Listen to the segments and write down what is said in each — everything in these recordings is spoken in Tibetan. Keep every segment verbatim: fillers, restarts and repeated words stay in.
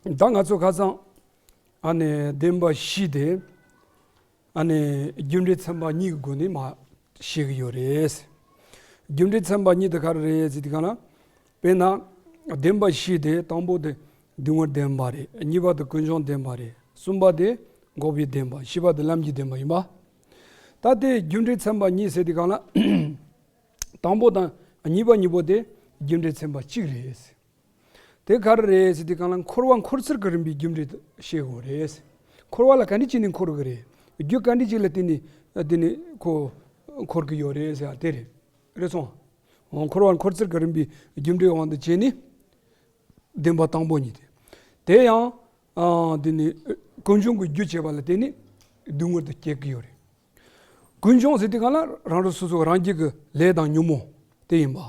ད་ང་ཚོ་ཁ་སང་ཨ་ནི་བདེན་པ་བཞི་དེ་ཨ་ནི་རྒྱུ་འབྲས་ཚན་པ་གཉིས་ཀྱི་སྒོ་ནས་མར་བཤད་ཀྱི་ཡོད་རེད། རྒྱུ་འབྲས་ཚན་པ་གཉིས་དེ་ག་རེ་རེད་ཟེར་དུས་སྒང་ལ། དཔེར་ན་བདེན་པ་བཞི་དེ་དང་པོ་དེ་སྡུག་བསྔལ་བདེན་པ་རེད། གཉིས་པ་དེ་ཀུན་འབྱུང་བདེན་པ་རེད། གསུམ་པ་དེ་འགོག་པའི་བདེན་པ། བཞི་པ་དེ་ལམ་གྱི་བདེན་པ་ཡིན་པ། ད་དེ་རྒྱུ་འབྲས་ཚན་པ་གཉིས་ཟེར་དུས་སྒང་ལ། དང་པོ་དང་གཉིས་པ་གཉིས་པོ་དེ་རྒྱུ་འབྲས་ཚན་པ་གཅིག་རེད། དེ་ག་རེ་རེད་ཟེར་དུས་སྒང་ལ་འཁོར་བ་འཁོར་ཚུལ་གྱི་རིམ་པའི་རྒྱུ་འབྲས་བཤད་དགོས་རེད། འཁོར་བ་ལ་ག་འདྲ་བྱས་ནས་འཁོར་གི་རེད། རྒྱུ་ག་འདྲ་ཅིག་ལ་བརྟེན་ནས་དེ་ནི་ཁོ་འཁོར་གི་ཡོད་རེད་ཟེར་བ་དེ་རེད། རེད་སོང་། འཁོར་བ་འཁོར་ཚུལ་གྱི་རིམ་པའི་རྒྱུ་འབྲས་དབང་དུ་བྱས་ནས་བདེན་པ་དང་པོ་གཉིས་དེ། དེ་ཡང་དེ་ནི་ཀུན་འབྱུང་གི་རྒྱུ་བྱས་པ་ལ་བརྟེན་ནས་སྡུག་བསྔལ་དུ་སྐྱེ་གི་ཡོད་རེད། ཀུན་འབྱུང་ཟེར་དུས་སྒང་ལ་རང་རང་སོ་སོ་རང་རྒྱུད་ཀྱི་ལས་དང་ཉོན་མོངས་དེ་ཡིན་པ།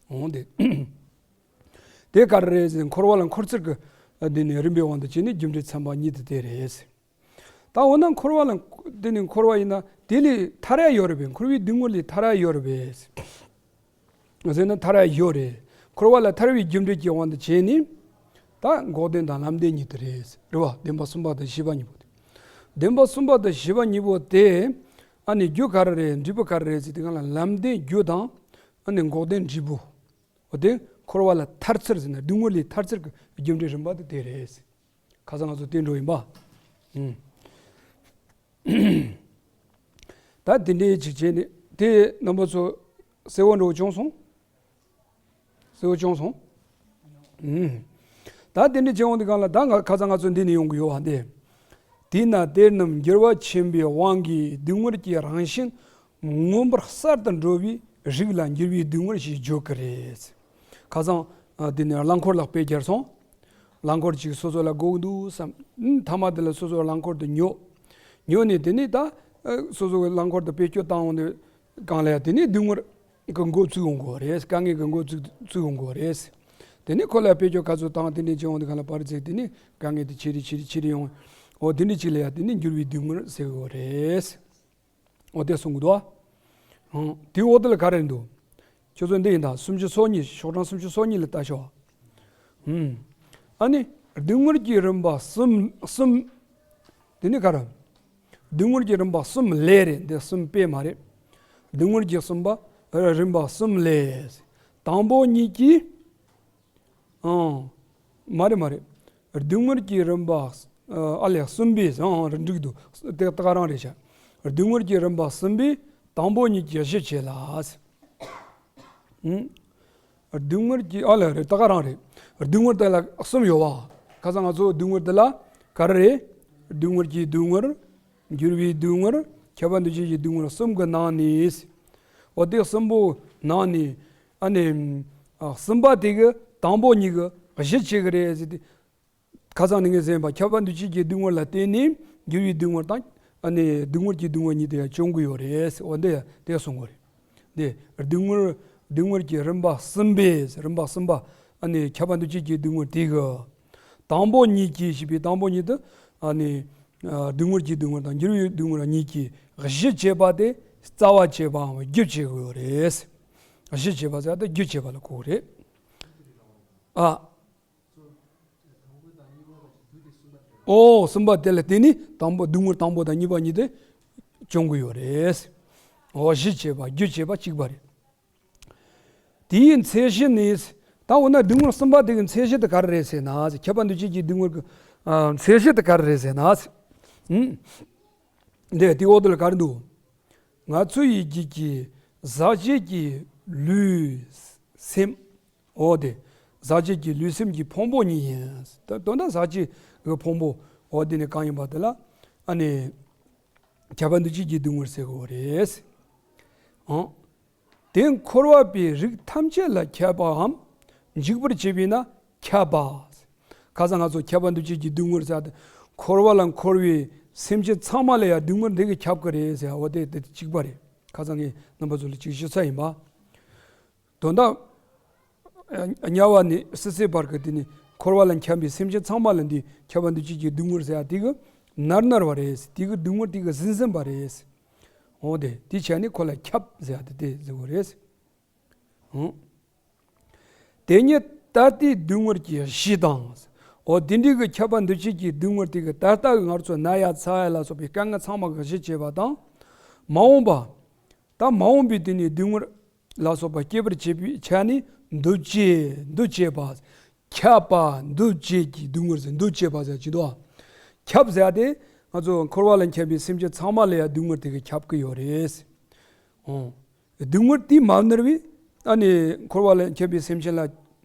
འོང་དེ། དེ་ག་རེ་རེད་ཟེར་འཁོར་བ་ལ་འཁོར་ཚུལ་གྱི་དེ་ནི་རིམ་པའི་དབང་དུ་བྱས་ནས་རྒྱུ་འབྲས་ཚན་པ་གཉིས་དེ་དེ་རེད། ད་འོ་ན་འཁོར་བ་ལ་དེ་ནི་འཁོར་བ་ཡིན་ན་དེ་ལས་ཐར་ཡ་ཡོད་རེད་པས། འཁོར་བའི་སྡུག་བསྔལ་ལས་ཐར་ཡ་ཡོད་རེད་པས་ཟེར་ན་ཐར་ཡ་ཡོད་རེད། འཁོར་བ་ལ་ཐར་བའི་རྒྱུ་འབྲས་ཀྱི་དབང་དུ་བྱས་ནས་ད་འགོག་བདེན་དང་ལམ་བདེན་གཉིས་དེ་རེད། རེད་བ། བདེན་པ་གསུམ་པ་དང་བཞི་པ་གཉིས་པོ་དེ། བདེན་པ་གསུམ་པ་དང་བཞི་པ་གཉིས་པོ་དེ་ཨ་ནི་རྒྱུ་ག་རེ་རེད། འབྲས་བུ་ག་རེ་རེད་ཟེར་དུས་སྒང་ལ་ལམ་བདེན་རྒྱུ་དང་ཨ་ནི་འགོག་བདེན་འབྲས་བུ། འོ་དེ་འཁོར་བ་ལ་ཐར་ཚུལ་ཟེར་ན་སྡུག་བསྔལ་ལས་ཐར་ཚུལ་གྱི་རྒྱུ་འབྲས་རིམ་པ་དེ་དེ་རེད། ཁ་སང་ང་ཚོ་བསྟན་འགྲོ་ཡིན་པ། ཨུམ། ད་དེ་འདྲའི་ཅིག་བྱས་ནས་དེ་རྣམ་པ་ཚོ་གསལ་བོ་འགྲོ་བྱུང་སོང་། གསལ་བོ་བྱུང་སོང་། ཨུམ། ད་དེ་འདྲའི་བྱས་འོང་དུས་སྒང་ལ་ད་ང་ཁ་སང་ང་ཚོ་འདི་ནས་ཡོང་གི་ཡོད་བ་འདི། དེས་ན་དེ་རྣམས་འགྱུར་བ་ཆེན་པོའི་དབང་གིས་སྡུག་བསྔལ་གྱི་རང་བཞིན་མངོན་པར་གསལ་དུ་འགྲོ་བའི་རིགས་ལ་འགྱུར་བའི་སྡུག་བསྔལ་ཞེས་བརྗོད་ཀྱི་རེད། ཁ་སང་ཨ་དེ་ནས་རླངས་འཁོར་ལ་དཔེ་སྦྱར་སོང་། རླངས་འཁོར་ཅིག་སོ་སོ་ལ་དགོས་འདུག་བསམ། ཨུམ། མཐའ་མ་དེ་ལ་སོ་སོའི་རླངས་འཁོར་དེ་ཉོ། ཉོ་ནས་དེ་ནས་ད་ཨ་སོ་སོའི་རླངས་འཁོར་དེ་བེད་སྤྱོད་བཏང་འོང་དུས་སྒང་ལ་ཡ་དེ་ནས་སྡུག་བསྔལ་གྱི་འགོ་བཙུགས་ཡོང་གི་རེད། དཀའ་ངལ་གྱི་འགོ་བཙུགས་བཙུགས་ཡོང་གི་རེད། དེ་ནས་ཁོ་ལ་བེད་སྤྱོད་ག་ཚོད་བཏང་དེ་འདྲ་བྱེད་འོང་དུས་སྒང་ལ་བར་ཚིག་དེ་ནས་དཀའ་ངལ་དེ་ཆེ་རེ་ཆེ་རེ་ཆེ་རེ་ཡོང་། འོ་དེ་འདྲ་ཅིག་ལ་ཡ་དེ་ནས་འགྱུར་བའི་སྡུག་བསྔལ་ཟེར་གི་རེད། འོ་དེ་གསུང་གི་འདུག་ཨ། ཨང་། དེའི་འོག་དེ་ལ་ག་རེ་འདུག་ཁྱོད་ཚོ་འདི་ཡིན་ད་སུམ་ཅུ་སོ་གཉིས། ཤོག་གྲངས་སུམ་ཅུ་སོ་གཉིས་ལ་ལྟ་ཤོག་ཨུམ། ཨ་ནི་སྡུག་བསྔལ་གྱི་རིམ་པ་གསུམ་གསུམ། དེ་ནི་ག་རེ། སྡུག་བསྔལ་གྱི་རིམ་པ་གསུམ་ལས་རེད། འདི་གསུམ་པས་མ་རེད། སྡུག་བསྔལ་གྱི་གསུམ་པ་རིམ་པ་གསུམ་ལས། དང་པོ་གཉིས་ཀྱིས། ཨང་། མ་རེད་མ་རེད། སྡུག་བསྔལ་གྱི་རིམ་པ། ཨ་ལས་གསུམ་པས། ཨང་། རེད། འགྲིག་འདུག་དེ་ད་ག་རང་རེད་ཤག་སྡུག་བསྔལ་གྱི་རིམ་པ་གསུམ་པས་དང་པོ་གཉིས་ཀྱི་གཞི་བྱེད་ལ། ཨང་། སྡུག་བསྔལ་གྱི། ཨ་ལས་རེད། ད་ག་རང་རེད། སྡུག་བསྔལ་དེ་ལ་གསུམ་ཡོད་པ། ཁ་སང་ང་ཚོ་སྡུག་བསྔལ་དེ་ལ་ག་རེ་རེད། སྡུག་བསྔལ་གྱི་སྡུག་བསྔལ། འགྱུར་བའི་སྡུག་བསྔལ། ཁྱབ་པ་འདུ་བྱེད་ཀྱི་སྡུག་བསྔལ་གསུམ་གྱི་ནང་ནས། འོ་དེ་གསུམ་པོ་ནང་ནས་ཨ་ནི་ཨ་གསུམ་པ་དེ་གི་དང་པོ་གཉིས་ཀྱི་གཞི་བྱེད་ཀྱི་རེད་ཟེར་ཏེ། ཁ་སང་ནས་ངས་ཟེར་བ་ཁྱབ་པ་འདུ་བྱེད་ཀྱི་སྡུག་བསྔལ་ལ་བརྟེན་ནས་འགྱུར་བའི་སྡུག་བསྔལ་དང་ཨ་ནི་སྡུག་བསྔལ་གྱི་སྡུག་བསྔལ་གཉིས་དེ་ཡང་བྱུང་གི་ཡོད་རེད། འོ་འདི་དེ་གསུང་གི་རེད། འདི་སྡུག་བསྔལ། སྡུག་བསྔལ་གྱི་རིམ་པ་གསུམ་པས། རིམ་པ་གསུམ་པ་ཨ་ནི་ཁྱབ་པ་འདུ་བྱེད་ཀྱི་སྡུག་བསྔལ་དེ་གི་དང་པོ་གཉིས་ཀྱིས་ཞེས་པའི་དང་པོ་གཉིས་དེ་ཨ་ནི་ཨ་སྡུག་བསྔལ་གྱི་སྡུག་བསྔལ་དང་འགྱུར་བའི་སྡུག་བསྔལ་གཉིས་ཀྱི་གཞི་བྱེད་པ་དེ་རྩ་བ་བྱེད་པའམ་རྒྱུ་བྱེད་དགོས་རེད། གཞི་བྱེད་པ་ཟེར་ཏེ་རྒྱུ་བྱེད་པ་ལ་གོ་གི་རེད། ཨ། ཨོ། གསུམ་པ་དེ་ལ་བརྟེན་ནས་དང་པོ་སྡུག་བསྔལ་དང་པོ་དང་གཉིས་པ་གཉིས་དེ་བྱུང་གི་ཡོད་རེད། ཨོ། གཞི་བྱེད་པ་རྒྱུ་བྱེད་པ་གཅིག་པ་རེད། དེའི་མཚན་གཞི་ནི། ད་འོ་ན་སྡུག་བསྔལ་གསུམ་པ་དེ་གི་མཚན་གཞི་དེ་ག་རེ་རེད་ཟེར་ན། ཁྱབ་པ་འདུ་བྱེད་ཀྱི་སྡུག་བསྔལ་གྱི་ཨ་མཚན་གཞི་དེ་ག་རེ་རེད་ཟེར་ན། ཨུམ། འདི་དེའི་འོག་དེ་ལ་ག་རེ་འདུག་ང་ཚོ་ཡི་རྒྱུད་ཀྱི་ཟག་བཅས་ཀྱི་ལུས་སེམས། འོ་དེ། ཟག་བཅས་ཀྱི་ལུས་སེམས་ཀྱི་ཕུང་པོ་ཉིད་ཡིན། ད་དོན་དག་ཟག་བཅས་ཀྱི་ཕུང་པོ་འོ་དེ་ནི་གང་ཡིན་པ་དེ་ལ་ཨ་ནི་ཁྱབ་པ་འདུ་བྱེད་ཀྱི་སྡུག་བསྔལ་ཟེར་དགོས་རེད། ཨང་། དེ་འཁོར་བ་པའི་རིགས་ཐམས་ཅད་ལ་ཁྱབ་པའམ་འཇིག་པར་བྱེད་པས་ན་ཁྱབ་པ། ཁ་སང་ང་ཚོ་ཁྱབ་པ་འདུ་བྱེད་ཀྱི་སྡུག་བསྔལ་ཟེར་ཏེ། འཁོར་བ་ལ་འཁོར་བའི་སེམས་ཅན་ཚང་མ་ལ་ཡང་སྡུག་བསྔལ་འདི་གིས་ཁྱབ་ཀྱི་རེད་ཟེར་བ་དེ་དེ་གཅིག་པ་རེད། ཁ་སང་ངས་རྣམ་པ་ཚོ་ལ་ཅིག་ཞུས་ཚར་ཡིན་པ། དོན་དག་དམྱལ་བ་ནས་སྲིད་རྩེའི་བར་གྱི་དེ་ནི་འཁོར་བ་ལ་འཁྱམས་པའི་སེམས་ཅན་ཚང་མ་ལ་འདི་ཁྱབ་པ་འདུ་བྱེད་ཀྱི་སྡུག་བསྔལ་ཟེར་ཡ་དེ་གི་མནར་མནར་བ་རེད། དེ་གི་སྡུག་བསྔལ་དེ་གི་ཟིན་ཟིན་པ་རེད། འོ་དེ་དེ་བྱས་ནས་ཁོ་ལ་ཁྱབ་ཟེར་ཡ་དེ་དེ་ཟེར་བ་རེད། འོ། དེ་ཉིད་ད་ལྟའི་སྡུག་བསྔལ་གྱི་གཞི་དང་། འོ་དེ་འདྲའི་གི་ཁྱབ་པ་འདུ་བྱེད་ཀྱི་སྡུག་བསྔལ་དེ་གི་ད་ལྟ་གི་ང་ཚོ་ན་ཡ་ཚ་ཡ་ལ་སོགས་པའི་དཀའ་ངལ་ཚང་མ་གི་གཞི་བྱས་པ་དང་། མ་འོངས་པ། ད་མ་འོངས་པའི་དེ་ནས་སྡུག་བསྔལ་ལ་སོགས་པ་སྐྱེད་པར་བྱེད་པའི་ཆ་ནས་འདུ་བྱེད། འདུ་བྱེད་པ། ཁྱབ་པ་འདུ་བྱེད་ཀྱི་སྡུག་བསྔལ་ཟེར། འདུ་བྱེད་པ་ཟེར་གྱི་འདུག་ཁྱབ་ཟེར་ཡ་དེ་ང་ཚོ་འཁོར་བ་ལ་འཁྱམས་པའི་སེམས་ཅན་ཚང་མ་ལ་ཡ་སྡུག་བསྔལ་དེ་གི་ཁྱབ་ཀྱི་ཡོད་རེད། འོ། སྡུག་བསྔལ་དེ་མ་མནར་བས་ཨ་ནི་འཁོར་བ་ལ་འཁྱམས་པའི་སེམས་ཅན་ལ་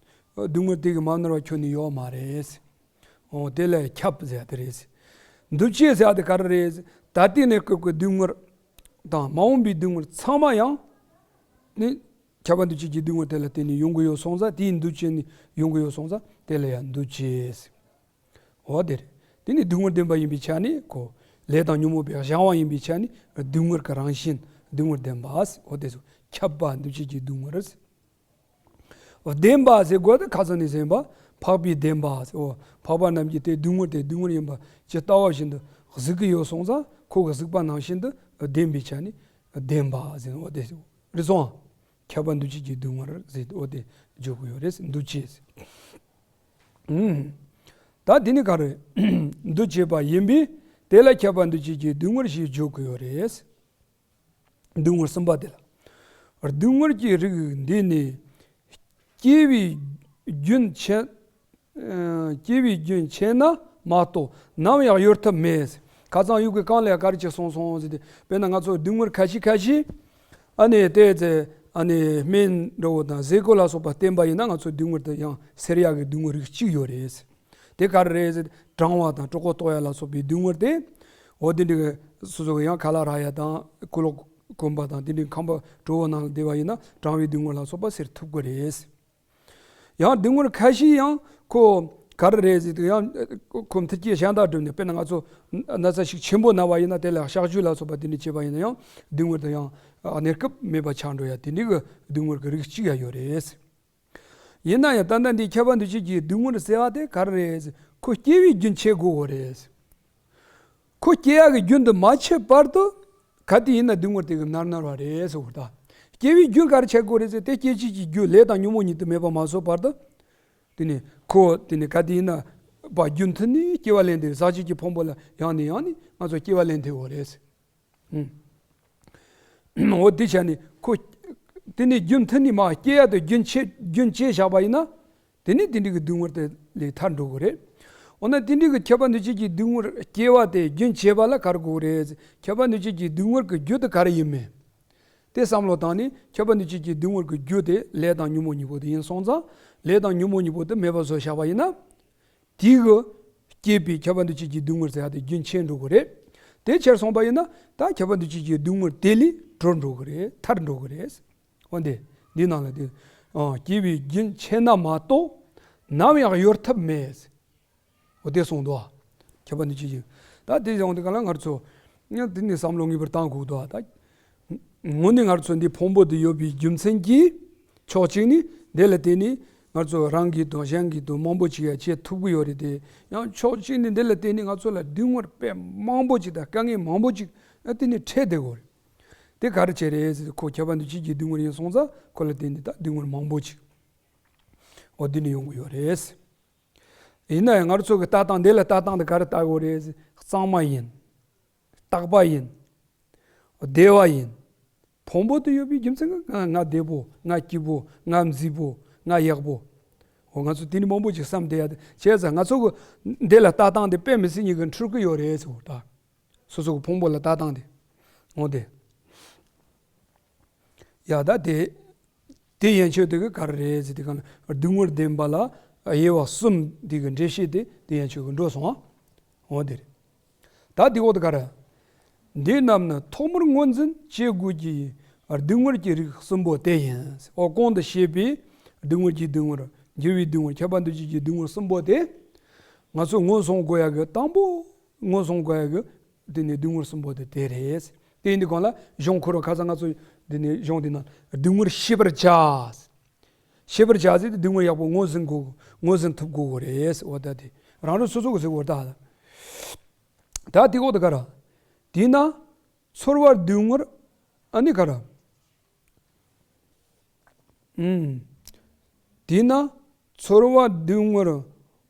སྡུག་བསྔལ་དེ་གི་མ་མནར་བ་ཁྱོན་ནས་ཡོད་མ་རེད། འོ་དེ་ལ་ཁྱབ་ཟེར་ཡ་དེ་རེད། འདུ་བྱེད་ཟེར་ཡ་དེ་ག་རེ་རེད། ད་ལྟའི་གནས་སྐབས་ཀྱི་སྡུག་བསྔལ་དང་མ་འོངས་པའི་སྡུག་བསྔལ་ཚང་མ་ཡང་ནི་ཁྱབ་པ་འདུ་བྱེད་ཀྱི་སྡུག་བསྔལ་དེ་ལ་བརྟེན་ནས་ཡོང་གི་ཡོད་སོང་ཙང་། དེའི་འདུ་བྱེད་ནི་ཡོང་གི་ཡོད་སོང་ཙང་དེ་ལ་ཡང་འདུ་བྱེད་ཟེར། འོ་དེ་རེད། དེ་ནི་སྡུག་བསྔལ་བདེན་པ་ཡིན་པའི་ཆ་ནས་ཁོ་ལས་དང་ཉོན་མོངས་པའི་གཞན་དབང་ཡིན་པའི་ཆ་ནས་སྡུག་བསྔལ་གྱི་རང་བཞིན་སྡུག་བསྔལ་བདེན་པ་ཟེར། འོ་དེ་ཚོ་ཁྱབ་པ་འདུ་བྱེད་ཀྱི་སྡུག་བསྔལ་ཟེར། བདེན་པ་ཟེར་དགོས་དེ་ཁ་སང་ནས་ཟིན་པ། འཕགས་པའི་བདེན་པ་ཟེར། འོ་འཕགས་པ་རྣམས་ཀྱིས་དེ་སྡུག་བསྔལ་དེ་སྡུག་བསྔལ་ཡིན་པ་ཇི་ལྟ་བ་བཞིན་དུ་གཟིགས་ཀྱི་ཡོད་སོང་ཙང་། ཁོ་གིས་གཟིགས་པ་ནང་བཞིན་དུ་བདེན་པའི་ཆ་ནས་བདེན་པ་ཟེར། འོ་དེ་རེད་སོང་། ཁྱབ་པ་འདུ་བྱེད་ཀྱི་སྡུག་བསྔལ་ཟེར། འོ་དེ་བརྗོད་ཀྱི་ཡོད་རེད། འདུ་བྱེད་ཟེར། ཨུམ། ད་དེ་ནི་ག་རེ། འདུ་བྱེད་པ་ཡིན་པས་དེ་ལ་ཁྱབ་པ་འདུ་བྱེད་ཀྱི་སྡུག་བསྔལ་ཞེས་བརྗོད་ཀྱི་ཡོད་རེད། སྡུག་བསྔལ་གསུམ་པ་དེ་ལ། སྡུག་བསྔལ་གྱི་རིགས་འདི་ནི་སྐྱེ་བའི་རྒྱུན་ཆད། ཨ། སྐྱེ་བའི་རྒྱུན་ཆད་ན་མ་གཏོགས་ནམ་ཡང་གཡོལ་ཐབས་མེད། ཁ་སང་ཡུལ་གྱི་གང་ལ་ག་རེ་ཅིག་གསུངས་སོང་ཟེར་ཏེ། དཔེར་ན་ང་ཚོ་སྡུག་བསྔལ་ཁ་ཤས་ཁ་ཤས་ཨ་ནི་དེ་ཚེ་ཨ་ནི་སྨན་འདྲ་བོ་དང་ཟས་གོས་ལ་སོགས་པ་བསྟེན་པ་ཡིན་ན་ང་ཚོ་སྡུག་བསྔལ་དེ་ཡང་སེལ་ཡག་གི་སྡུག་བསྔལ་རིགས་གཅིག་ཡོད་རེད། དེ་ག་རེ་རེད་ཟེར། གྲང་བ་དང་གྲོད་ཁོག་ལྟོགས་ཡ་ལ་སོགས་པའི་སྡུག་བསྔལ་དེ། འོ་དེ་འདྲའི་སོ་སོ་གི་ཡང་ཁ་ལག་རག་ཡ་དང་ཀུ་ལོག་གོན་པ་དང་དེ་འདྲའི་ཁང་པ་དྲོ་བོ་ནང་ལ་བསྡད་པ་ཡིན་ན་གྲང་བའི་སྡུག་བསྔལ་ལ་སོགས་པ་སེལ་ཐུབ་ཀྱི་རེད། ཡང་སྡུག་བསྔལ་ཁ་ཤས་ཡང་ཁོ་ག་རེ་རེད་ཟེར་དུས་ཡང་ཁོ་མཐུན་རྐྱེན་གཞན་དག་བསྒྲུབས་ནས། དཔེར་ན་ང་ཚོ་ན་ཚ་ཤུགས་ཆེན་པོ་ན་བ་ཡིན་ན་དེ་ལ་གཤག་བཅོས་ལ་སོགས་པ་དེ་འདྲ་བྱས་པ་ཡིན་ན་ཡང་སྡུག་བསྔལ་དེ་ཡང་གནས་སྐབས་མེད་པ་ཆགས་འགྲོ་ཡ་དེ་འདྲའི་གི་སྡུག་བསྔལ་གི་རིགས་གཅིག་ཡང་ཡོད་རེད། ཡིན་ན་ཡང་ད་ལྟ་འདི་ཁྱབ་པ་འདུ་བྱེད་ཀྱི་སྡུག་བསྔལ་ཟེར་བ་དེ་ག་རེ་རེད། ཁོ་སྐྱེ་བའི་རྒྱུན་ཆད་དགོས་པ་རེད། ཁོ་སྐྱེ་ཡག་གི་རྒྱུན་དུ་མ་ཆད་བར་དུ་ག་དུས་ཡིན་ན་སྡུག་བསྔལ་དེ་གི་མནར་མནར་བ་རེད་ཟེར་བ་དང་། སྐྱེ་བའི་རྒྱུན་ག་རེ་ཆད་དགོས་རེད་ཟེར་དེ་སྐྱེད་བྱེད་ཀྱི་རྒྱུ་ལས་དང་ཉོན་མོངས་ཉིད་དུ་མེད་པ་མ་བཟོད་བར་དུ། དེ་ནི་ཁོ་དེ་ནི་ག་དུས་ཡིན་ན་པ་རྒྱུན་མཐུད་ནས་སྐྱེ་བ་ལེན་དེ། ཟག་བཅས་ཀྱི་ཕུང་པོ་ལ་ཡང་ནས་ཡང་ནས་ང་ཚོ་སྐྱེ་བ་ལེན་དེ་འོ་རེད། ཨུམ། འོ་དེ་བྱས་ནས་ཁོ། དེ་ནས་རྒྱུན་མཐུད་ནས་མ་སྐྱེ་ཡ་དེ་རྒྱུན་ཆད་རྒྱུན་བཅད་བཞག་པ་ཡིན་ན། དེ་ནས་དེ་འདྲའི་གི་སྡུག་བསྔལ་དེ་ལས་ཐར་འགྲོ་གི་རེད། འོ་ན་དེ་འདྲའི་གི་ཁྱབ་པ་འདུ་བྱེད་ཀྱི་སྡུག་བསྔལ་སྐྱེ་བ་དེ་རྒྱུན་ཆད་པ་ལ་ག་རེ་དགོས་རེད། ཁྱབ་པ་འདུ་བྱེད་ཀྱི་སྡུག་བསྔལ་གྱི་རྒྱུ་དེ་ག་རེ་ཡིན་མིན། དེ་བསམ་བློ་བཏང་ནས་ཁྱབ་པ་འདུ་བྱེད་ཀྱི་སྡུག་བསྔལ་གྱི་རྒྱུ་དེ་ལས་དང་ཉོན་མོངས་གཉིས་པོ་དེ་ཡིན་སོང་ཙང་། ལས་དང་ཉོན་མོངས་གཉིས་པོ་དེ་མེད་པ་བཟོ་བཞག་པ་ཡིན་ན། དེའི་གི་སྐྱེས་པའི་ཁྱབ་པ་འདུ་བྱེད་ཀྱི་སྡུག་བསྔལ་ཟེར་ཡ་དེ་རྒྱུན་ཆད་འགྲོ་གི་རེད། དེ་ཆད་སོང་པ་ཡིན་ན་ད་ཁྱབ་པ་འདུ་བྱེད་ཀྱི་སྡུག་བསྔལ་དེ་ལས་གྲོལ་འགྲོ་གི་རེད། ཐར་འགྲོ་གི་རེད། འོན་ཏེ་འདི་ནང་ལ་དེ། ཨ། སྐྱེ་བའི་རྒྱུན་ཆད་ན་མ་གཏོགས་ནམ་ཡང་གཡོལ་ཐབས་མེད། འོ་དེ་གསུངས་འདུག་ཁྱབ་པ་འདུ་བྱེད་ཀྱི། ད་དེ་ཡོང་དུས་ག་ལ་ང་ཚོ་ཡང་དེ་ནས་བསམ་བློ་ངེས་པར་བཏང་དགོས་འདུག་ད་དངོས་གནས་ང་ཚོ་འདི་ཕུང་པོ་འདི་ཡོད་པའི་རྒྱུ་མཚན་གྱིས་ཕྱོགས་གཅིག་ནས་འདི་ལ་བརྟེན་ནས་ང་ཚོ་རང་གིས་དང་གཞན་གྱིས་དང་མང་པོ་ཅིག་ཡང་བྱེད་ཐུབ་ཀྱི་ཡོད་རེད་དེ། ཡང་ཕྱོགས་གཅིག་ནས་འདི་ལ་བརྟེན་ནས་ང་ཚོ་ལ་སྡུག་བསྔལ་དཔེ་མང་པོ་ཅིག་དང་དཀའ་ངལ་མང་པོ་ཅིག་ཨ་དེ་ནས་འཕྲད་བསྡད་ཡོད་རེད། དེ་ག་རེ་བྱས་རེད་ཟེར་ཁོ་ཁྱབ་པ་འདུ་བྱེད་ཀྱི་སྡུག་བསྔལ་ཡིན་སོང་ཙང་ཁོ་ལ་བརྟེན་ནས་ད་སྡུག་བསྔལ་མང་པོ་ཅིག་འོ་འདི་ནས་ཡོང་གི་ཡོད་རེད། ཡིན་ན་ཡང་ང་ཚོ་གི་ལྟ་སྟངས་འདི་ལ་ལྟ་སྟངས་དེ་ག་རེ་ལྟ་དགོས་རེད་ཟེར། གཙང་མ་ཡིན། རྟག་པ་ཡིན། བདེ་བ་ཡིན། ཕུང་པོ་དེ་ཡོད་པའི་རྒྱུ་མཚན་གྱིས་ང་ང་བདེ་པོ། ང་སྐྱིད་པོ། ང་མཛེས་པོ། ང་ཡག་པོ། འོ་ང་ཚོ་དེ་ནི་མང་པོ་ཅིག་བསམ་བསྡད་ཡ་དེ་བྱས་ཙང་ང་ཚོ་གི་འདི་ལ་ལྟ་སྟངས་དེ་དཔེ་མི་སྲིད་ཉིད་ཀྱི་འཁྲུལ་གྱི་ཡོད་རེད་ཟེར་བ་ད། སོ་སོ་གི་ཕུང་པོ་ལ་ལྟ་སྟངས་དེ། འོ་དེ། ཡ་ད་དེ། དེ་ཡན་ཆོད་དེ་གི་ག་རེ་རེད་ཟེར་དུས་ག་ལ་སྡུག་བསྔལ་བདེན་པ་ལ་དབྱེ་བ་གསུམ་དེ་གི་འགྲེལ་བཤད་དེ་དེ་ཡན་ཆོད་གི་འགྲོ་སོང་ཨ། འོ་དེ་རེད། ད་དེ་འོག་ཏུ་ག་རེ། འདི་རྣམས་ནི་ཐོག་མར་ངོས་འཛིན་བྱེད་དགོས་ཀྱི་སྡུག་བསྔལ་གྱི་རིགས་གསུམ་པོ་དེ་ཡིན། འོ་གོང་དུ་བཤད་པའི་སྡུག་བསྔལ་གྱི་སྡུག་བསྔལ། འགྱུར་བའི་སྡུག་བསྔལ། ཁྱབ་པ་འདུ་བྱེད་ཀྱི་སྡུག་བསྔལ་གསུམ་པོ་དེ། ང་ཚོ་ངོས་བཟུང་དགོས་ཡ་གི་དང་པོ། ངོས་བཟུང་དགོས་ཡ་གི་དེ་ནི་སྡུག་བསྔལ་གསུམ་པོ་དེ་དེ་རེད། དེ་ཡིན་དུས་གང་ལ་གཞུང་ཁོ་རང་ཁ་སང་ང་ཚོ་དེ་ནི་གཞུང་དེ་ན་སྡུག་བསྔལ་ཤེས་པར་བྱ། ཤེས་པར་བྱ་ཟེར་དེ་སྡུག་བསྔལ་ཡག་པོ་ངོས་ཟིན་དགོས། ངོས་ཟིན་ཐུབ་དགོས་གི་རེད། འོ་ད་དེ་རང་རང་སོ་སོ་གི་ཟེར་བ་ད། ད་དེ་འོག་ཏུ་ག་རེ། དེས་ན་ཚོར་བ་སྡུག་བསྔལ་ཨ་ནི་ག་རེ། ཨུམ། དེས་ན་ཚོར་བ་སྡུག་བསྔལ་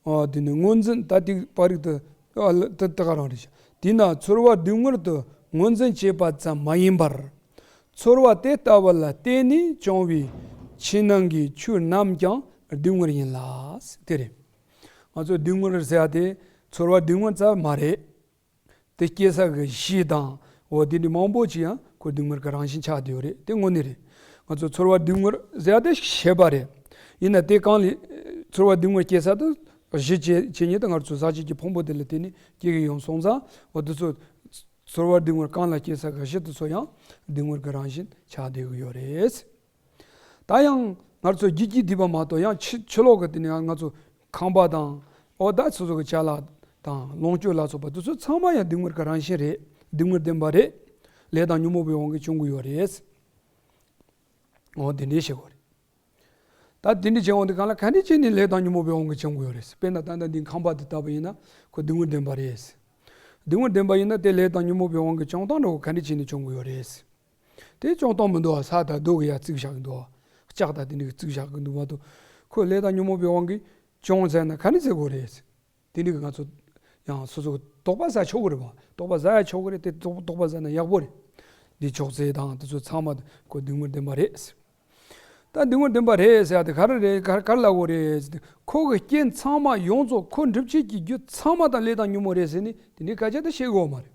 ཨ་དེ་ནི་ངོས་འཛིན་ད་དེ་པར་རིས་དུ་ཨ་ལ་དེ་དེ་ག་རང་རེད་ཤག་དེས་ན་ཚོར་བ་སྡུག་བསྔལ་དུ་ངོས་འཛིན་བྱེད་པ་ཙམ་མ་ཡིན་པར། ཚོར་བ་དེ་ལྟ་བུ་ལ་བརྟེན་ནས་བྱུང་བའི་ཕྱི་ནང་གི་ཆོས་རྣམས་ཀྱང་སྡུག་བསྔལ་ཡིན་ལ། དེ་རེད། ང་ཚོ་སྡུག་བསྔལ་ཟེར་ཡ་དེ་ཚོར་བ་སྡུག་བསྔལ་ཙམ་མ་རེད། དེ་སྐྱེ་ས་གི་གཞི་དང་འོ་དེ་འདྲ་མང་པོ་ཅིག་ཡང་ཁོ་སྡུག་བསྔལ་གྱི་རང་བཞིན་ཆགས་བསྡད་ཡོད་རེད། དེ་དངོས་གནས་རེད། ང་ཚོ་ཚོར་བ་སྡུག་བསྔལ་ཟེར་ཡ་དེ་ཤེས་པ་རེད། ཡིན་ན་དེ་གང་ལས་ཚོར་བ་སྡུག་བསྔལ་སྐྱེ་ས་དེ་གཞི་བྱེད་བྱེད་ཉིད་དེ་ང་ཚོ་ཟག་བཅས་ཀྱི་ཕུང་པོ་དེ་ལ་བརྟེན་ནས་སྐྱེ་གི་ཡོང་སོང་ཙང་འོ་དེ་ཚོ་ཚོར་བ་སྡུག་བསྔལ་གང་ལ་སྐྱེ་ས་གི་གཞི་དེ་ཚོ་ཡང་སྡུག་བསྔལ་གྱི་རང་བཞིན་ཆགས་བསྡད་ཀྱི་ཡོད་རེད། ད་ཡང་ང་ཚོ་རྒྱུད་ཀྱི་སྡིག་པ་མ་གཏོགས་ཡང་ཕྱི་ཕྱི་ལོགས་ཀྱི་དེ་ནས་ང་ཚོ་ཁང་པ་དང་འོ་ད་སོ་སོ་གི་ཅ་ལག་དང་ལོངས་སྤྱོད་ལ་སོགས་པ་དེ་ཚོ་ཚང་མ་ཡང་སྡུག་བསྔལ་གྱི་རང་བཞིན་རེད། སྡུག་བསྔལ་ལྡན་པ་རེད། ལས་དང་ཉོན་མོངས་པའི་དབང་གིས་བྱུང་གི་ཡོད་རེད། འོ་དེ་འདྲའི་བཤད་དགོས་རེད། ད་དེ་འདྲའི་བྱུང་བ་དེ་གང་ལ་ག་འདྲ་བྱས་ནས་ལས་དང་ཉོན་མོངས་པའི་དབང་གིས་བྱུང་གི་ཡོད་རེད། དཔེར་ན་ད་ལྟ་འདི་ཁང་པ་དེ་ལྟ་བུ་ཡིན་ན་ཁོ་སྡུག་བསྔལ་ལྡན་པ་རེད། སྡུག་བསྔལ་ལྡན་པ་ཡིན་ན་དེ་ལས་དང་ཉོན་མོངས་པའི་དབང་གིས་བྱུང་སྟངས་འདྲ་བོ་ག་འདྲ་བྱས་ནས་བྱུང་གི་ཡོད་རེད། དེ་བྱུང་སྟངས་མི་འདུག་བ། ས་དང་རྡོ་གིས་ཡར་བརྩིགས་བཞག་གི་འདུག་བ། ལྕགས་དང་དེ་འདྲ་གིས་བརྩིགས་བཞག་གི་འདུག་མ་གཏོགས་ཁོ་ལས་དང་ཉོན་མོངས་པའི་དབང་གིས་བྱུང་ཟེར་ན་ག་འདྲ་ཟེར་དགོས་རེད། དེ་འདྲ་གིས་ང་ཚོ་ཡང་སོ་སོ་གི་དོགས་པ་ཟ་ཆོག་གི་རེད་བ། དོགས་པ་ཟ་ཡ་ཆོག་གི་རེད། དེ་དོགས་དོགས་པ་ཟ་ན་ཡག་པོ་རེད། འདི་ཅོག་ཙེ་དང་དེ་ཚོ་ཚང་མ་ཁོ་སྡུག་བསྔལ་ལྡན་པ་རེད། ད་སྡུག་བསྔལ་ལྡན་པ་རེད་ཟེར་ཡ་དེ་ག་རེ་རེད། ག་ག་རེ་ལབ་དགོས་རེད་ཟེར་དུས་ཁོ་གི་རྐྱེན་ཚང་མ་ཡོངས་རྫོགས་ཁོ་འགྲུབ་བྱེད་ཀྱི་རྒྱུ་ཚང་མ་དང་ལས་དང་ཉོན་མོངས་རེད་ཟེར་ནས་དེ་འདྲའི་སྐད་ཆ་དེ་བཤད་དགོས་མ་རེད།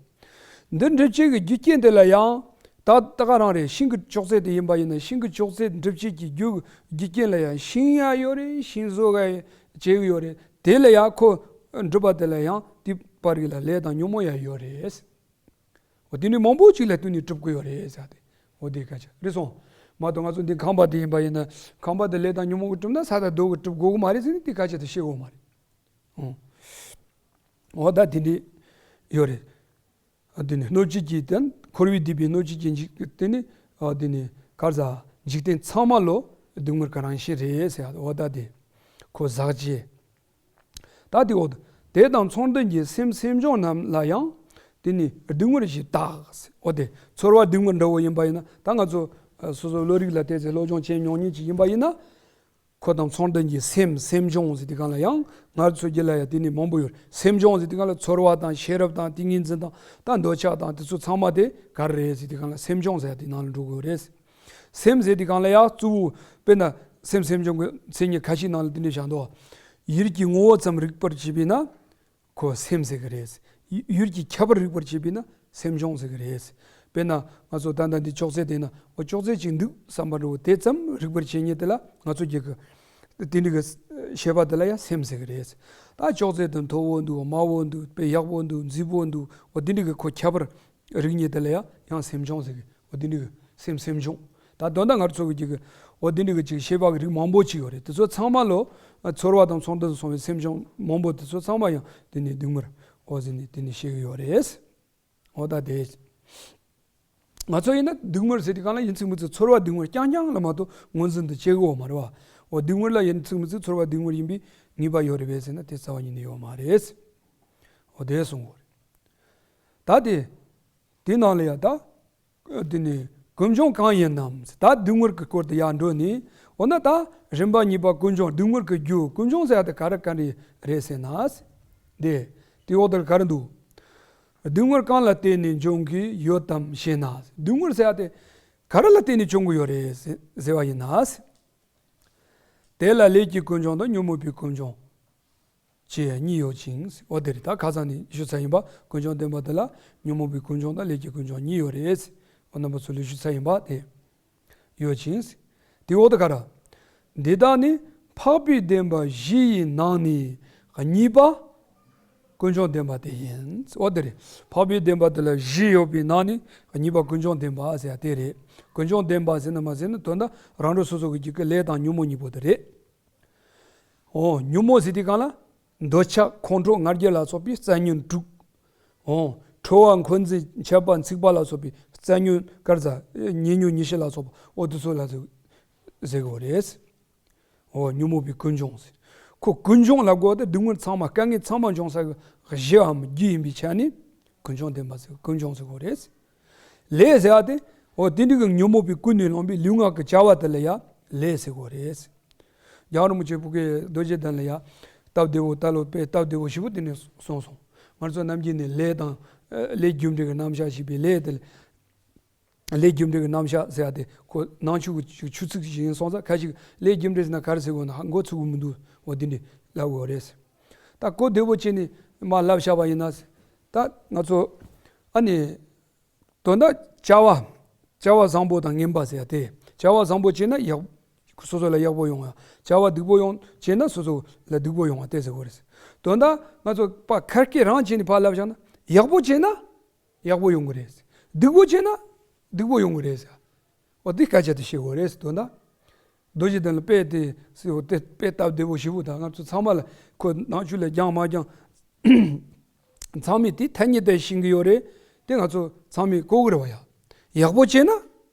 འདི་འགྲུབ་བྱེད་ཀྱི་རྒྱུ་རྐྱེན་དེ་ལ་ཡང་ད་ད་ག་རང་རེད། ཤིང་གི་ཅོག་ཙེ་དེ་ཡིན་པ་ཡིན་ན་ཤིང་གི་ཅོག་ཙེ་འགྲུབ་བྱེད་ཀྱི་རྒྱུ་རྒྱུ་རྐྱེན་ལ་ཡང་ཤིང་ཡང་ཡོད་རེད། ཤིང་བཟོ་ག་བྱེད་ཀྱི་ཡོད་རེད། དེ་ལ་ཡང་ཁོ་འགྲུབ་པ་དེ་ལ་ཡང་དེ་པར་རིས་ལ་ལས་དང་ཉོན་མོངས་ཡང་ཡོད་རེད། འོ་དེ་ནི་མང་པོ་ཅིག་ལ་བསྟུན་ནས་གྲུབ་ཀྱི་ཡོད་རེད་ཟེར་ཏེ། འོ་དེ་སྐད་ཆ་རེད་སོང་། མ་གཏོགས་ང་ཚོ་འདི་ཁང་པ་དེ་ཡིན་པ་ཡིན་ན་ཁང་པ་དེ་ལས་དང་ཉོན་མོངས་ཀྱིས་གྲུབ་ན་ས་དང་རྡོ་གིས་གྲུབ་དགོས་ཀྱི་མ་རེད་ཟེར་ནས་དེ་སྐད་ཆ་དེ་བཤད་དགོས་མ་རེད། འོ། འོ་ད་དེ་འདྲ་ཡོད་རེད། འོ་དེ་ནི་སྣོད་བཅུད་ཀྱི་དེ་འཁོར་བའི་སྡིག་པའི་སྣོད་བཅུད་ཀྱི་འཇིག་དེ་ནི་འོ་དེ་ནི་ག་རེ་ཟ་འཇིག་རྟེན་ཚང་མ་ལོ་སྡུག་བསྔལ་གྱི་རང་བཞིན་རེད་ཟེར། འོ་ད་དེ་ཁོ་ཟག་བཅས། ད་དེ་འོ་དེ་དང་མཚུངས་ལྡན་གྱི་སེམས་སེམས་བྱུང་རྣམས་ལ་ཡང་དེ་ནི་སྡུག་བསྔལ་ཞེས་བཏགས། འོ་དེ་ཚོར་བ་སྡུག་བསྔལ་འདྲ་བོ་ཡིན་པ་ཡིན་ན་ད་ང་ཚོ་ཨ་སོ་སོ་བློ་རིག་ལ་བལྟས་ཚེ་སློབ་སྦྱོང་བྱས་མྱོང་མཁན་ཅིག་ཡིན་པ་ཡིན་ན། ཁོ་དང་མཚུངས་ལྡན་གྱི་སེམས་སེམས་བྱུང་ཟེར་དུས་སྒང་ལ་ཡང་ང་ཚོ་རྒྱུད་ལ་ཡང་དེ་ནི་མང་པོ་ཡོད། སེམས་བྱུང་ཟེར་དུས་སྒང་ལ་ཚོར་བ་དང་ཤེས་རབ་དང་ཏིང་ངེ་འཛིན་དང་ད་འདོད་ཆགས་དང་དེ་ཚོ་ཚང་མ་དེ་ག་རེ་རེད་ཟེར་དུས་སྒང་ལ་སེམས་བྱུང་ཟེར་ཡ་དེ་ནང་ལ་འགྲོ་དགོས་རེད། སེམས་ཟེར་དུས་སྒང་ལ་ཡང་གཙོ་བོ་དཔེར་ན་སེམས་སེམས་བྱུང་གི་མཚན་ཉིད་ཁ་ཤས་ནང་ལ་དེ་འདྲ་བཞག་འདུག། ཡུལ་གྱི་ངོ་བོ་ཙམ་རིག་པར་བྱེད་པས་ན་ཁོ་སེམས་ཟེར་གི་རེད། ཡུལ་གྱི་ཁྱད་པར་རིག་པར་བྱེད་པས་ན་སེམས་བྱུང་ཟེར་གི་རེད། དཔེར་ན་ང་ཚོ་ད་ལྟ་འདི་ཅོག་ཙེ་དེ་ན་འོ་ཅོག་ཙེ་ཅིག་འདུག་བསམ་པ་འདྲ་བོ་དེ་ཙམ་རིག་པར་བྱེད་ཉིད་དེ་ལ་ང་ཚོ་རྒྱུད་ཀྱི་དེ་འདྲ་གི་ཤེས་པ་དེ་ལ་ཡང་སེམས་ཟེར་གི་རེད། ད་ཅོག་ཙེ་དེ་མཐོ་བོ་འདུག། དམའ་བོ་འདུག། དཔེ་ཡག་པོ་འདུག། མཛེས་པོ་འདུག། འོ་དེ་འདྲ་གི་ཁོ་ཁྱད་པར་རིག་ཉིད་དེ་ལ་ཡང་ཡང་སེམས་བྱུང་ཟེར་གི། འོ་དེ་འདྲ་གི་སེམས་སེམས་བྱུང་། ད་དོན་དག་ང་ཚོ་གི་རྒྱུད་ཀྱི་འོ་དེ་འདྲ་གི་ཅིག་ཤེས་པ་གི་རིགས་མང་པོ་ཅིག་ཡོད་རེད། དེ་ཚོ་ཚང་མ་ལོ་ཚོར་བ་དང་ཚོར་འདུ་སོང་བའི་སེམས་བྱུང་མང་པོ་དེ་ཚོ་ཚང་མ་ཡང་དེ་ནི་སྡུག་བསྔལ་འོ་ཟེར་ནས་དེ་ནི་ཤེས་གི་ཡོད་རེད། འོ་ད་དེ། ང་ཚོ་ཡིན་ན་སྡུག་བསྔལ་ཟེར་དུས་སྒང་ལ་ཡིན་ཚིག་མིན་ཚིག་ཚོར་བ་སྡུག་བསྔལ་རྐྱང་རྐྱང་ལ་མ་གཏོགས་ངོས་འཛིན་དུ་བྱེད་གི་ཡོད་མ་རེད་བ། འོ་སྡུག་བསྔལ་ལ་ཡིན་ཚིག་མིན་ཚིག་ཚོར་བ་སྡུག་བསྔལ་ཡིན་པའི་ངེས་པ་ཡོད་རེད་པས་ཟེར་ན་དེ་རྩ་བ་ཉིད་ནས་ཡོད་མ་རེད། འོ་དེ་གསུང་གི་ཡོད་རེད། ད་དེ། དེ་ནང་ལ་ཡང་ད། དེ་ནི་ཀུན་འབྱུང་གང་ཡིན་ནམ། ད་སྡུག་བསྔལ་གྱི་སྐོར་དུ་ཡར་འགྲོ་ནས། འོ་ན་ད་རིམ་པ་གཉིས་པ་ཀུན་འབྱུང་སྡུག་བསྔལ་གྱི་རྒྱུ་ཀུན་འབྱུང་ཟེར་ཡ་དེ་ག་རེ་ག་རེ་རེད་ཟེར་ན། དེ། དེ་འོག་ཏུ་ག་རེ་འདུག། སྡུག་བསྔལ་གང་ལ་བརྟེན་ནས་འབྱུང་གི་ཡོད་དམ་ཞེ་ན། སྡུག་བསྔལ་ཟེར་ཡ་དེ་ག་རེ་ལ་བརྟེན་ནས་བྱུང་གི་ཡོད་རེད་ཟེར་བ་ཡིན་ན། དེ་ལ་ལས་ཀྱི་ཀུན་འབྱུང་དང་ཉོན་མོངས་པའི་ཀུན་འབྱུང་ཅེས་གཉིས་ཡོད་ཅིང་། འོ་དེ་རེད། ད་ཁ་སང་ནས་ཞུས་ཚར་ཡིན་པ། ཀུན་འབྱུང་བདེན་པ་དེ་ལ་ཉོན་མོངས་པའི་ཀུན་འབྱུང་དང་ལས་ཀྱི་ཀུན་འབྱུང་གཉིས་ཡོད་རེད། འོ་རྣམ་པ་ཚོ་ལ་ཞུས་ཚར་ཡིན་པ་དེ་ཡོད་ཅིང་། དེའི་འོག་ཏུ་ག་རེ། འདི་དག་ནི་འཕགས་པའི་བདེན་པ་བཞི་ཡི་ནང་ནས་གཉིས་པ་ཀུན་འབྱུང་བདེན་པ་དེ་ཡིན། འོ་དེ་རེད། འཕགས་པའི་བདེན་པ་དེ་ལ་བཞི་ཡོད་པའི་ནང་ནས་གཉིས་པ་ཀུན་འབྱུང་བདེན་པ་ཟེར་ཡ་དེ་རེད། ཀུན་འབྱུང་བདེན་པ་ཟེར་ན་མ་ཟེར་ན་དོན་དག་རང་གྲོལ་སོ་སོ་གི་རྒྱུད་ཀྱི་ལས་དང་ཉོན་མོངས་གཉིས་པོ་དེ་རེད། འོ་ཉོན་མོངས་ཟེར་དུས་སྒང་ལ་འདོད་ཆགས་ཁོང་ཁྲོ་ང་རྒྱལ་ལ་སོགས་པའི་རྩ་ཉོན་དྲུག། འོ་ཁྲོ་བ་འཁོན་འཛིན་འཆད་པ་འཚིག་པ་ལ་སོགས་པའི་རྩ་ཉོན་དཀར་ཟ་ཉེ་ཉོན་ཉེས་བྱས་ལ་སོགས་པ་འོ་དེ་ཚོ་ལ་ཟེར་ཟེར་གི་རེད། འོ་ཉོན་མོངས་པའི་ཀུན་འབྱུང་ཟེར། ཁོ་ཀུན་འབྱུང་ལབ་དགོས་ཏེ་སྡུག་བསྔལ་ཚང་མ་དཀའ་ངལ་ཚང་མ་འབྱུང་ས་གི་གཞི་འམ་རྒྱུ་ཡིན་པའི་ཆ་ནས་ཀུན་འབྱུང་བདེན་པ་ཟེར་ཀུན་འབྱུང་ཟེར་གི་རེད། ལས་ཟེར་བ་དེ་འོ་དེ་འདྲ་གི་ཉོན་མོངས་པའི་ཀུན་ནས་བསླངས་པའི་ལུས་ངག་གི་བྱ་བ་དེ་ལ་ཡང་ལས་ཟེར་གི་རེད། རྒྱལ་བ་རིན་པོ་ཆེ་བོད་ཀྱི་རྡོ་རྗེ་གདན་ལ་ཡང་ སྟབས་བདེ་བོ་ད་ལོ་དཔེ་སྟབས་བདེ་བོ་ཞེ་པོ་དེ་ནས་སོང་སོང་། ང་ཚོ་ནམ་རྒྱུན་ནས་ལས་དང་ཨ་ལས་རྒྱུ་འབྲས་ཀྱི་རྣམ་གཞག་ཞེས་པའི་ལས་དེ། ལས་རྒྱུ་འབྲས་ཀྱི་རྣམ་གཞག་ཟེར་ཡ་དེ་ཁོ་ནང་ཆོས་ཀྱི་ཆུ་ཚིགས་ཤིག་ཡིན་སོང་ཙང་། ཁ་ཅིག་ལས་རྒྱུ་འབྲས་ཟེར་ན་ག་རེ་ཟེར་དགོས་ན་མགོ་ཚོས་ཀྱི་མི་འདུག་འོ་དེ་འདྲ་ལབ་དགོས་རེད། ད་གོ་བདེ་བོ་བྱས་ནས་མར་ལབ་བཞག་པ་ཡིན་ན། ད་ང་ཚོ་ཨ་ནི་དོན་དག་བྱ་བ། བྱ་བ་བཟང་པོ་དང་ངན་པ་ཟེར་ཡ་དེ། བྱ་བ་བཟང་པོ་བྱས་ན་ཡག་སོ་སོ་ལ་ཡག་པོ་ཡོང་ཡ། བྱ་བ་སྡུག་པོ་ཡོང་བྱས་ན་སོ་སོ་ལ་སྡུག་པོ་ཡོང་བ་དེ་ཟེར་དགོས་རེད། དོན་དག་ང་ཚོ་ཕར་ཁ་སྐད་རང་བྱས་ནས་ཕར་ལབ་བཞག་ན། ཡག་པོ་བྱས་ན་ཡག་པོ་ཡོང་གི་རེད། སྡུག་པོ་བྱས་ན་སྡུག་པོ་ཡོང་གི་རེད་ཟེར། འོ་དེ་སྐད་ཆ་དེ་བཤད་དགོས་རེད། དོན་དག་རྡོ་རྗེ་གདན་ལ་དཔེ་དེ་ཟེར་བ་དེ་དཔེ་སྟབས་བདེ་བོ་ཞེ་པོ་དང་། ང་ཚོ་ཚང་མ་ལ་ཁོ་ནང་ཆོས་ལ་སྦྱང་མ་སྦྱང་ཚང་མས་དེ་ཐ་སྙད་དེ་ཤེས་ཀྱི་ཡོད་རེད། དེ་ང་ཚོ་ཚང་མས་གོ་གི་རེད་བ་ཡ། ཡག་པོ་བྱས་ན་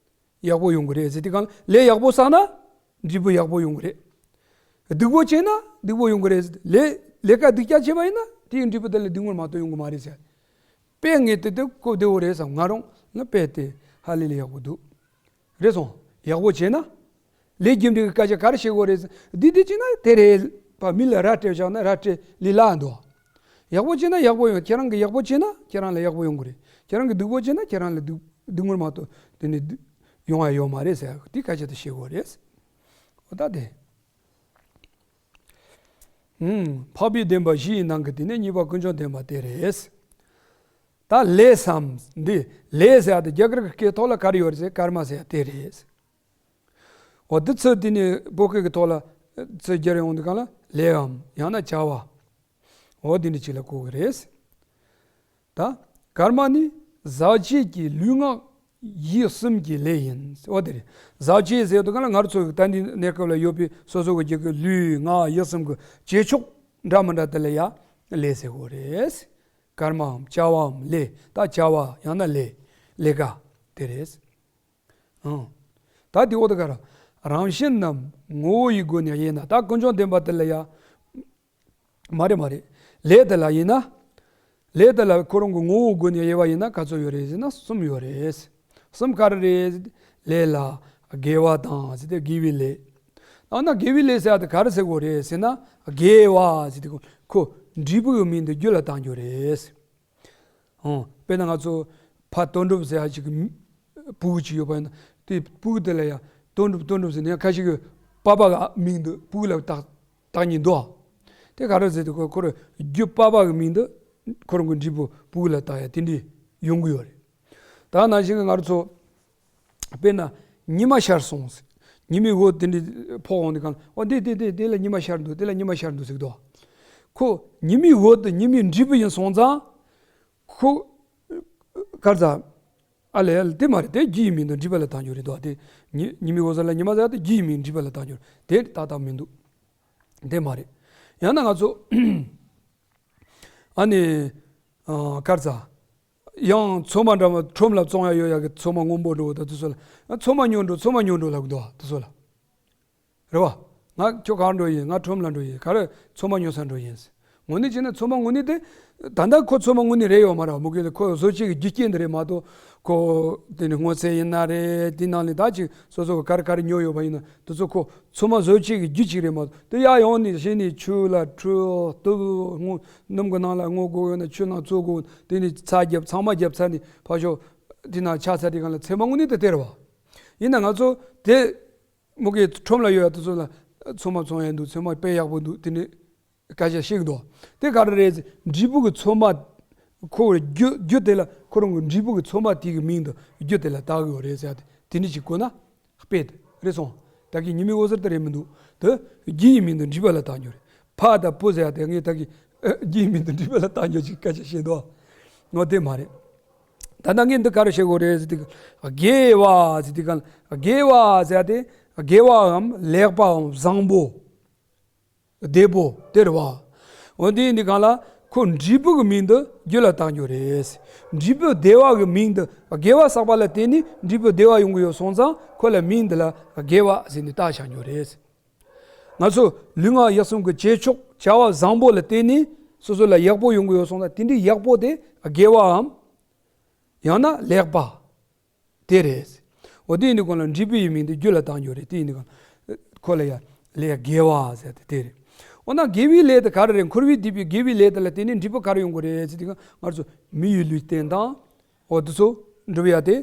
ཡག་པོ་ཡོང་གི་རེད་ཟེར། དེ་གང་ལས་ཡག་པོ་བསགས་ན་འབྲས་བུ་ཡག་པོ་ཡོང་གི་རེད། སྡུག་པོ་བྱས་ན་སྡུག་པོ་ཡོང་གི་རེད་ཟེར། ལས་ལས་ཀ་སྡུག་ཅག་བྱས་པ་ཡིན་ན་དེའི་འབྲས་བུ་དེ་ལས་སྡུག་བསྔལ་མ་གཏོགས་ཡོང་གི་མ་རེད་ཟེར། དཔེ་ངས་དེ་དེ་གོ་བདེ་བོ་རེད་བསམ། ང་རང་ལ་དཔེ་དེ་ཧ་ལས་ལས་ཡག་པོ་འདུག་རེད་སོང་། ཡག་པོ་བྱས་ན། ལས་རྒྱུ་འབྲས་ཀྱི་སྐད་ཆ་ག་རེ་བཤད་དགོས་རེད་ཟེར། འདི་འདི་བྱས་ན་དེ་རེད། ཕ་མི་ལ་ར་སྤྲད་བཞག་ན་ར་སྤྲད་ལས་སླ་འདུག་ཡག་པོ་བྱས་ན་ཡག་པོ་ཡོང་། ཁྱེད་རང་གིས་ཡག་པོ་བྱས་ན་ཁྱེད་རང་ལ་ཡག་པོ་ཡོང་གི་རེད། ཁྱེད་རང་གིས་སྡུག་པོ་བྱས་ན་ཁྱེད་རང་ལ་སྡུག་སྡུག་བསྔལ་མ་གཏོགས་དེ་ནི་སྡུག་ཡོང་བ་ཡོད་མ་རེད་ཟེར། དེ་སྐད་ཆ་དེ་བཤད་དགོས་རེད། འོ་ད་དེ། ཨུམ། འཕགས་པའི་བདེན་པ་བཞི་ཡི་ནང་གི་དེ་ནས་གཉིས་པ་ཀུན་འབྱུང་བདེན་པ་དེ་རེད། ད་ལས་སམ་འདི། ལས་ཟེར་ཡ་དེ་རྒྱ་གར་གྱི་སྐད་ཐོག་ལ་ག་རེ་ཡོད་རེད་ཟེར། ཀརྨ་ཟེར་ཡ་དེ་རེད། འོ་དེ་ཚོ་དེ་ནས་བོད་སྐད་ཀྱི་ཐོག་ལ་ཚུར་སྒྱུར་ཡོང་དུས་སྒང་ལ་ལས་འམ་ཡང་ན་བྱ་བ། འོ་དེ་འདྲ་ཅིག་ལ་གོ་གི་རེད། ད་ཀརྨ་ནི་ཟག་བཅས་ཀྱི་ལུས་ངག་ཡིད་གསུམ་གྱི་ལས་ཡིན། འོ་དེ་རེད། ཟག་བཅས་ཟེར་དུས་སྒང་ལ་ང་རང་ཚོ་གི་ད་འདི་གནས་སྐབས་ལ་ཡོད་པའི་སོ་སོ་གི་རྒྱུད་ཀྱི་ལུས་ངག་ཡིད་གསུམ་གྱི་བྱེད་ཕྱོགས་འདྲ་མི་འདྲ་དེ་ལ་ཡ་ལས་ཟེར་གོ་རེད། ཀརྨའམ་བྱ་བའམ་ལས། ད་བྱ་བ་ཡང་ན་ལས། ལས་ཀ་དེ་རེད། ཨང་། ད་དེ་འོ་དེ་ག་ར། རང་བཞིན་ནམ་ངོ་བོ་ཡི་སྒོ་ནས་དབྱེ་ན། ད་ཀུན་འབྱུང་བདེན་པ་དེ་ལ་ཡ། མ་རེད་མ་རེད། ལས་དེ་ལ་དབྱེ་ན། ལས་དེ་ལ་ཁོ་རང་གི་ངོ་བོའི་སྒོ་ནས་དབྱེ་བ་ཡིན་ན་ག་ཚོད་ཡོད་རེད་ཟེར་ན་གསུམ་ཡོད་རེད། གསུམ་ག་རེ་རེད། ལས་ལ་དགེ་བ་དང་ཟེར་ཏེ་དགེ་བའི་ལས། ཨ་ན་དགེ་བའི་ལས་ཟེར་ཡ་དེ་ག་རེ་ཟེར་དགོས་རེད་ཟེར་ན། དགེ་བ་ཟེར་ཏེ་ཁོ་འབྲས་བུ་གི་མིང་དེ་རྒྱུད་ལ་བཏང་རྒྱུ་རེད། ཨང་། དཔེར་ན་ང་ཚོ་ཕ་དོན་གྲུབ་ཟེར་ཡ་ཅིག་གི་བུ་གུ་ཅིག་ཡོད་པ་ཡིན་ན། དེ་བུ་གུ་དེ་ལ་ཡང་དོན་གྲུབ་དོན་གྲུབ་ཟེར་ནས་ཁ་ཤས་ཀྱིས་པ་ཕ་གི་མིང་དེ་བུ་གུ་ལ་བཏགས་བཏགས་མཁན་འདུག་དེ་ག་རེ་ཟེར་དུས་ཁོ་ཁོ་རང་རྒྱུད་པ་ཕ་གི་མིང་དེ་ཁོ་རང་གི་འབྲས་བུ་བུ་གུ་ལ་བཏགས་ཡ་དེ་འདྲ་ཡོང་གི་ཡོད་རེད། ད་ནང་བཞིན་གྱི་ང་རང་ཚོ་དཔེར་ན་ཉི་མ་ཤར་སོང་ཟེར། ཉི་མའི་འོད་དེ་འདྲ་ཕོག་འོང་དུས་སྒང་ལ། འོ་དེ་དེ་དེ་དེ་ལ་ཉི་མ་ཤར་འདུག་དེ་ལ་ཉི་མ་ཤར་འདུག་ཟེར་གི་འདུག་ཁོ་ཉི་མའི་འོད་དེ་ཉི་མའི་འབྲས་བུ་ཡིན་སོང་ཙང་། ཁོ་ག་རེ་ཟ། ཨ་ལས་ཨ་ལས། དེ་མ་རེད། དེ་རྒྱུ་ཡི་མིང་དུ་འབྲས་བུ་ལ་བཏང་རྒྱུ་རེད་དོ། དེ་ཉི་ཉི་མའི་འོད་ཟེར་ལ་ཉི་མ་ཟེར་དེ་རྒྱུ་ཡི་མིང་འབྲས་བུ་ལ་བཏང་རྒྱུ་རེད། དེ་ཏག་ཏག་མི་འདུག་དེ་མ་རེད། ཡང་ན་ང་ཚོ་ཨ་ནི་ཨ་ག་རེ་ཟ། ཡང་ཚོད་མ་འདྲ་མ་ཁྲོམ་ལ་བཙོང་ཡ་ཡོད་ཡ་གི་ཚོད་མ་སྔོན་པོ་འགྲོ་བ་དང་དེ་ཚོ་ལ། ཚོད་མ་ཉོ་འགྲོ་ཚོད་མ་ཉོ་འགྲོ་ལབ་གི་འདུག་དེ་ཚོ་ལ། རེད་བ། ང་ཁྱོད་ག་འགྲོ་ཡིན། ང་ཁྲོམ་ལ་འགྲོ་ཡིན། ག་རེ་ཚོད་མ་ཉོ་ས་འགྲོ་ཡིན། དངོས་གནས་བྱས་ན་ཚོད་མ་དངོས་གནས་དེ། ད་ལྟ་ཁོ་ཚོད་མ་དངོས་གནས་རེད་ཡོད་མ་རེད། མུ་གེ་ལ་ཁོ་བཟོ་བཅོས་ཀྱི་རྒྱུ་རྐྱེན་དེ་རེད་མ་གཏོགས། ཁོ་དེ་ནི་སྔོ་ཚལ་ཡིན་ན་རེད། དེ་ནང་ལས་ད་ཅིག་སོ་སོ་གི་ག་རེ་ག་རེ་ཉོ་ཡོད་པ་ཡིན་ན་དེ་ཚོ་ཁོ་ཚོད་མ་བཟོ་བཅོས་ཀྱི་རྒྱུ་གཅིག་རེད་མ་གཏོགས། དེ་ཡར་ཡོང་ནས་གཞི་ནས་ཆུ་ལ་ཁྲུ་གཏུབ་སྔོ་སྣུམ་གི་ནང་ལ་སྔོ་དགོས་ཡོད་ན་ཆུ་ནང་བཙོ་དགོས། དེ་ནས་ཚྭ་རྒྱབ་ཚང་མ་རྒྱབ་ཚར་ནས་ཕར་ཞོག་དེ་ནང་ཆགས་ཚར་དེ་གང་ལ་ཚོད་མ་དངོས་གནས་དེ་དེ་རེད་བ། ཡིན་ན་ང་ཚོ་དེ། མུ་གེ་ཁྲོམ་ལ་ཡོད་ཡ་དེ་ཚོ་ལ་ཚོད་མ་བཙོང་ཡ་འདུག་ཚོད་མ་དཔེ་ཡག་པོ་འདུག་དེ་ནས་སྐད་ཆ་བཤད་ཀྱི་འདུག་དེ་ག་རེ་རེད་ཟེར། འབྲས་བུ་གི་ཚོད་མ། ཁོ་རྒྱུ་རྒྱུ་དེ་ལ་ཁོ་རང་གི་འབྲས་བུ་གི་ཚོད་མ་དེ་གི་མིང་དུ་རྒྱུ་དེ་ལ་བཏགས་ཀྱི་ཡོད་རེད་ཟེར་ཡ་དེ་དེ་འདྲ་ཞིག་གོ་ན་དཔེ་དེ་རེད་སོང་། ད་གི་ཉི་མའི་འོད་ཟེར་དེ་རེད་མི་འདུག་དེ་རྒྱུ་ཡི་མིང་དུ་འབྲས་བུ་ལ་བཏགས་རྒྱུ་རེད། ཕ་དང་བུ་ཟེར་ཡ་དེ་ངས་ད་གི་རྒྱུ་ཡི་མིང་དུ་འབྲས་བུ་ལ་བཏགས་རྒྱུ་ཅིག་སྐད་ཆ་བཤད་འདུག་ངོ་དེ་མ་རེད། ད་ལྟ་ངས་འདི་ག་རེ་བཤད་དགོས་རེད་ཟེར་དུས། དགེ་བ་ཟེར་དུས་གང་དགེ་བ་ཟེར་ཏེ་དགེ་བའམ་ལེགས་པའམ་བཟང་པོ། བདེ་པོ་དེ་རེད་བ། འོ་དེ་ཡིན་དུས་གང་ལ་ཁོ་འབྲས་བུ་གི་མིང་དུ་རྒྱུད་ལ་བཏང་རྒྱུ་རེད། འབྲས་བུ་བདེ་བ་གི་མིང་དུ་དགེ་བ་བསགས་པ་ལ་བརྟེན་ནས་འབྲས་བུ་བདེ་བ་ཡོང་གི་ཡོད་སོང་ཙང་ཁོ་ལ་མིང་འདི་ལ་དགེ་བ་ཟེར་ནས་བཏགས་བཞག་རྒྱུ་རེད། ང་ཚོ་ལུས་ངག་ཡིད་གསུམ་གྱི་བྱེད་ཕྱོགས་བྱ་བ་བཟང་པོ་ལ་བརྟེན་ནས་སོ་སོ་ལ་ཡག་པོ་ཡོང་གི་ཡོད་སོང་ཙང་དེ་འདྲའི་ཡག་པོ་དེ་དགེ་བའམ། ཡང་ན་ལེགས་པ། དེ་རེད། འོ་དེ་ཡིན་དུས་གང་ལ་འབྲས་བུ་ཡི་མིང་དེ་རྒྱུད་ལ་བཏང་རྒྱུ་རེད། དེ་ཡིན་དུས་གང་ཁོ་ལ་ཡ་ལས་དགེ་བ་ཟེར་ཏེ་དེ་རེད། འོ་ན་དགེ་བའི་ལས་དེ་ག་རེ་རེད། འཁོར་བའི་སྡིག་པའི་དགེ་བའི་ལས་དེ་ལ་བརྟེན་ནས་འབྲས་བུ་ག་རེ་ཡོང་གི་རེད་ཟེར་དུས་ང་ཚོ་མི་ཡི་ལུས་རྟེན་དང་། འོ་དེ་ཚོ་འགྲུབ་ཡ་དེ་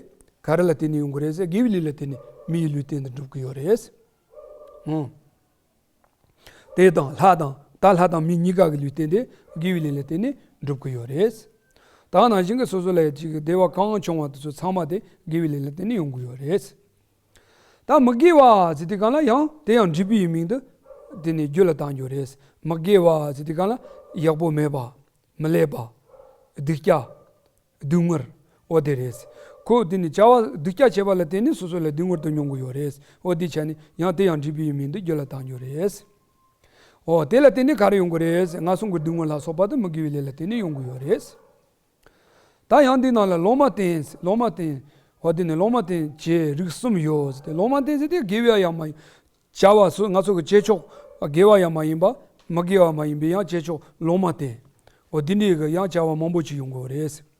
ག་རེ་ལ་བརྟེན་ནས་ཡོང་གི་རེད་ཟེར། དགེ་བའི་ལས་ལ་བརྟེན་ནས་མི་ཡི་ལུས་རྟེན་དེ་འགྲུབ་ཀྱི་ཡོད་རེད། ཨང་། དེ་དང་ལྷ་དང་། ད་ལྷ་དང་མི་གཉིས་ཀ་གི་ལུས་རྟེན་དེ་དགེ་བའི་ལས་ལ་བརྟེན་ནས་འགྲུབ་ཀྱི་ཡོད་རེད། ད་ནང་བཞིན་གྱི་སོ་སོ་ལ་ཅིག་བདེ་བ་གང་བྱུང་བ་དེ་ཚོ་ཚང་མ་དེ་དགེ་བའི་ལས་ལ་བརྟེན་ནས་ཡོང་གི་ཡོད་རེད། ད་མི་དགེ་བ་ཟེར་དུས་གང་ལ་ཡང་དེ་ཡང་འབྲས་བུའི་མིང་དུ་དེ་ནས་རྒྱུད་ལ་བཏང་རྒྱུ་རེད། མི་དགེ་བ་ཟེར་དུས་གང་ལ་ཡག་པོ་མེད་པ། མི་ལེགས་པ། སྡུག་ཅག་སྡུག་བསྔལ། འོ་དེ་རེད། ཁོ་དེ་ནི་བྱ་བ་སྡུག་ཅག་བྱས་པ་ལ་བརྟེན་ནས་སོ་སོ་ལ་སྡུག་བསྔལ་དུ་མྱོང་གི་ཡོད་རེད། འོ་དེ་ཆ་ནས་ཡང་དེ་ཡང་འབྲས་བུའི་མིང་དུ་རྒྱུད་ལ་བཏང་རྒྱུ་རེད། འོ་དེ་ལ་བརྟེན་ནས་ག་རེ་ཡོང་གི་རེད། ངན་སོང་གི་སྡུག་བསྔལ་ལ་སོགས་པ་དེ་མི་དགེ་བའི་ལས་ལ་བརྟེན་ནས་ཡོང་གི་ཡོད་རེད། ད་ཡང་འདི་ནང་ལ་ལོག་མ་བརྟེན། ལོག་མ་བརྟེན། འོ་དེ་ནི་ལོག་མ་བརྟེན་བྱེད་རིགས་གསུམ་ཡོད་ཟེར་ཏེ། ལོག་མ་བརྟེན་ཟེར་ཏེ་དགེ་བ་ཡང་མ་ཡིན། བྱ་བ་སོ་ང་ཚོ་གི་བྱེད་ཕྱོགས་དགེ་བ་ཡང་མ་ཡིན་པ། མི་དགེ་བ་མ་ཡིན་པའི་ཡང་བྱེད་ཕྱོགས་ལོག་མ་བརྟེན། འོ་དེ་འདྲའི་གི་ཡང་བྱ་བ་མང་པོ་ཅིག་ཡོང་གི་རེད།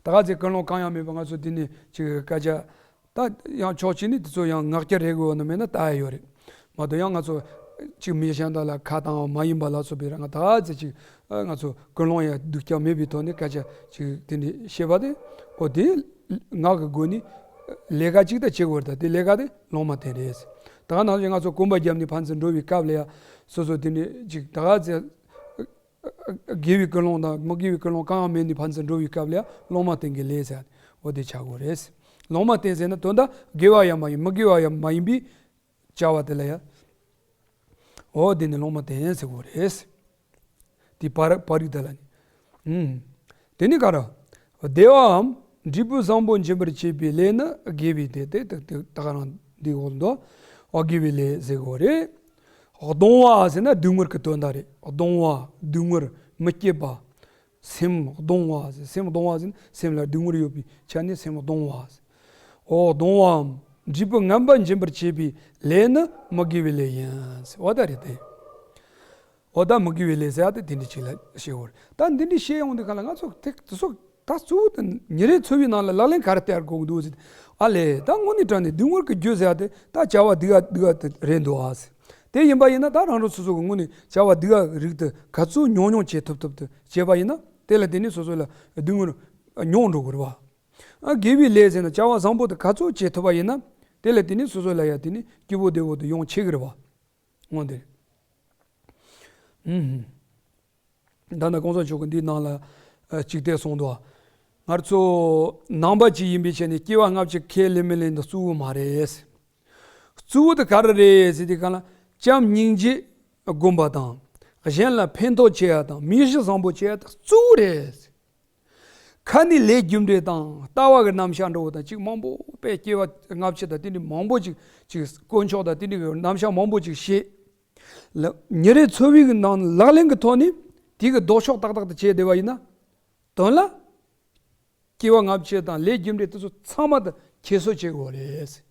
ད་ག་ཚོད་ཀུན་སློང་གང་ཡང་མེད་པ་ང་ཚོ་དེ་ནས་ཅིག་སྐད་ཆ། ད་ཡང་ཕྱོགས་གཅིག་ནས་དེ་ཚོ་ཡང་ངག་འཁྱལ་རེད་དགོས་ནི་མེད་ན་ད་ཡོད་རེད། མ་གཏོགས་ཡང་ང་ཚོ་ཅིག་མི་གཞན་དག་ལ་ཁ་བཏང་བ་མ་ཡིན་པ་ལ་སོགས་པའི་རང་ད་ག་ཚོད་ཅིག་ང་ཚོ་ཀུན་སློང་ཡང་སྡུག་ཅག་མེད་པའི་ཐོག་ནས་སྐད་ཆ་ཅིག་དེ་འདྲ་བཤད་པ་དེ། འོ་དེ་ངག་གི་སྒོ་ནས་ལས་ཀ་ཅིག་ད་བྱེད་དགོས་རེད། ད་དེ་ལས་ཀ་དེ་ལོག་མ་བརྟེན་རེད། ད་ག་ནང་བཞིན་ང་ཚོ་གོམ་པ་བརྒྱབ་ནས་ཕན་ཚུན་འགྲོ་བའི་སྐབས་ལ་ཡང་སོ་སོ་དེ་འདྲ་ཅིག་ད་ག་ཚོད་དགེ་བའི་ཀུན་སློང་དང་མི་དགེ་བའི་ཀུན་སློང་གང་ཡང་མེད་ནས་ཕན་ཚུན་འགྲོ་བའི་སྐབས་ལ་ཡང་ལོག་མ་བརྟེན་གྱི་ལས་ཟེར། འོ་དེ་ཆགས་དགོས་རེད། ལོག་མ་བརྟེན་ཟེར་ན་དོན་དག་དགེ་བ་ཡང་མ་ཡིན་མི་དགེ་བ་ཡང་མ་ཡིན་པའི་བྱ་བ་དེ་ལ་ཡང་། འོ་དེ་ནི་ལོག་མ་བརྟེན་ཟེར་དགོས་རེད། དེ་པར་པར་རིགས་དེ་ལ་ནི། ཨུམ། དེ་ནི་ག་ར། བདེ་བའམ་འབྲས་བུ་བཟང་པོ་འབྱིན་པར་བྱེད་པའི་ལས་ནི་དགེ་བའི་དེ་དེ་དེ་དེ་ད་ག་རང་འདི་འོག་འདུག་འོ་དགེ་བའི་ལས་ཟེར་དགོས་རེད། གདུང་བ་ཟེར་ན་སྡུག་བསྔལ་གྱི་དོན་དག་རེད། གདུང་བ་སྡུག་བསྔལ་མི་སྐྱིད་པ། སེམས་གདུང་བ་ཟེར། སེམས་གདུང་བ་ཟེར་ན་སེམས་ལ་སྡུག་བསྔལ་ཡོད་པའི་ཆ་ནས་སེམས་གདུང་བ་ཟེར། འོ་གདུང་བའམ་འབྲས་བུ་ངན་པ་འབྱིན་པར་བྱེད་པའི་ལས་ནི་མི་དགེ་བའི་ལས་ཡིན་ཟེར། འོ་ད་རེད་དེ། འོ་ད་མི་དགེ་བའི་ལས་ཟེར་ཡ་དེ་དེ་འདྲ་ཅིག་ལ་བཤད་འོ་རེད། ད་འདི་འདྲ་བཤད་ཡོང་དུས་ག་ལ་ང་ཚོ་དེ་དེ་ཚོ་ད་གཙོ་བོ་དེ་ཉིན་རེའི་འཚོ་བའི་ནང་ལ་ལག་ལེན་ག་རེ་བསྟར་དགོས་ཀྱི་འདུག་ཟེར། ཨ་ལས་ད་དངོས་གནས་དྲང་གནས་སྡུག་བསྔལ་གྱི་རྒྱུ་ཟེར་ཡ་དེ་ད་བྱ་བ་སྡུག་ག་སྡུག་ག་དེ་རེད་འདུག་ཨ་ཟེར། དེ་ཡིན་པ་ཡིན་ན་ད་རང་རང་སོ་སོ་གི་དངོས་གནས་བྱ་བ་སྡུག་ག་རིགས་དེ་ག་ཚོད་ཉུང་ཉུང་བྱེད་ཐུབ་ཐུབ་དེ་བྱས་པ་ཡིན་ན་དེ་ལ་དེ་ནས་སོ་སོ་ལ་སྡུག་བསྔལ་ཉུང་འགྲོ་གི་རེད་བ། ཨ་དགེ་བའི་ལས་ཟེར་ན་བྱ་བ་བཟང་པོ་དེ་ག་ཚོད་བྱེད་ཐུབ་པ་ཡིན་ན་དེ་ལ་དེ་ནས་སོ་སོ་ལ་ཡ་དེ་ནས་སྐྱིད་པོ་བདེ་པོ་དེ་ཡོང་ཆེ་གི་རེད་བ། འོ་དེ་རེད། ཨུམ། ད་ནི་གོང་ས་མཆོག་གིས་འདིའི་ནང་ལ་ཨ་ཅིག་དེ་གསུངས་འདུག་ང་ཚོ་ནང་པ་ཅིག་ཡིན་པའི་ཆ་ནས་སྐྱེ་བ་སྔ་ཕྱི་ཁས་ལེན་མི་ལེན་དེ་གཙོ་བོ་མ་རེད། གཙོ་བོ་དེ་ག་རེ་རེད་ཟེར་དུས་ག་ལ་བྱམས་སྙིང་རྗེ་སྒོམ་པ་དང་། གཞན་ལ་ཕན་ཐོགས་བྱེད་ཡ་དང་། མི་གཞི་བཟང་པོ་བྱེད་ཡ་དེ་གཙོ་བོ་རེད། ཁ་ནས་ལས་རྒྱུ་འབྲས་དང་ལྟ་བ་གི་རྣམ་གཞག་འདྲ་བོ་དང་ཅིག་མང་པོ་དཔེ་སྐྱེ་བ་སྔ་ཕྱི་དང་དེ་འདྲའི་མང་པོ་ཅིག་ཅིག་དཀོན་མཆོག་དང་དེ་འདྲའི་གི་རྣམ་གཞག་མང་པོ་ཅིག་བཤད། ལ་ཉིན་རེའི་འཚོ་བའི་གི་ནང་ལག་ལེན་གི་ཐོག་ནས་དེ་གི་ལྡོག་ཕྱོགས་ཏག་ཏག་ཏུ་བྱས་བསྡད་པ་ཡིན་ན། དོན་ལ། སྐྱེ་བ་སྔ་ཕྱི་དང་ལས་རྒྱུ་འབྲས་དེ་ཚོ་ཚང་མ་དེ་ཁྱད་གསོད་བྱེད་དགོས་རེད།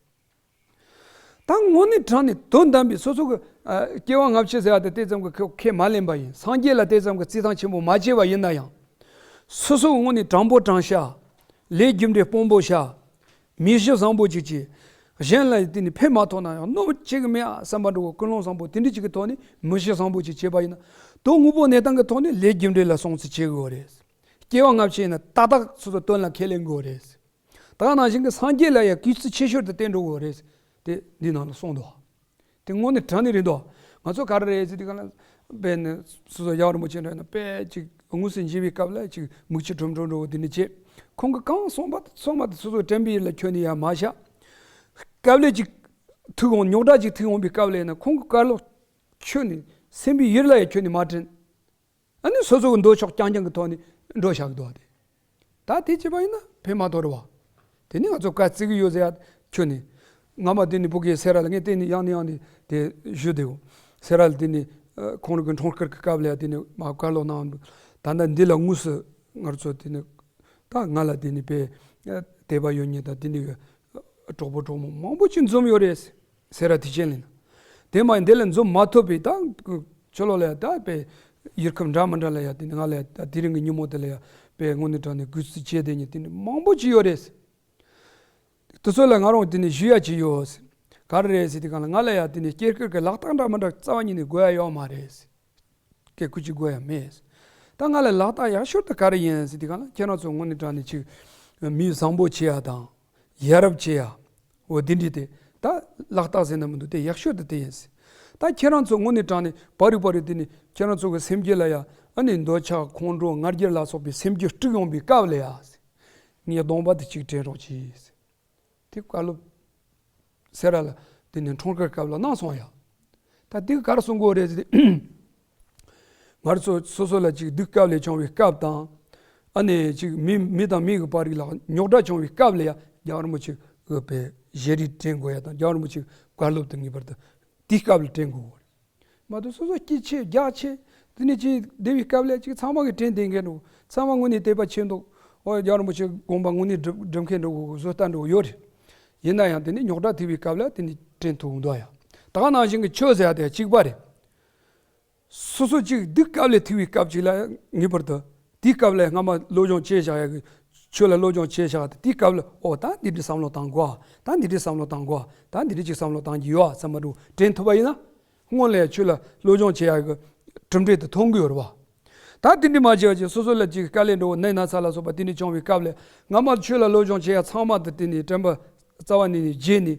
ད་དངོས་གནས་དྲང་ནས་དོན་དམ་པའི་སོ་སོ་གི་ཨ་སྐྱེ་བ་སྔ་ཕྱི་ཟེར་བ་དེ་དེ་ཙམ་གི་ཁས་ཁས་མ་ལེན་པ་ཡིན། སངས་རྒྱས་ལ་དེ་ཙམ་གི་བརྩི་མཐོང་ཆེན་པོ་མ་བྱས་པ་ཡིན་ན་ཡང་། སོ་སོ་དངོས་གནས་དྲང་པོ་དྲང་བཞག་ལས་རྒྱུ་འབྲས་དཔང་པོ་བཞག་མི་གཞི་བཟང་པོ་ཅིག་བྱེད། གཞན་ལ་དེ་ནི་ཕན་མ་ཐོགས་ན་ཡང་གནོད་པ་བྱེད་གི་མེད་ཨ་བསམ་པ་འདྲ་བོ་ཀུན་སློང་བཟང་པོ་དེ་འདྲ་ཅིག་གི་ཐོག་ནས་མི་གཞི་བཟང་པོ་ཅིག་བྱེད་པ་ཡིན་ན། དོན་དངོས་པོ་གནས་སྟངས་ཀྱི་ཐོག་ནས་ལས་རྒྱུ་འབྲས་ལ་སྲུང་བརྩི་བྱེད་དགོས་རེད། སྐྱེ་བ་སྔ་ཕྱི་ཡིན་ན་ཏག་ཏག་སོ་སོ་དོན་ལ་ཁས་ལེན་དགོས་རེད། ད་ག་ནང་བཞིན་གྱི་སངས་རྒྱས་ལ་ཡང་གུས་བརྩི་ཆེ་ཤོས་དེ་བསྟེན་འགྲོ་དགོས་རེད། དེ་འདི་ནང་ལ་གསུངས་འདུག་དེ་དངོས་གནས་དྲང་གནས་རེད་འདུག་ང་ཚོ་ག་རེ་རེད་ཟེར་དུས་ག་ལ་དཔེ་ནི་སོ་སོ་ཡབ་རིན་པོ་ཆེ་འདྲ་ཡིན་ན་དཔེ་ཅིག་དངོས་སུ་མཇལ་བའི་སྐབས་ལ་ཅིག་མིག་ཆུ་ཁྲོམ་ཁྲོམ་འགྲོ་བ་དེ་འདྲ་བྱེད། ཁོང་གི་གང་གསུངས་པ་གསུངས་པ་དེ་སོ་སོ་དྲན་པའི་ཡུལ་ལ་ཁྱོན་ནས་ཡང་མ་བཞག་སྐབས་ལས་ཅིག་ཐུག་འོང་རྙོག་དྲ་ཅིག་ཐུག་འོང་པའི་སྐབས་ལ་ཡིན་ན་ཁོང་གི་བཀའ་སློབ་ཁྱོན་ནས་སེམས་པའི་ཡུལ་ལ་ཡང་ཁྱོན་ནས་མ་དྲན། ཨ་ནི་སོ་སོ་གི་འདོད་ཕྱོགས་རྐྱང་རྐྱང་གི་ཐོག་ནས་འགྲོ་བཞག་གི་འདུག་སྟེ། ད་དེ་བྱས་པ་ཡིན་ན་ཕན་མ་ཐོགས་རེད་བ། དེ་ནི་ང་ཚོ་བཀའ་བརྩི་གི་ཡོད་ཟེར་ཡ་ཁྱོན་ནས། སྔ་མ་དེ་ནི་བུ་གའི་སེ་ར་ལ་ངས་བལྟས་ནས་ཡང་ནས་ཡང་ནས་དེ་ཞུས་དེའོ། སེ་ར་ལ་དེ་ནི་ཨ་ཁོང་རང་གི་འཁྲུངས་སྐར་གྱི་སྐབས་ལ་ཡ་དེ་ནི་མ་བཀའ་སློབ་གནང་། ད་ལྟ་འདི་ལ་དངོས་སུ་ང་ཚོ་དེ་ནི་ད་ང་ལ་དེ་ནི་དཔེ་དད་པ་ཡོད་མཁན་དང་དེ་ནི་གྲོགས་པོ་གྲོགས་མོ་མང་པོ་ཅིག་འཛོམས་ཡོད་རེད། སེ་ར་དུས་ཆེན་ལ་ཡིན་ན། དེ་མ་ཡིན་དེ་ལ་འཛོམས་མ་ཐུབ་པའི་ད་ཁྱོད་ལོ་ལ་ཡ་ད་དཔེ་ཡུལ་ཁམས་འདྲ་མི་འདྲ་ལ་ཡ་དེ་ནི་ང་ལ་ཡ་ད་དེ་རིང་གི་ཉིན་མོ་དེ་ལ་ཡ་དཔེ་དངོས་གནས་དྲང་ནས་གུས་བརྩི་བྱས་དེ་ཉིན་དེ་ནི་མང་པོ་ཅིག་ཡོད་རེད། དེ་ཚོ་ལ་ང་རང་དེ་ནི་ཞུ་ཡ་ཅིག་ཡོད། ག་རེ་རེད་ཟེར་དུས་ག་ལ་ང་ལ་ཡ་དེ་ནི་སྐྱེ་སྐར་གི་ལག་རྟགས་འདྲ་མི་འདྲ་རྩ་བ་ཉིད་ནས་དགོས་ཡ་ཡོད་མ་རེད། སྐད་ཁུ་ཅིག་དགོས་ཡ་མེད། ད་ང་ལ་ལག་རྟགས་ཡག་ཤོས་དེ་ག་རེ་ཡིན་ཟེར་དུས་གང་ལ། ཁྱེད་རང་ཚོ་དངོས་གནས་དྲང་གནས་ཅིག་མི་བཟང་པོ་བྱེད་ཡ་དང་ཡ་རབས་བྱེད་ཡ། འོ་དེ་འདྲ་དེ་ད་ལག་རྟགས་ཟེར་ན་མི་འདུག་དེ་ཡག་ཤོས་དེ་དེ་ཡིན་ཟེར། ད་ཁྱེད་རང་ཚོ་དངོས་གནས་དྲང་གནས་བར་རེ་བར་རེ་དེ་ནི་ཁྱེད་རང་ཚོ་གི་སེམས་རྒྱུད་ལ་ཡ་ཨ་ནི་འདོད་ཆགས་ཁོང་ཁྲོ་ང་རྒྱལ་ལ་སོགས་པའི་སེམས་རྒྱུད་དཀྲུག་ཡོང་བའི་སྐབས་ལ་ཡ་ངས་གདོང་པ་དེ་གཅིག་དྲན་རོགས་གྱིས། དེ་བཀའ་སློབ་སེ་ར་ལ་དེ་ནས་འཁྲུངས་སྐར་སྐབས་ལ་གནང་སོང་ཡ། ད་དེ་ག་རེ་གསུང་གི་ཡོད་རེད་ཟེར་དུས། ང་ཚོ་སོ་སོ་ལ་ཅིག་སྡུག་སྐབས་ལས་བྱུང་བའི་སྐབས་དང་། ཨ་ནི་ཅིག་མི་མི་དང་མི་གི་བར་རིགས་ལ་རྙོག་དྲ་བྱུང་བའི་སྐབས་ལ་ཡ་རྒྱལ་བ་རིན་པོ་ཆེ་གི་པའི་ཞལ་རས་དྲན་དགོས་ཡ་དང་། རྒྱལ་བ་རིན་པོ་ཆེ་བཀའ་སློབ་དེ་ངེས་པར་དུ་དེའི་སྐབས་ལ་དྲན་དགོས་པ་རེད། མ་གཏོགས་སོ་སོ་སྐྱིད་ཆེ་རྒྱགས་ཆེ་དེ་ནས་ཅིག་བསྡད་པའི་སྐབས་ལ་ཅིག་ཚང་མ་གི་དྲན་བསྡད་མཁན་འགྲོ། ཚང་མ་དངོས་གནས་དད་པ་ཆེ་མདོག་འོ་རྒྱལ་བ་རིན་པོ་ཆེ་དགོངས་པ་དངོས་གནས་སྒྲུབ་སྒྲུབ་མཁན་འགྲོ་དགོས་བཟོ་ལྟ་འགྲོ་ཡོད་རེད། ཡིན་ན་ཡང་དེ་ནས་རྙོག་དྲ་ཐེབས་པའི་སྐབས་ལ་དེ་ནས་དྲན་ཐུབ་འདུག་ཡ། ད་ག་ནང་བཞིན་གྱི་ཆོས་ཟེར་ཡ་དེ་གཅིག་པ་རེད། སོ་སོ་ཅིག་སྡུག་སྐབས་ལས་ཐུག་པའི་སྐབས་ཅིག་ལ་ངེས་པར་དུ་དེའི་སྐབས་ལ་སྔ་མ་སློབ་སྦྱོང་བྱས་བཞག་ཡ་གི་ཆོས་ལ་སློབ་སྦྱོང་བྱས་བཞག་དེ་དེའི་སྐབས་ལ་ཨོ་ད་འདི་འདྲའི་བསམ་བློ་བཏང་དགོས། ད་འདི་འདྲའི་ཅིག་བསམ་བློ་བཏང་དགོས། ད་འདི་འདྲའི་ཅིག་བསམ་བློ་བཏང་གི་ཡོད་བསམ་པ་འདྲ་དྲན་ཐུབ་པ་ཡིན་ན། སྔོན་ལ་ཡ་ཆོས་ལ་སློབ་སྦྱོང་བྱེད་ཡ་གི་གྲུབ་འབྲས་དེ་མཐོང་གི་ཡོད་རེད་བ། ད་དེ་འདྲའི་མ་བྱས་པ་ཅིག་སོ་སོ་ལ་ཅིག་དཀའ་ལས་འགྲོ་ནད་ན་ཚ་ལ་སོགས་པ་དེ་འདྲའི་བྱུང་བའི་སྐབས་ལ་སྔ་མ་ཆོས་ལ་སློབ་སྦྱོང་བྱེད་ཡ་ཚང་མ་དེ་དེ་ནས་དྲན་པ་རྩ་བ་ནས་ནས་བརྗེད་ནས།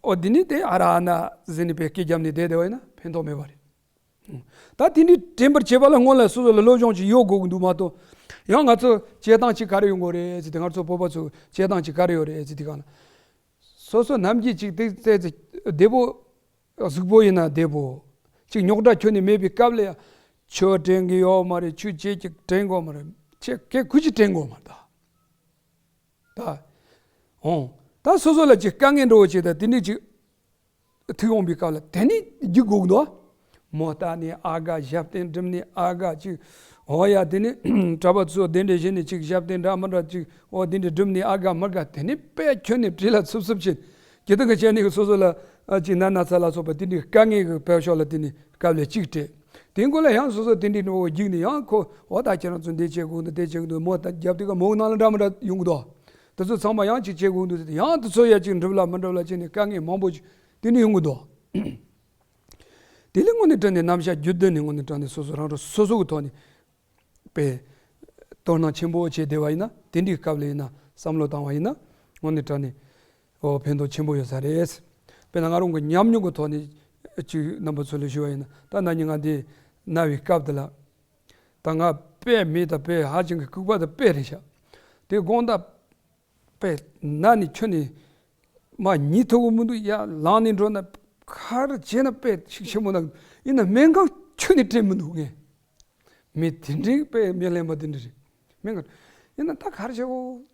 ཨོ་འདི་ནི་དེ་ཨ་ར་ཨ་ན་ཟེར་ནས་པའི་སྐད་རྒྱབ་ནས་བསྡད་བསྡད་པ་ཡིན་ན་ཕན་ཐོགས་མེད་པ་རེད། ད་དེ་འདྲའི་དྲན་པར་བྱེད་པ་ལ་སྔོན་ལ་སོ་སོ་ལ་སློབ་སྦྱོང་ཅིག་ཡོད་དགོས་ཀྱི་འདུག་མ་གཏོགས། ཡང་ང་ཚོ་བྱེད་སྟངས་ཅིག་ག་རེ་ཡོང་དགོས་རེད་ཟེར་དུས། ང་ཚོ་བོད་པ་ཚོ་བྱེད་སྟངས་ཅིག་ག་རེ་ཡོད་རེད་ཟེར་དུས་གང་ལ། སོ་སོ་ནམ་རྒྱུན་ཅིག་དེ་བཙལ་ཚེ་བདེ་པོ། གཟུགས་པོ་ཡིན་ན་བདེ་པོ། ཅིག་རྙོག་དྲ་ཁྱོན་ནས་མེད་པའི་སྐབས་ལ་ཡང་ཆོས་དྲན་གྱི་ཡོད་མ་རེད། ཆོས་བྱེད་ཀྱི་དྲན་དགོས་མ་རེད། ཆེ་སྐད་ཁུ་ཅིག་དྲན་དགོས་མ་རེད་ད། ད། འོང་། ད་སོ་སོ་ལ་ཅིག་དཀའ་ངལ་འགྲོ་བ་ཅིག་དང་དེ་འདྲ་ཅིག་ཐུག་འོང་པའི་སྐབས་ལ་དེ་ནི་རྒྱུག་དགོས་ཀྱི་འདུག་མོ་ལྟ་ནི་ཨ་དགའ་ཞབས་བརྟན་སྒྲུབ་ནི་ཨ་དགའ་ཅིག་འོ་ཡ་དེ་ནི་གྲྭ་པ་ཚོ་དེ་འདྲ་བྱས་ནས་ཅིག་ཞབས་བརྟན་འདྲ་མི་འདྲ་ཅིག་འོ་དེ་འདྲ་སྒྲུབ་ནི་ཨ་དགའ་མི་དགའ་དེ་ནི་དཔེ་ཁྱོན་ནས་བྲེལ་ལ་འཚུབ་འཚུབ་བྱེད། ཇི་ལྟར་གྱི་བྱས་ནས་སོ་སོ་ལ་ཨ་ཅིག་ན་ན་ཚ་ལ་སོགས་པ་དེ་འདྲའི་དཀའ་ངལ་གྱི་བེད་ཤོག་ལ་དེ་ནི་སྐབས་ལ་གཅིག་སྤྲད། དེ་འགོ་ལ་ཡང་སོ་སོ་དེ་འདྲའི་ནི་འོ་རྒྱུག་ནས་ཡང་ཁོ་འོ་ད་ཁྱེད་རང་ཚོ་འདི་བྱེད་དགོས་འདུག་དེ་བྱེད་དགོས་འདུག་མོ་ད་རྒྱབ་དུས་ཀ་མོ་ནང་ལ་འདྲ་མི་འདྲ་ཡོང་གི་འདུག་དེ་ཚོ་ཚང་མ་ཡང་ཅིག་བྱེད་དགོས་འདུག་ཡང་དེ་ཚོ་ཡ་ཅིག་འགྲུབ་ལ་མི་འགྲུབ་ལ་བྱས་ནས་དཀའ་ངལ་མང་པོ་ཅིག་དེ་ནི་ཡོང་གི་འདུག་དེ་ལས་དངོས་གནས་དྲང་གནས་རྣམ་གཞག་རྒྱུད་སྡེ་ནི་དངོས་གནས་དྲང་གནས་སོ་སོ་རང་རང་སོ་སོ་གི་ཐོག་ནས་པའི་དོ་སྣང་ཆེན་པོ་བྱས་བསྡད་པ་ཡིན་ན། དེ་འདྲའི་སྐབས་ལ་ཡིན་ན་བསམ་བློ་བཏང་བ་ཡིན་ན་དངོས་གནས་དྲང་གནས་འོ་ཕན་ཐོགས་ཆེན་པོ་ཡོད་ས་རེད། དཔེར་ན་ང་རང་གི་ཉམས་མྱོང་གི་ཐོག་ནས་ཅིག་རྣམ་པ་ཚོ་ལ་ཞུ་བ་ཡིན་ན། ད་ན་ནིང་ང་འདི་ན་བའི་སྐབས་དེ་ལ་ད་ང་དཔེ་མེད་ད་དཔེ་ཧ་ཅང་གི་ལྐུགས་པ་ད་དཔེ་རེད་ཤག་དེ་དགོང་དག་པས་ན་ནི་ཁྱོན་ནས་མ་ཉལ་ཐུབ་ཀྱི་མི་འདུག་ཡར་ལངས་ནས་འགྲོ་ན་ག་རེ་བྱས་ན་དཔེ་ཤུགས་ཆེན་པོ་ན། ཡིན་ན་སྨན་ཁང་ཁྱོན་ནས་དྲན་མི་འདུག་ངས། མི་དེ་འདྲའི་དཔེ་མི་ལེན་པ་དེ་འདྲ་རེད། སྨན་ཁང་ཡིན་ན་ད་ག་རེ་བྱེད་གོ།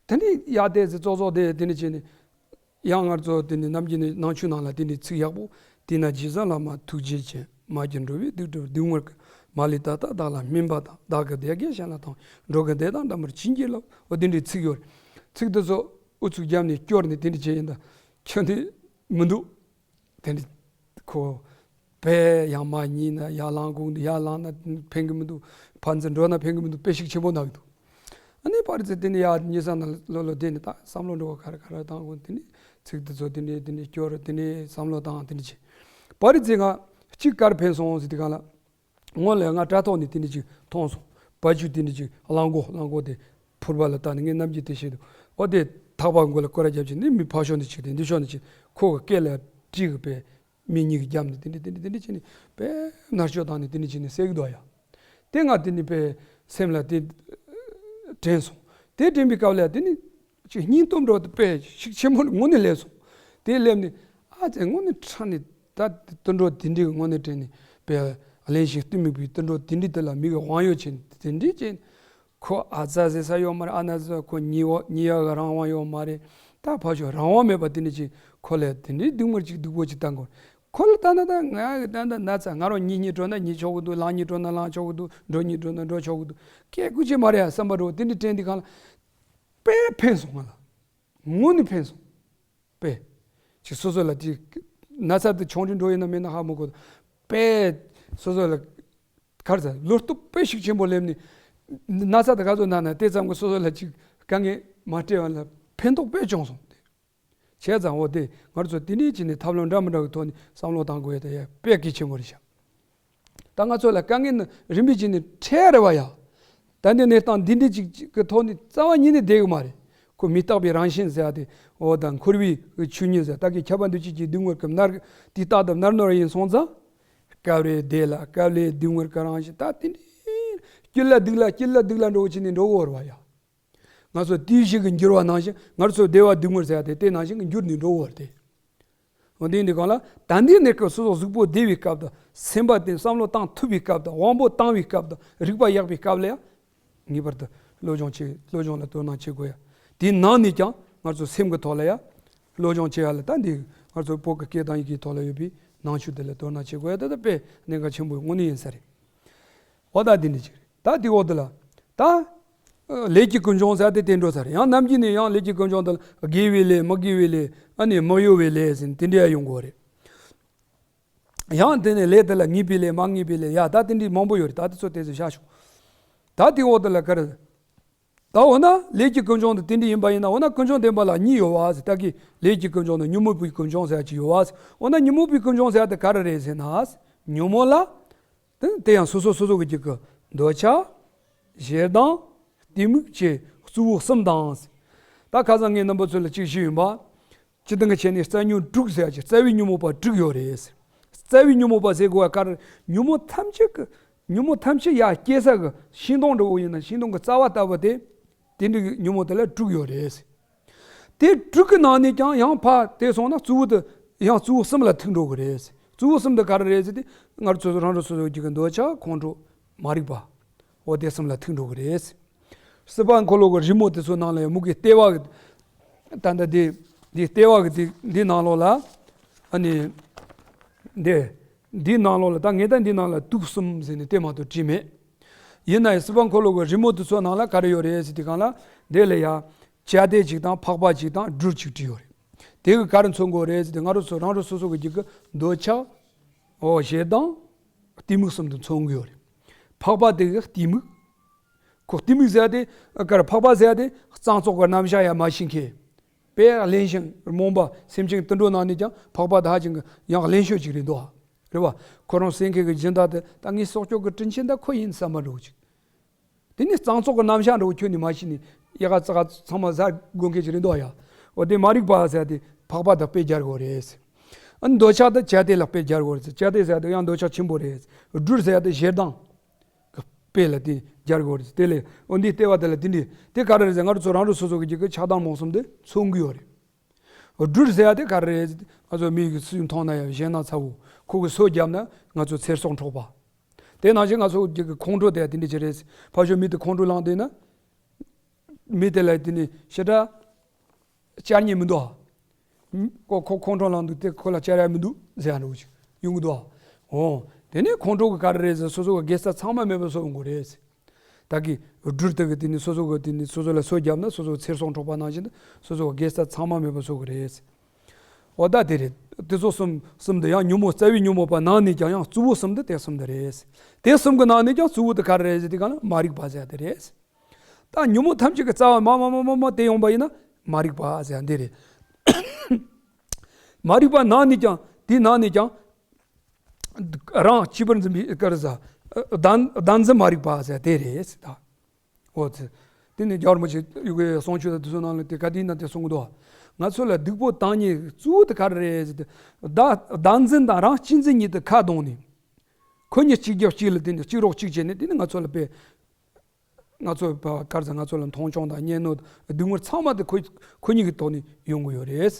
དེ་ནས་ཡར་བལྟས་ཚེ་ཙོག་ཙོག་དེ་དེ་ནས་བྱས་ནས་ཡང་ང་ཚོ་དེ་ནས་ནམ་རྒྱུན་ནས་ནང་ཆོས་ནང་ལ་དེ་འདྲའི་ཚིག་ཡག་པོ། དེས་ན་རྗེ་བཙུན་བླ་མ་ཐུགས་རྗེ་ཅན། མ་གྱུར་འགྲོ་བའི་སྡུག་སྒྲིབ་སྡུག་བསྔལ་ཀུན། མ་ལུས་ད་ལྟ་བདག་ལ་སྨིན་པ་དང་། བདག་གི་བདེ་དགེ་གཞན་ལ་གཏོང་། འགྲོ་ཀུན་བདེ་དང་འདྲ་མིར་བྱིན་གྱིས་རློབས། འོ་དེ་འདྲའི་ཚིག་ཡོད་རེད། ཚིག་དེ་ཚོ་ཨུ་ཚུགས་བརྒྱབ་ནས་སྐྱོར་ནས་དེ་འདྲ་བྱས་ཡིན་ད་ཁྱོད་འདི་མི་འདུག་དེ་འདྲ་ཁོ་དཔེ་ཡང་མ་ཉལ་ན་ཡར་ལངས་དགོས་འདུག་ཡར་ལངས་ན་ཕན་གི་མི་འདུག་ཕར་ཚུར་འགྲོ་ན་ཕན་གི་མི་འདུག་དཔེ་ཤུགས་ཆེན་པོ་གནང་གི་འདུག་ཨ་ནི་ཕར་ཚུར་དེ་ནས་ཡར་ཉལ་ས་ན་ལོ་ལོ་དེ་ནས་ད་བསམ་བློ་འགྲོ་བ་ག་རེ་ག་རེ་བཏང་དགོས། དེ་ནས་ཚིག་དེ་ཚོ་དེ་ནས་དེ་ནས་སྐྱོར། དེ་ནས་བསམ་བློ་བཏང་། དེ་ནས་བྱས། ཕར་ཚུར་ང་གཅིག་ག་རེ་ཕན་སོང་ཟེར་དུས་སྒང་ལ། སྔོན་ལ་ང་དྲ་ཐོག་ནས་དེ་འདྲ་ཅིག་མཐོང་སོང་། བ་ཕྱུགས་དེ་འདྲ་ཅིག་གླང་མགོ་གླང་མགོ་དེ་ཕུར་པ་ལ་བཏགས་ནས། ངས་ནམ་རྒྱུན་དེ་བཤད་འདུག་འོ་དེ་ཐག་པ་མགོ་ལ་སྐོར་ར་བརྒྱབ་བྱས་ནས་མི་ཕར་ཕྱོགས་ནས་ཅིག་དེ་འདི་ཕྱོགས་ནས་ཅིག་ཁོ་གི་སྐེ་ལ་གྲི་གི་པའི་མི་གཉིས་ཀྱིས་བརྒྱབ་ནས་དེ་འདྲ་དེ་འདྲ་དེ་འདྲ་བྱས་ནས་དཔེ་མནར་གཅོད་བཏང་ནས་དེ་འདྲ་བྱས་ནས་བསད་ཀྱི་འདུག་ཡ། དེ་ང་དེ་ནི་དཔེ་སེམས་ལ་དེ་དྲན་སོང་། དེ་དྲན་པའི་སྐབས་ལ་དེ་ནི་ཅིག་སྙིང་སྟོབས་འདྲ་བོ་དེ་དཔེ་ཤུགས་ཆེན་པོ་དངོས་གནས་སླེབས་སོང་། དེ་སླེབས་ནས་ཨ་ཙི་དངོས་གནས་དྲང་གནས་ད་དུད་འགྲོ་དེ་འདྲའི་དངོས་གནས་དྲན་ནས་དཔེ་གླེན་ཞིང་གཏི་མུག་པའི་དུད་འགྲོ་དེ་འདྲའི་དེ་ལ་མི་གི་དབང་ཡོད་བྱས་ནས་དེ་འདྲའི་བྱས་ནས་ཁོ་ཨ་ཙ་ཟེར་ས་ཡོད་མ་རེད། ཨ་ན་ཟེར་ཁོ་ཉེས་པ་ཉེས་ཡག་གི་རང་དབང་ཡོད་མ་རེད། ད་ཕར་ཕྱོགས་རང་དབང་མེད་པ་དེ་འདྲ་ཅིག་ཁོ་ལ་དེ་འདྲའི་སྡུག་བསྔལ་ཅིག་སྡུག་པོ་ཅིག་བཏང་དགོས། ཁོ་ལ་ལྟ་ན་ད་ང་གི་ད་ད་ན་ཚ་ང་རང་གཉིད་གཉིད་འགྲོ་ན་གཉིད་ཆོག་གི་འདུག་ལངས་གཉིད་འགྲོ་ན་ལངས་ཆོག་གི་འདུག་འགྲོ་གཉིད་འགྲོ་ན་འགྲོ་ཆོག་གི་འདུག་སྐད་ཁུ་ཅིག་མ་རེད་ཡ་བསམ་པ་འདྲ་བོ་དེ་འདྲ་དྲན་དུས་སྒང་ལ་དཔེ་ཕན་སོང་ང་ལ། དངོས་གནས་ཕན་སོང་། དཔེ། ཅིག་སོ་སོ་ལ་ཅིག་ན་ཚ་དེ་ཆུང་དུ་འགྲོ་ཡིན་ན་མིན་ན་ཧ་མ་གོ། དཔེ། སོ་སོ་ལ་ག་རེ་ཟེར་བློ་སྟོབས་དཔེ་ཤུགས་ཆེན་པོ་སླེབས་ནས་ན་ཚ་དེ་ག་ཚོད་ན་ན་དེ་ཙམ་གྱིས་སོ་སོ་ལ་ཅིག་དཀའ་ངལ་མ་སྤྲད་པ་ལ་ཕན་ཐོགས་དཔེ་བྱུང་སོང་། བྱས་ཙང་འོ་དེ་ང་ཚོ་དེ་འདྲའི་བྱས་ནས་ཐབས་ལམ་འདྲ་མི་འདྲ་གི་ཐོག་ནས་བསམ་བློ་བཏང་དགོས་ཡ་དེ་ཡ་དཔེ་གལ་ཆེན་པོ་རེད་ཤག་ད་ང་ཚོ་ལ་དཀའ་ངལ་ནི་རིམ་པས་བྱས་ནས་འཕྲད་རེད་བ་ཡ། ད་འདི་གནས་སྟངས་འདི་འདྲ་ཅིག་གི་ཐོག་ནས་རྩ་བ་ཉིད་ནས་བསྡད་གི་མ་རེད། ཁོ་མི་རྟག་པའི་རང་བཞིན་ཟེར་ཡ་དེ། འོ་ད་འཁོར་བའི་ཆོས་ཉིད་ཟེར། ད་གི་ཁྱབ་པ་འདུ་བྱེད་ཀྱི་སྡུག་བསྔལ་གྱི་མནར། དེ་རྟག་ཏུ་མནར་ནོར་ཡིན་སོང་ཙང་། སྐབས་རེ་བདེ་ལ་སྐབས་རེ་སྡུག་བསྔལ་གྱི་རང་བཞིན། ད་དེ་འདྲའི་སྐྱིད་ལ་སྡུག་ལ་སྐྱིད་ལ་སྡུག་ལ་འགྲོ་བ་བྱས་ནས་འགྲོ་གི་ཡོད་རེད་བ་ཡ། ང་ཚོ་དུས་བཞི་གི་འགྱུར་བ་ནང་བཞིན། ང་ཚོ་བདེ་བ་སྡུག་བསྔལ་ཟེར་ཡ་དེ་དེ་ནང་བཞིན་གྱི་འགྱུར་ནས་འགྲོ་བར་དེ། འོ་དེ་འདི་གང་ལ་ད་འདི་ནས་ཀྱི་སོ་སོ་གཟུགས་པོ་བདེ་བའི་སྐབས་དང་། སེམས་པ་དེ་བསམ་བློ་བཏང་ཐུབ་པའི་སྐབས་དང་། དབང་པོ་བཏང་བའི་སྐབས་དང་། རིག་པ་ཡག་པའི་སྐབས་ལ་ཡང་ངེས་པར་དུ་བློ་སྦྱོང་བྱེད། བློ་སྦྱོང་ལ་དོ་སྣང་བྱེད་དགོས་ཡ། དེའི་ནང་ནས་ཀྱང་ང་ཚོ་སེམས་ཀྱི་ཐོག་ལ་ཡ་བློ་སྦྱོང་བྱེད་ཡ་ལ། ད་འདི་ང་ཚོ་བོད་ཀྱི་སྐད་དང་ཡི་གེའི་ཐོག་ལ་ཡོད་པའི་ནང་ཆོས་དེ་ལ་དོ་སྣང་བྱེད་དགོས་ཡ། ད་ད་དཔེ་གནད་འགག་ཆེན་པོ་དངོས་གནས་ཡིན་ས་རེད། འོ་ད་འདི་འདྲ་ཅིག་རེད། ད་དེ་འོག་ཏུ་ལ། ད་ལས་ཀྱི་ཀུན་འབྱུང་ཟེར་དེ་དེ་འགྲོ་ས་རེད། ཡང་ནམ་རྒྱུན་ནས་ཡང་ལས་ཀྱི་ཀུན་འབྱུང་དེ་ལ་དགེ་བའི་ལས། མི་དགེ་བའི་ལས། ཨ་ནི་མི་གཡོ་བའི་ལས་ཟེར་ནས་དེ་འདྲ་ཡང་ཡོང་གི་རེད། ཡང་དེ་ནས་ལས་དེ་ལ་ངེས་པའི་ལས། མ་ངེས་པའི་ལས། ཡ་ད་དེ་འདྲའི་མང་པོ་ཡོད་རེད། ད་དེ་ཚོ་དེ་ཚོ་བཞག་ཤོག་ད་དེ་འོག་ཏུ་ལ་ག་རེ། ད་འོ་ན་ལས་ཀྱི་ཀུན་འབྱུང་དེ་དེ་འདྲ་ཡིན་པ་ཡིན་ན། འོ་ན་ཀུན་འབྱུང་བདེན་པ་ལ་གཉིས་ཡོད་བ་ཟེར། ད་གི་ལས་ཀྱི་ཀུན་འབྱུང་དང་ཉོན་མོངས་པའི་ཀུན་འབྱུང་ཟེར་ཡ་ཅིག་ཡོད་བ་ཟེར། འོ་ན་ཉོན་མོངས་པའི་ཀུན་འབྱུང་ཟེར་ཡ་དེ་ག་རེ་རེད་ཟེར་ན། ཉོན་མོངས་ལ། དེ་དེ་ཡང་སོ་སོ་སོ་སོ་གི་རྒྱུད་ཀྱི་འདོད་ཆགས། ཞེ་སྡང་། གཏི་མུག་བཅས་གཙོ་བོ་གསུམ་དང་། ད་ཁ་སང་ངས་རྣམ་པ་ཚོ་ལ་ཅིག་ཞུས་ཡིན་པ། སྤྱིར་བཏང་གི་ཆ་ནས་རྩ་ཉོན་དྲུག་ཟེར་ཡ་ཅིག་རྩ་བའི་ཉོན་མོངས་པ་དྲུག་ཡོད་རེད། རྩ་བའི་ཉོན་མོངས་པ་ཟེར་དགོས་པ་ག་རེ། ཉོན་མོངས་ཐམས་ཅད་ཀྱི། ཉོན་མོངས་ཐམས་ཅད་ཡར་སྐྱེ་ས་གི་ཤིང་སྡོང་འདྲ་བོ་ཡིན་ན། ཤིང་སྡོང་གི་རྩ་བ་ལྟ་བུ་དེ། དེ་འདྲའི་ཉོན་མོངས་དེ་ལ་དྲུག་ཡོད་རེད། དེ་དྲུག་གི་ནང་ནས་ཀྱང་ཡང་ཕར་དེ་སོང་ན་གཙོ་བོ་དེ་ཡང་གཙོ་བོ་གསུམ་ལ་ཐུག་འགྲོ་གི་རེད། གཙོ་བོ་གསུམ་དེ་ག་རེ་རེད་ཟེར་དུས། ང་ཚོ་རང་རང་སོ་སོའི་རྒྱུད་ཀྱི་འདོད་ཆགས། ཁོང་ཁྲོ། མ་རིག་པ། འོ་དེ་གསུམ་ལ་ཐུག་འགྲོ་གི་རེད། སྲིད་པ་འཁོར་ལོ་གི་རི་མོ་དེ་ཚོ་ནང་ལ་ཡང་མུ་གེ་ལྟེ་བ་གི། ད་ལྟ་འདི་འདི་ལྟེ་བ་གི་འདི་འདི་ནང་ལོགས་ལ། ཨ་ནི་འདི་འདི་ནང་ལོགས་ལ། ད་ངས་ད་འདི་ནང་ལ་དུག་གསུམ་ཟེར་ནས་དེ་མ་གཏོགས་བྲིས་མེད། ཡིན་ན་ཡང་སྲིད་པ་འཁོར་ལོ་གི་རི་མོ་དེ་ཚོ་ནང་ལ་ག་རེ་ཡོད་རེད་ཟེར་དུས་སྒང་ལ། འདི་ལ་ཡ་བྱ་དེ་གཅིག་དང་། ཕག་པ་གཅིག་དང་། སྦྲུལ་གཅིག་བྲིས་ཡོད་རེད། དེ་གི་ག་རེ་མཚོན་གྱི་ཡོད་རེད་ཟེར་དུས། ང་རང་ཚོ་རང་རང་སོ་སོ་གི་རྒྱུད་ཀྱི་འདོད་ཆགས། འོ་ཞེ་སྡང་། གཏི་མུག་གསུམ་དེ་མཚོན་གྱི་ཡོད་རེད། ཕག་པ་དེ་གི་གཏི་མུག་ཁོ་གཏི་མུག་ཟེར་ཡ་དེ། ག་རེ། ཕག་པ་ཟེར་ཡ་དེ་གཙང་བཙོག་གི་རྣམ་གཞག་ཡ་མ་ཤེས་མཁན། དཔེ་གླེན་ཞིང་རྨོངས་པ། སེམས་ཅན་དུད་འགྲོ་ནང་ནས་ཀྱང་ཕག་པ་དེ་ཧ་ཅང་གི་ཡང་གླེན་ཤོས་ཅིག་རེད་འདུག་ཨ། རེད་བ། ཁོ་རང་བསད་མཁན་གྱི་སྦྱིན་བདག་དེ། ད་ངའི་སྲོག་སྐྱོབ་ཀྱི་དྲིན་ཆེན་ད་ཁོ་ཡིན་བསམ་པ་འདྲ་བོ་ཅིག་དེ་ནི་གཙང་བཙོག་གི་རྣམ་གཞག་འདྲ་བོ་ཁྱོན་ནས་མ་ཤེས་ནས། ཡ་ག་ཙག་ག་ཚང་མ་ཟ་དགོས་མཁན་ཅིག་རེད་འདུག་ཨ་ཡ། འོ་དེ་མ་རིག་པ་ཟེར་ཡ་དེ་ཕག་པ་དང་དཔེ་སྦྱར་དགོས་རེད། ཨ་ནི་འདོད་ཆགས་དེ་བྱ་དེ་ལ་དཔེ་སྦྱར་དགོས་རེད། བྱ་དེ་ཟེར་ཡ་དེ་ཡང་འདོད་ཆགས་ཆེན་པོ་རེད། སྦྲུལ་ཟེར་ཡ་དེ་ཞེ་སྡང་གི་དཔེ་ལ་དེ་སྦྱར་དགོས་རེད། དེ་ལས་འོ་འདིའི་ལྟེ་བ་དེ་ལ་དེ་འདྲ། དེ་ག་རེ་རེད་ཟེར། ང་རང་ཚོ་རང་རང་སོ་སོ་གི་རྒྱུད་ཀྱི་ཆགས་སྡང་རྨོངས་གསུམ་དེ་མཚོན་གྱི་ཡོད་རེད། སྦྲུལ་ཟེར་ཡ་དེ་ག་རེ་རེད་ཟེར། ང་ཚོ་མི་ཡི་སུས་མཐོང་ན་ཡང་ཞེད་སྣང་ཚ་བོ། ཁོ་གིས་སོ་བརྒྱབ་ན་ང་ཚོ་ཚེར་སོགས་འཕྲོག་པ། དེ་ནང་བཞིན་ང་ཚོ་རྒྱུད་ཀྱི་ཁོང་ཁྲོ་དེ་དེ་འདྲ་ཅིག་རེད། ཕར་ཞོག་མི་དེ་ཁོང་ཁྲོ་ལངས་བསྡད་ན། མི་དེ་ལ་དེ་ནི་ཞེ་དྲག་བཅར་སྙིང་མི་འདུག་ཨ། ཁོ་ཁོ་ཁོང་ཁྲོ་ལངས་འདུག་སྟེ། ཁོ་ལ་བཅར་ཡ་མི་འདུག་ཟེར་ཡ་འདྲ་བོ་ཅིག་ཡོང་གི་འདུག་ཨ། འོ། དེ་ནས་ཁོང་ཁྲོ་གི་ག་རེ་རེད་ཟེར། སོ་སོ་གི་དགེ་རྩ་ཚང་མ་མེད་པ་བཟོ་ཡོང་གི་རེད། ད་གི་སྦྲུལ་དེ་གི་དེ་ནི་སོ་སོ་གི་དེ་ནི་སོ་སོ་ལ་སོ་བརྒྱབ་ན། སོ་སོ་ཚེར་སོགས་འཕྲོག་པ་ནང་བཞིན་དུ་སོ་སོ་གི་དགེ་རྩ་ཚང་མ་མེད་པ་བཟོ་གི་རེད། འོ་ད་དེ་རེད། དེ་ཚོ་གསུམ་གསུམ་དེ་ཡང་ཉོན་མོངས། རྩ་བའི་ཉོན་མོངས་པ་ནང་ནས་ཀྱང་ཡང་གཙོ་བོ་གསུམ་དེ་དེ་གསུམ་དེ་རེད། དེ་གསུམ་གི་ནང་ནས་ཀྱང་གཙོ་བོ་དེ་ག་རེ་རེད་ཟེར་དུས་སྒང་ལ་མ་རིག་པ་ཟེར་ཡ་དེ་རེད། ད་ཉོན་མོངས་ཐམས་ཅད་ཀྱི་རྩ་བ་མར་མར་མར་མར་དེ་ཡོང་པ་ཡིན་ན་མ་རིག་པ་ཟེར་ཡ་འདི་རེད། མ་རིག་པ་ནང་ནས་ཀྱང་། དེའི་ནང་ནས་ཀྱང་རང་གཅིག་པུར་འཛིན་པའི་ག་རེ་ཟེར། བདག་བདག་འཛིན་མ་རིག་པ་ཟེར་ཡ་དེ་རེད་ཟེར། ད་འོ་ཙི། དེ་ནི་རྒྱལ་བ་རིན་པོ་ཆེ་ཡི་གེ་གསུང་ཆོས་དང་དེ་ཚོ་ནང་ལ་དེ་ག་དེའི་ནང་དེ་གསུང་གི་འདུག་ང་ཚོ་ལ་སྡིག་པོ་དང་ནི་གཙོ་བོ་དེ་ག་རེ་རེད་ཟེར་ཏེ། བདག་བདག་འཛིན་དང་རང་གཅེས་འཛིན་གཉིས་དེ་ཁ་བསྡོམས་ནས། ཁོ་གཉིས་གཅིག་རྒྱབ་གཅིག་ལ་དེ་ནི་གཅིག་རོགས་གཅིག་བྱས་ནས། དེ་ནི་ང་ཚོ་ལ་དཔེ། ང་ཚོ་བ་གར་ས་ང་ཚོ་ལ་མཐོང་ཆུང་དང་གཉེན་ནོར་སྡུག་བསྔལ་ཚང་མ་དེ་ཁོ་ཁོ་གཉིས་ཀྱི་ཐོག་ནས་ཡོང་གི་ཡོད་རེད།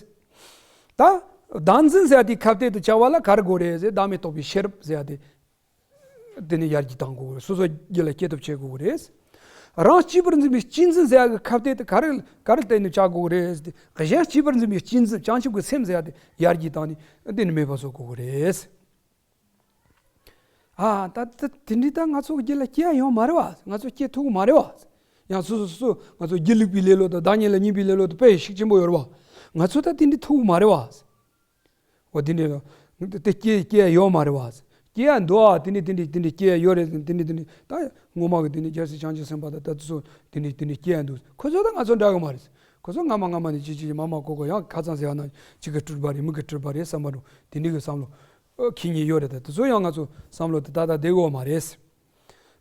ད་བདག་འཛིན་ཟེར་ཡ་དེ་ཁ་གཏད་དུ་བྱ་བ་ལ་ག་རེ་དགོས་རེད་ཟེར། བདག་མེད་རྟོགས་པའི་ཤེས་རབ་ཟེར་ཡ་དེ། དེ་ནི་ཡར་རྒྱས་གཏང་དགོས་རེད། སོ་སོ་རྒྱུད་ལ་སྐྱེ་ཐབས་བྱེད་དགོས་རེད། རང་གཅེས་པར་འཛིན་པའི་གཅེས་འཛིན་ཟེར་ཡ་གི་ཁ་གཏད་དེ་ག་རེ་ག་རེ་གཏད་ནས་བྱ་དགོས་རེད་ཟེར་ཏེ། གཞན་གཅེས་པར་འཛིན་པའི་གཅེས་འཛིན། བྱང་ཆུབ་ཀྱི་སེམས་ཟེར་ཡ་དེ་ཡར་རྒྱས་བཏང་ནས་དེ་ནི་མེད་པ་བཟོ་དགོས་རེད། ཨ། ད་ད་དེ་འདྲའི་ད་ང་ཚོ་གི་རྒྱུད་ལ་སྐྱེ་ཡ་ཡོད་མ་རེད་བ། ང་ཚོ་སྐྱེ་ཐུབ་ཀྱི་མ་རེད་བ། ཡང་སོ་སོ་སོ་སོ་ང་ཚོ་སྒྱིད་ལུག་པའི་ལེ་ལོ་དང་བདག་ཉིད་ལ་སྙིང་པོའི་ལེ་ལོ་དེ་དཔེ་ཤུགས་ཆེན་པོ་ཡོད་རེད་བ། ང་ཚོ་ད་དེ་འདྲའི་ཐུབ་ཀྱི་མ་རེད་བ། འོ་དེ་འདྲའི་དེ་སྐྱེ་སྐྱེ་ཡ་ཡོད་མ་རེད་བ། སྐྱེ་ཡ་འདུག་ཨ། དེ་འདྲའི་དེ་འདྲའི་དེ་འདྲའི་སྐྱེ་ཡ་ཡོད་རེད། དེ་འདྲའི་དེ་འདྲའི་ད་སྔོན་མ་གི་དེ་འདྲའི་རྒྱལ་སྲས་བྱང་ཆུབ་སེམས་དཔའ་དང་ད་དེ་ཚོ་དེ་འདྲའི་དེ་འདྲའི་སྐྱེ་ཡ་འདུག་ཁོ་ཚོ་ད་ང་ཚོ་འདྲ་གི་མ་རེད། ཁོ་ཚོ་སྔ་མ་སྔ་མ་ནས་ཅི་ཅི་མ་མ་གོ་གོ་ཡང་ཁ་ཚང་ཟེར་བ་ན་གཅིག་གི་སྤྲུལ་པ་རེད། མིག་གི་སྤྲུལ་པ་རེད་བསམ་པ་འདྲ་བོ་དེ་འདྲའི་གི་བསམ་བློ། ཨོ་ཁེ་ཉེན་ཡོད་རེད། ད་དེ་ཚོ་ཡང་ང་ཚོ་བསམ་བློ་དེ་ད་ལྟ་བསྡད་ཡོད་མ་རེད།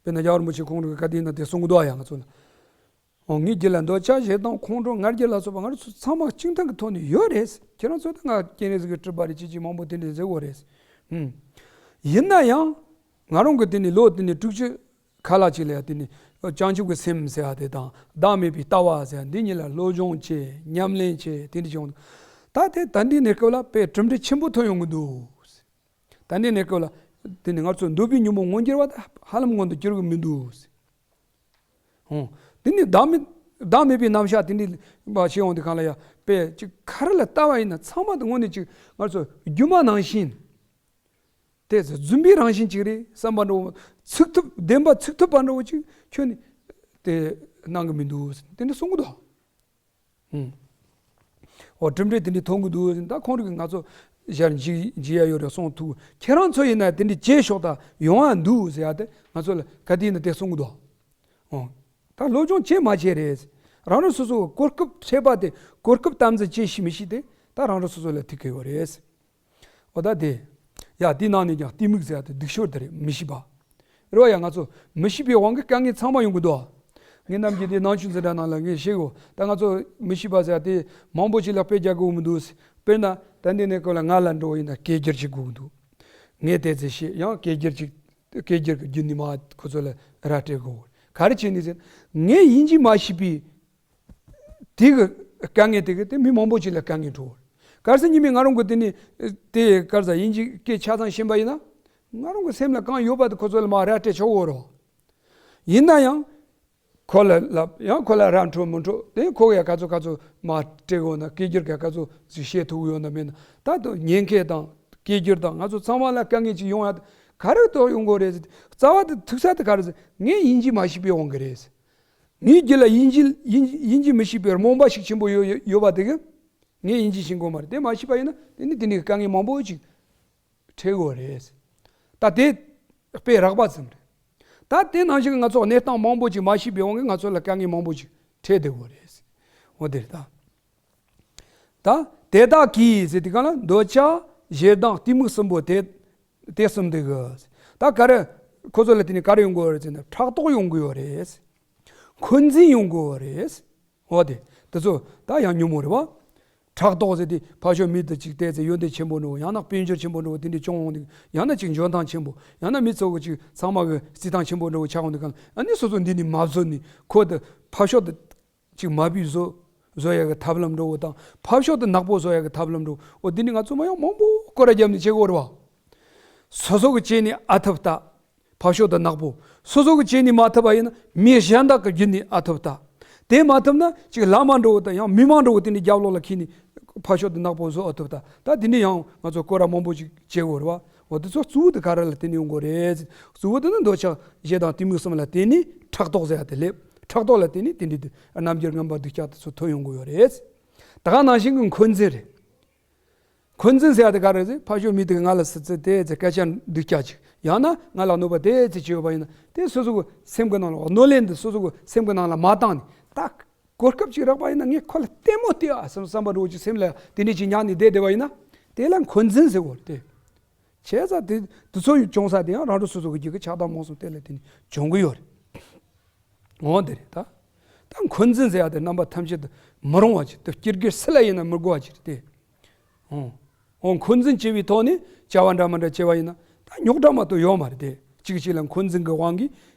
དཔེར་ན་རྒྱལ་བ་རིན་པོ་ཆེ་ཁོང་རང་གི་བཀའ་དེབ་ནང་དེ་གསུང་གི་འདུག་ཨ། ཡང་ང་ཚོ་ལ། འོ་ངའི་རྒྱུད་ལ་འདོད་ཆགས་ཞེ་སྡང་ཁོང་ཁྲོ་ང་རྒྱལ་ལ་སོགས་པ་ང་རང་ཚོ་ཚང་མ་གཅིག་མཐུན་གྱི་ཐོག་ནས་ཡོད་རེད། ཁྱེད་རང་ཚོ་ད་ང་སྤྱན་རས་གཟིགས་ཀྱི་སྤྲུལ་པ་རེད་ཅེས་ཅིག་མང་པོ་དེ་འདྲ་ཟེར་གྱི་ཡོད་རེད། ཧུམ། ཡིན་ན་ཡང་ང་རང་གི་དེ་ནས་ལོ་དེ་ནས་དྲུག་ཅུ་ཁ་ལྷག་ཅིག་ལ་ཡང་དེ་ནས་བྱང་ཆུབ་ཀྱི་སེམས་ཟེར་བ་དེ་དང་བདག་མེད་པའི་ལྟ་བ་ཟེར་བ་འདི་གཉིས་ལ་སློབ་སྦྱོང་བྱས། ཉམས་ལེན་བྱས། དེ་འདྲ་བྱུང་། ད་དེ་ད་འདི་ནས་སྐབས་ལ་དཔེ་གྲུབ་འབྲས་ཆེན་པོ་ཐོན་ཡོང་གི་འདུག། ད་འདི་ནས་སྐབས་ལ་དེ་ནས་ང་ཚོ་འདོད་པའི་ཉོན་མོངས་མངོན་གྱུར་བ་ད་ཧ་ལམ་མངོན་དུ་གྱུར་གི་མི་འདུག། ཧུམ། དེ་ནས་བདག་མེད་བདག་མེད་པའི་རྣམ་གཞག་དེ་འདྲ་བྱས་ཡོང་དུས་སྒང་ལ་ཡང་དཔེ་ཅིག་ག་རེ་ལ་ལྟ་བ་ཡིན་ན་ཚང་མ་དེ་དངོས་གནས་ཅིག་ང་ཚོ་སྒྱུ་མ་ནང་བཞིན། དེ་རྫུན་པའི་རང་བཞིན་ཅིག་རེད་བསམ་པ་འདྲ་བོ། ཚུགས་ཐུབ་བདེན་པ་ཚུགས་ཐུབ་པ་འདྲ་བོ་ཅིག་ཁྱོན་ནས་དེ་གནང་གི་མི་འདུག། དེ་འདྲ་གསུང་གི་འདུག། ཧུམ། འོ་གྲུབ་འབྲས་དེ་འདྲ་ཐོན་གི་འདུག། ད་ཁོང་རང་གིས་ང་ཚོ་ཞར་འཇིགས་འཇིགས་ཡ་ཡོད་རེད་གསུང་ཐུབ། ཁྱེད་རང་ཚོ་ཡིན་ན་དེ་འདྲ་བྱས་ཤོག་ད་ཡོང་ཡ་འདུག་ཟེར་ཡ་དེ་ང་ཚོ་ལ་ག་དུས་ཡིན་ན་དེ་གསུང་གི་འདུག། འོ། ད་སློབ་སྦྱོང་བྱས་མ་བྱས་རེད། རང་རང་སོ་སོ་གོ་སྐབས་འཕྲད་པ་དེ་གོ་སྐབས་དམ་འཛིན་བྱས་ཤིག་མི་ཤེས་ཏེ་ད་རང་རང་སོ་སོ་ལ་ཐུག་གི་ཡོད་རེད། འོ་ད་དེ། ཡ་དེའི་ནང་ནས་ཀྱང་གཏི་མུག་ཟེར་ཡ་དེ་སྡུག་ཤོས་དེ་རེད། མི་ཤེས་པ། རེད་བ། ཡ་ང་ཚོ་མི་ཤེས་པའི་དབང་གིས་དཀའ་ངལ་ཚང་མ་ཡོང་གི་འདུག། ངས་ནམ་རྒྱུན་དེ་ནང་ཆོས་འཛིན་གྲྭ་ནང་ལ་ངས་བཤད་གོ། ད་ང་ཚོ་མི་ཤེས་པ་ཟེར་ཡ་དེ་མང་པོ་ཞིག་ལ་དཔེ་རྒྱག་དགོས་མི་འདུག། དཔེར་ན་ད་འདི་ནས་ཀོ་ལ་ང་ལ་འགྲོ་བ་ཡིན་ན་སྐད་སྒྱུར་བྱེད་དགོས་ཀྱི་འདུག། ངས་དེ་ཚོ་ཤེས། ཡང་སྐད་སྒྱུར་ཅིག་སྐད་སྒྱུར་གྱི་བརྒྱུད་ནས་མ་ཁོ་ཚོ་ལ་ར་སྤྲད་དགོས། ག་རེ་བྱས་ནས་ཟེར། ངས་དབྱིན་ཇི་མ་ཤེས་པའི་དེ་གི་དཀའ་ངལ་དེ་གི་དེ་མི་མང་པོ་ཅིག་ལ་དཀའ་ངལ་འཕྲད། གལ་སྲིད་ཉི་མ་ང་རང་གི་དེ་ནི་དེ་གར་ས་དབྱིན་ཇི་སྐད་ཆ་ཚང་ཤེས་པ་ཡིན་ན། ང་རང་གི་སེམས་ལ་གང་ཡོད་པ་དེ་ཁོ་ཚོ་ལ་མ་ར་སྤྲད་ཆོག་གོ་རོ། ཡིན་ན་ཡང་། ཁོ་ལ་ལབ། ཡང་ཁོ་ལ་ར་འཕྲོད་མི་འཕྲོད་དེ་ཁོ་ག་ཡ་ག་ཚོད་ག་ཚོད་མ་སྤྲད་གོ་ན། སྐད་སྒྱུར་ག་ག་ཚོད་ཅིག་བཤད་ཐུབ་ཡོད་ན་མེད་ན། ད་དུང་ཉན་མཁན་དང་སྐད་སྒྱུར་དང་ང་ཚོ་ཚང་མ་ལ་དཀའ་ངལ་ཅིག་ཡོང་ཡ་ག་རེ་གཏོགས་ཡོང་གོ་རེད། རྩ་བ་དེ་ཐུག་ས་དེ་ག་རེ་ཟེར། ངས་དབྱིན་ཇི་མ་ཤེས་པའི་དབང་གིས་རེད། ངའི་རྒྱུད་ལ་དབྱིན་ཇི་དབྱིན་ཇི་དབྱིན་ཇི་མི་ཤེས་པའི་རྨོངས་པ་ཞིག་ཆེན་པོ་ཡོད་ཡོད་པ་དེ་གིས། ངས་དབྱིན་ཇི་ཤེས་གོ་མ་རེད། དེ་མ་ཤེས་པ་ཡིན་ན་དེ་ནི་དེ་ནི་དཀའ་ངལ་མང་པོ་ཅིག་འཕྲད་དགོས་རེད། ད་དེ་དཔེ་རགས་པ་ཙམ་རེད། ད་དེ་ནང་བཞིན་ང་ཚོ་གནས་སྟངས་མང་པོ་ཅིག་མ་ཤེས་པའི་དབང་གིས་ང་ཚོ་ལ་དཀའ་ངལ་མང་པོ་ཅིག་འཕྲད་བསྡད་དགོས་རེད། འོ་དེ་རེད་ད། ད་དེ་དག་གིས་ཟེར་དུས་སྒང་ལ་འདོད་ཆགས་ཞེ་སྡང་གཏི་མུག་གསུམ་པོ་དེ། དེ་གསུམ་དེ་གི། ད་ག་རེ། ཁོ་ཚོ་ལ་དེ་ནི་ག་རེ་ཡོང་གི་ཡོད་རེད་ཟེར་ན་ཕྲག་དོག་ཡོང་གི་ཡོད་རེད། འཁོན་འཛིན་ཡོང་གི་ཡོད་རེད། འོ་དེ། དེ་ཚོ་ད་ཡང་ཉོན་མོངས་རེད་བ། ཕྲག་དོག་ཟེར་དུས་ཕར་ཕྱོགས་མི་དེ་ཅིག་བལྟས་ཚེ་ཡོན་ཏན་ཆེན་པོ་འདྲ་བོ། ཡང་ན་དཔལ་འབྱོར་ཆེན་པོ་འདྲ་བོ་དེ་འདྲ་བྱུང་འོང་དུས། ཡང་ན་ཅིག་འཇོན་ཐང་ཆེན་པོ། ཡང་ན་མི་ཚོ་གི་ཅིག་ཚང་མ་གི་བརྩི་སྟངས་ཆེན་པོ་འདྲ་བོ་ཆགས་འོང་དུས་སྒང་། ཨ་ནི་སོ་སོ་འདི་ནི་མ་བཟོ་ནི་ཁོ་དེ་ཕར་ཕྱོགས་དེ་ཅིག་མ་བུ་བཟོ་བཟོ་ཡ་གི་ཐབས་ལམ་འདྲ་བོ་དང་། ཕར་ཕྱོགས་དེ་ནག་པོ་བཟོ་ཡ་གི་ཐབས་ལམ་འདྲ་བོ། འོ་འདི་ནི་ང་ཚོ་མ་ཡང་མང་པོ་སྐོར་ར་བརྒྱབ་ནས་བྱེད་དགོས་རེད་བ། སོ་སོ་གི་བྱས་ནས་ཨ་ཐབས་ལྟ། ཕར་ཕྱོགས་དེ་ནག་པོ། སོ་སོ་གི་བྱས་ནས་མ་ཐུབ་པ་ཡིན་ན་མི་གཞན་དག་གི་བརྒྱུད་ནས་ཨ་ཐུབ་ལྟ། དེ་མ་ཐུབ་ན་ཅིག་བླ་མ་འདྲ་བོ་དང་ཡང་མི་མང་འདྲ་བོ་དེ་ནི་རྒྱབ་ལོགས་ལ་ཁྱེར་ནས་ཕར་ཕྱོགས་དེ་ནག་པོ་བཟོ་ཨ་ཐུབ་ལྟ། ད་དེ་ནི་ཡང་ང་ཚོ་སྐོར་ར་མང་པོ་ཅིག་བྱེད་དགོས་རེད་བ། འོ་དེ་ཚོ་གཙོ་བོ་དེ་ག་རེ་ལ་བརྟེན་ནས་ཡོང་གི་རེད། གཙོ་བོ་དེ་ནི་འདོད་ཆགས་ཞེ་སྡང་གཏི་མུག་གསུམ་ལ་བརྟེན་ནས་ཕྲག་དོག་ཟེར་ཡ་དེ་སླེབས། ཕྲག་དོག་ལ་བརྟེན་ནས་དེ་འདྲའི་དེ་རྣམ་འགྱུར་ངན་པ་སྡུག་ཅག་དེ་ཚོ་ཐོན་ཡོང་གི་ཡོད་རེད། ད་ག་ནང་བཞིན་གྱི་འཁོན་འཛིན་རེད། འཁོན་འཛིན་ཟེར་ཡ་དེ་ག་རེ་རེད། ཕར་ཕྱོགས་མི་དེ་གིས་ང་ལ་སི་ཙི་དེ་ཙི་སྐད་ཆ་སྡུག་ཅག་ཅིག། ཡང་ན་ང་ལ་གནོད་པ་དེ་ཙི་བྱས་ཡོད་པ་ཡིན་ན། དེ་སོ་སོ་གི་སེམས་ཀྱི་ནང་ལ་གནོད་ལན་དེ་སོ་སོ་གི་སེམས་ཀྱི་ནང་ལ་མ་བཏང་ནས། ད་གོ་སྐབས་ཅིག་རག་པ་ཡིན་ན་ངས་ཁོ་ལ་ལྟད་མོ་བལྟས་ཨ་བསམ་བསམ་པ་འདྲ་བོ་ཅིག་སེམས་ལ་དེ་འདྲ་ཅིག་ཉར་ནས་བསྡད་བསྡད་པ་ཡིན་ན། དེ་ལ་འཁོན་འཛིན་ཟེར་གོ་རེད་དེ། བྱས་ཙང་དེ་དེ་ཚོ་བྱུང་ས་དེ་ཡང་རང་རང་སོ་སོ་གི་རྒྱུད་ཀྱི་ཆགས་སྡང་རྨོངས་གསུམ་དེ་ལ་བརྟེན་ནས་བྱུང་གི་ཡོད་རེད། འོ་དེ་རེད་ད། ད་འཁོན་འཛིན་ཟེར་ཡ་དེ་རྣམ་པ་ཐམས་ཅད་དུ་མི་རུང་བ་ཅིག། དེ་སྤྱིར་གྱུར་སུ་ལ་ཡིན་ན་མི་དགོས་པ་ཅིག་རེད་དེ། འོ། འོ་འཁོན་འཛིན་ཆེ་བའི་ཐོག་ནས་བྱ་བ་འདྲ་མི་འདྲ་བྱས་པ་ཡིན་ན། ད་རྙོག་དྲ་མ་གཏོགས་ཡོད་མ་རེད་དེ། གཅིག་གཅིག་ལ་འཁོན་འཛིན་གྱི་དབང་གིས་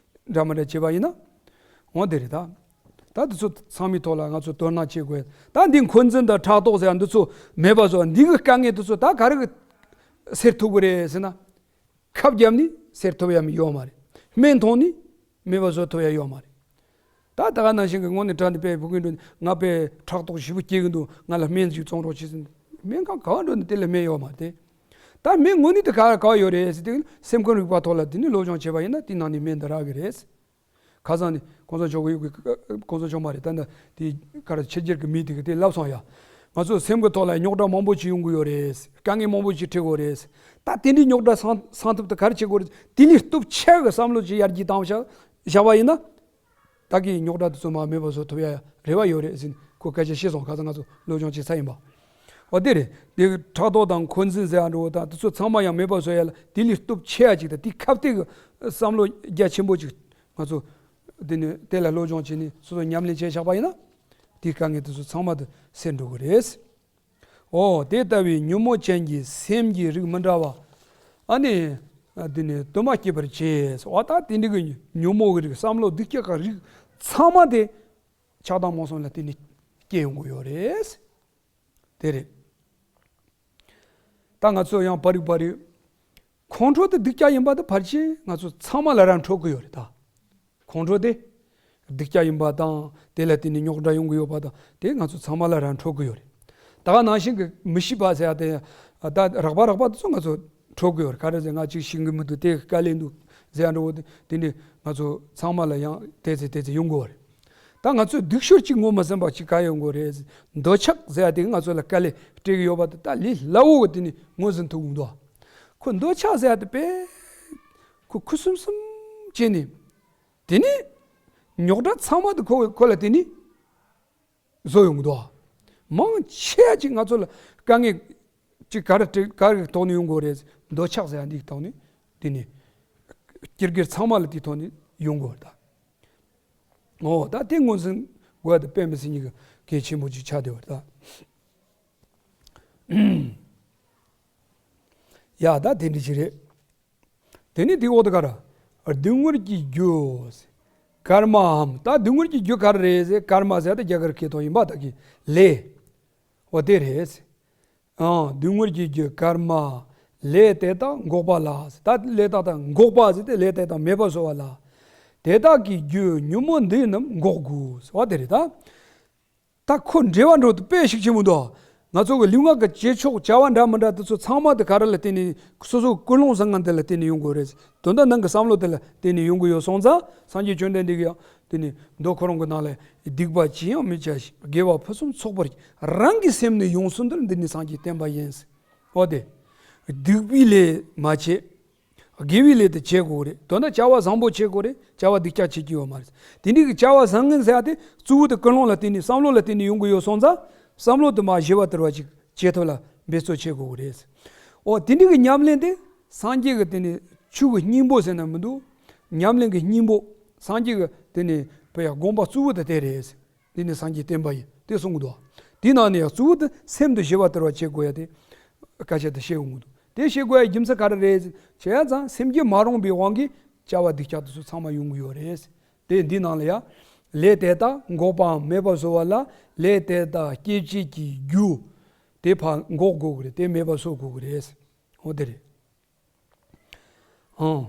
འདྲ་མི་འདྲ་བྱས་པ་ཡིན་ན། འོ་དེ་རེད་ད། ད་དེ་ཚོ་ཚང་མའི་ཐོག་ལ་ང་ཚོ་དོ་སྣང་བྱེད་དགོས། ད་འདི་འཁོན་འཛིན་དང་ཕྲག་དོག་ཟེར་ཡ་འདི་ཚོ་མེད་པ་བཟོ། འདི་གི་དཀའ་ངལ་དེ་ཚོ་ད་ག་རེ་གིས་སེལ་ཐུབ་ཀྱི་རེད་ཟེར་ན། ཁབ་བརྒྱབ་ནས་སེལ་ཐུབ་ཡ་མི་ཡོད་མ་རེད། སྨན་འཐུང་ནས་མེད་པ་བཟོ་ཐུབ་ཡ་ཡོད་མ་རེད། ད་ད་ག་ནང་བཞིན་གྱི་དངོས་གནས་དྲང་གནས་དཔེ་ཕྲུ་གུ་འགྲོ་ནས་ང་དཔེ་ཕྲག་དོག་ཞེ་པོ་སྐྱེ་གི་འདུག། ང་ལ་སྨན་ཞིག་བཙོང་རོགས་བྱེད་ཟེར་ན། སྨན་ཁང་ག་བ་འགྲོ་ནས་དེ་ལ་སྨན་ཡོད་མ་རེད་དེ། ད་སྨན་དངོས་གནས་དེ་ག་ག་བ་ཡོད་རེད་ཟེར་དུས། སེམས་ཁམས་རིག་པ་ཐོག་ལ་དེ་ནས་སློབ་སྦྱོང་བྱས་པ་ཡིན་ན་དེ་ནང་ནས་སྨན་དེ་རག་གི་རེད། ཁ་སང་ནས་གོང་ས་མཆོག་གི་གོང་ས་མཆོག་མ་རེད། ད་ནི་དེ་ག་རེ་ཕྱི་རྒྱལ་གྱི་མི་དེ་གིས་དེ་ལབ་སོང་ཡ། ང་ཚོ་སེམས་ཀྱི་ཐོག་ལ་རྙོག་དྲ་མང་པོ་ཅིག་ཡོང་གི་ཡོད་རེད། དཀའ་ངལ་མང་པོ་ཅིག་འཕྲད་ཀྱི་ཡོད་རེད། ད་དེ་འདྲའི་རྙོག་དྲ་སངས་སངས་ཐབས་དེ་ག་རེ་བྱེད་དགོས་རེད། དེ་ལས་སྟོབས་ཆེ་གི་བསམ་བློ་ཅིག་ཡར་རྒྱས་བཏང་བཞག་བཞག་པ་ཡིན་ན། ད་གི་རྙོག་དྲ་དེ་ཚོ་མར་མེད་པ་བཟོ་ཐུབ་ཡ་རེ་བ་ཡོད་རེད་ཟེར་ནས་ཁོས་སྐད་ཆ་བཤད་སོང་། ཁ་སང་ང་ཚོ་སློབ་སྦྱོང་བྱེད་ས་ཡིན་པ། པ་དེ་རེད། དེ་ཕྲག་དོག་དང་འཁོན་འཛིན་ཟེར་ཡ་འགྲོ་བ་དང་དེ་ཚོ་ཚང་མ་ཡང་མེད་པ་བཟོ་ཡ་ལ་དེ་ལས་སྟོབས་ཆེ་ཡ་ཅིག་དང་དེ་ཁ་གཏད་ཀྱི་བསམ་བློ་རྒྱ་ཆེན་པོ་ཅིག་ང་ཚོ་དེ་ནས་དེ་ལ་སློབ་སྦྱོང་བྱས་ནས་སོ་སོ་ཉམས་ལེན་བྱས་བཞག་པ་ཡིན་ན་དེའི་དཀའ་ངལ་དེ་ཚོ་ཚང་མ་དེ་སེལ་འགྲོ་གི་རེད། འོ་དེ་ལྟ་བུའི་ཉོན་མོངས་ཅན་གྱི་སེམས་ཀྱི་རིགས་མི་འདྲ་བ། ཨ་ནི། ཨ་དེ་ནི་དུ་མ་སྐྱེད་པར་བྱེད། འོ་ད་དེ་འདྲ་གི་ཉོན་མོངས་ཀྱི་རིགས་བསམ་བློ་སྡུག་ཅག་གི་རིགས་ཚང་མ་དེ་ཆགས་སྡང་རྨོངས་གསུམ་ལ་བརྟེན་ནས་སྐྱེ་ཡོང་གི་ཡོད་རེད། དེ་རེད། ད་ང་ཚོ་ཡང་པར་རིས་པར་རིས། ཁོང་ཁྲོ་དེ་སྡུག་ཅག་ཡིན་པ་དེ་ཕལ་ཆེར་ང་ཚོ་ཚང་མ་ལ་ར་འཕྲོད་ཀྱི་ཡོད་རེད་ད། ཁོང་ཁྲོ་དེ་སྡུག་ཅག་ཡིན་པ་དང་དེ་ལ་བརྟེན་ནས་རྙོག་དྲ་ཡོང་གི་ཡོད་པ་དང་དེ་ང་ཚོ་ཚང་མ་ལ་ར་འཕྲོད་ཀྱི་ཡོད་རེད། ད་ག་ནང་བཞིན་གྱི་མི་ཤེས་པ་ཟེར་ཡ་དེ་ད་རགས་པ་རགས་པ་དེ་ཚོ་ང་ཚོ་འཕྲོད་ཀྱི་ཡོད་རེད། ག་རེ་ཟེར་ང་ཅིག་ཤེས་ཀྱི་མི་འདུག་དེ་དཀའ་ལས་འདུག་ཟེར་ཡ་འདྲ་བོ་དེ་དེ་ནི་ང་ཚོ་ཚང་མ་ལ་ཡང་དེ་ཚེ་དེ་ཚེ་ཡོང་གི་ཡོད་རེད། ད་ང་ཚོས་སྡུག་ཤོས་གཅིག་ངོ་མ་ཟིན་པ་གཅིག་ག་ཡོང་གི་རེད། འདོད་ཆགས་ཟེར་ཡ་དེ་ང་ཚོ་ལ་དཀའ་ལས་སྤྲད་ཀྱི་ཡོད་པ་དེ་ད་ལས་སླ་བོ་གི་དེ་ནི་ངོས་ཟིན་ཐུབ་འདུག་ཁོ་འདོད་ཆགས་ཟེར་ཡ་དེ་དཔེ་ཁོ་ཁུ་སིམ་སིམ་བྱས་ནས་དེ་ནི་རྙོག་དྲ་ཚང་མ་དེ་ཁོ་ཁོ་ལ་དེ་ནི་བཟོ་ཡོང་གི་འདུག་མང་ཆེ་ཅིག་ང་ཚོ་ལ་དཀའ་ངལ་ཅིག་ག་རེ་ག་རེ་ཐོག་ནས་ཡོང་གི་རེད། འདོད་ཆགས་ཟེར་ཡ་འདི་ཐོག་ནས་དེ་ནི་སྐྱེ་རྒྱུ་ཚང་མ་ལ་དེ་ཐོག་ནས་ཡོང་གི་ཡོད་རེད་ད། འོ་ད་དེ་ངོས་འཛིན་དགོས་ཡ་དེ་དཔེ་མི་སྲིད་ཉིད་ཀྱི་གལ་ཆེན་པོ་ཅིག་ཆགས་བསྡད་པ་རེད་ད། ཡ་ད་དེ་འདྲ་ཞིག་རེད། དེ་ནི་དེ་འོག་ཏུ་ག་ར། སྡུག་བསྔལ་གྱི་རྒྱུ། ཀརྨའམ། ད་སྡུག་བསྔལ་གྱི་རྒྱུ་ག་རེ་རེད་ཟེར། ཀརྨ་ཟེར་ད་རྒྱ་གར་སྐད་ཐོག་ཡིན་པ་ད་གི་ལས། འོ་དེ་རེད། ཨང་སྡུག་བསྔལ་གྱི་རྒྱུ་ཀརྨ། ལས་དེ་དག་འགོག་པ་ལ། ད་ལས་དག་དང་འགོག་པ་ཟེར་ཏེ་ལས་དེ་དག་མེད་པར་བཟོ་བ་ལ། དེ་དག་གི་རྒྱུ་ཉོན་མོངས་འདི་རྣམས་འགོག་དགོས་ཟེར་བ་དེ་རེད་ད། ད་ཁོ་འགྲེལ་བ་འགྲོ་དུ་དཔེ་ཤུགས་ཆེན་པོ་འདུག་ང་ཚོ་གི་ལུས་ངག་གི་བྱེད་ཕྱོགས་བྱ་བ་འདྲ་མི་འདྲ་དེ་ཚོ་ཚང་མ་དེ་ག་རེ་ལ་བརྟེན་ནས་སོ་སོ་ཀུན་སློང་བཟང་ངན་དེ་ལ་བརྟེན་ནས་ཡོང་དགོས་རེད། དོན་དག་ནང་གི་བསམ་བློ་དེ་ལ་བརྟེན་ནས་ཡོང་གི་ཡོད་སོང་ཙང་སངས་རྒྱས་བཅོམ་ལྡན་འདས་ཀྱིས་ཡང་དེ་ནི་མདོ་ཁོ་རང་གི་ནང་ལ་སྡིག་པ་ཅི་ཡང་མི་བྱ་ཞིང་དགེ་བ་ཕུན་སུམ་ཚོགས་པར་རང་གི་སེམས་ནི་ཡོངས་སུ་འདུལ། འདི་ནི་སངས་རྒྱས་བསྟན་པ་ཡིན། འོ་དེ། སྡིག་པའི་ལས་མ་བྱེད། དགེ་བའི་ལས་དེ་བྱེད་དགོས་རེད། དོན་དག་བྱ་བ་བཟང་པོ་བྱེད་དགོས་རེད། བྱ་བ་སྡིག་ཅག་བྱེད་ཀྱི་ཡོད་མ་རེད། དེ་འདྲའི་གི་བྱ་བ་བཟང་ངན་ཟེར་ཡ་དེ་གཙོ་བོ་དེ་ཀུན་སློང་ལ་བརྟེན་ནས་བསམ་བློ་ལ་བརྟེན་ནས་ཡོང་གི་ཡོད་སོང་ཙང་བསམ་བློ་དེ་མ་ཞི་བ་དུལ་བ་ཅིག་བྱེད་ཐབས་ལ་འབད་རྩོལ་བྱེད་དགོས་རེད། འོ་དེ་འདྲའི་གི་ཉམས་ལེན་དེ་སངས་རྒྱས་ཀྱི་དེ་ནི་ཆོས་ཀྱི་སྙིང་པོ་ཟེར་ན་མི་འདུག་ཉམས་ལེན་གྱི་སྙིང་པོ་སངས་རྒྱས་ཀྱི་དེ་ནི་བོད་ཡ་དགོངས་པ་གཙོ་བོ་དེ་དེ་རེད། འདི་ནི་སངས་རྒྱས་བསྟན་པ་ཡིན་དེ་གསུང་གི་འདུག་དེའི་ནང་ནས་ཡང་གཙོ་བོ་དེ་སེམས་དེ་ཞི་བ་དུལ་བ་བྱེད་དགོས་ཡ་དེ་སྐད་ཆ་དེ་བཤད་དགོས་ཀྱི་འདུག་དེ་བཤད་དགོས་ཡ་རྒྱུ་མཚན་ག་རེ་རེད་བྱས་ཡ་ཙང་སེམས་བསྐྱེད་མ་རུངས་པའི་དབང་གིས་བྱ་བ་སྡིག་ཅག་དེ་ཚོ་ཚང་མ་ཡོང་གི་ཡོད་རེད། དེ་འདི་ནང་ལ་ཡ། ལས་དེ་དག་འགོག་པའམ་མེད་པར་བཟོ་བ་ལ་ལས་དེ་དག་སྐྱེད་བྱེད་ཀྱི་རྒྱུ། དེ་ཕར་འགོག་དགོས་ཀྱི་རེད། དེ་མེད་པར་བཟོ་དགོས་ཀྱི་རེད། འོ་དེ་རེད། ཨང་།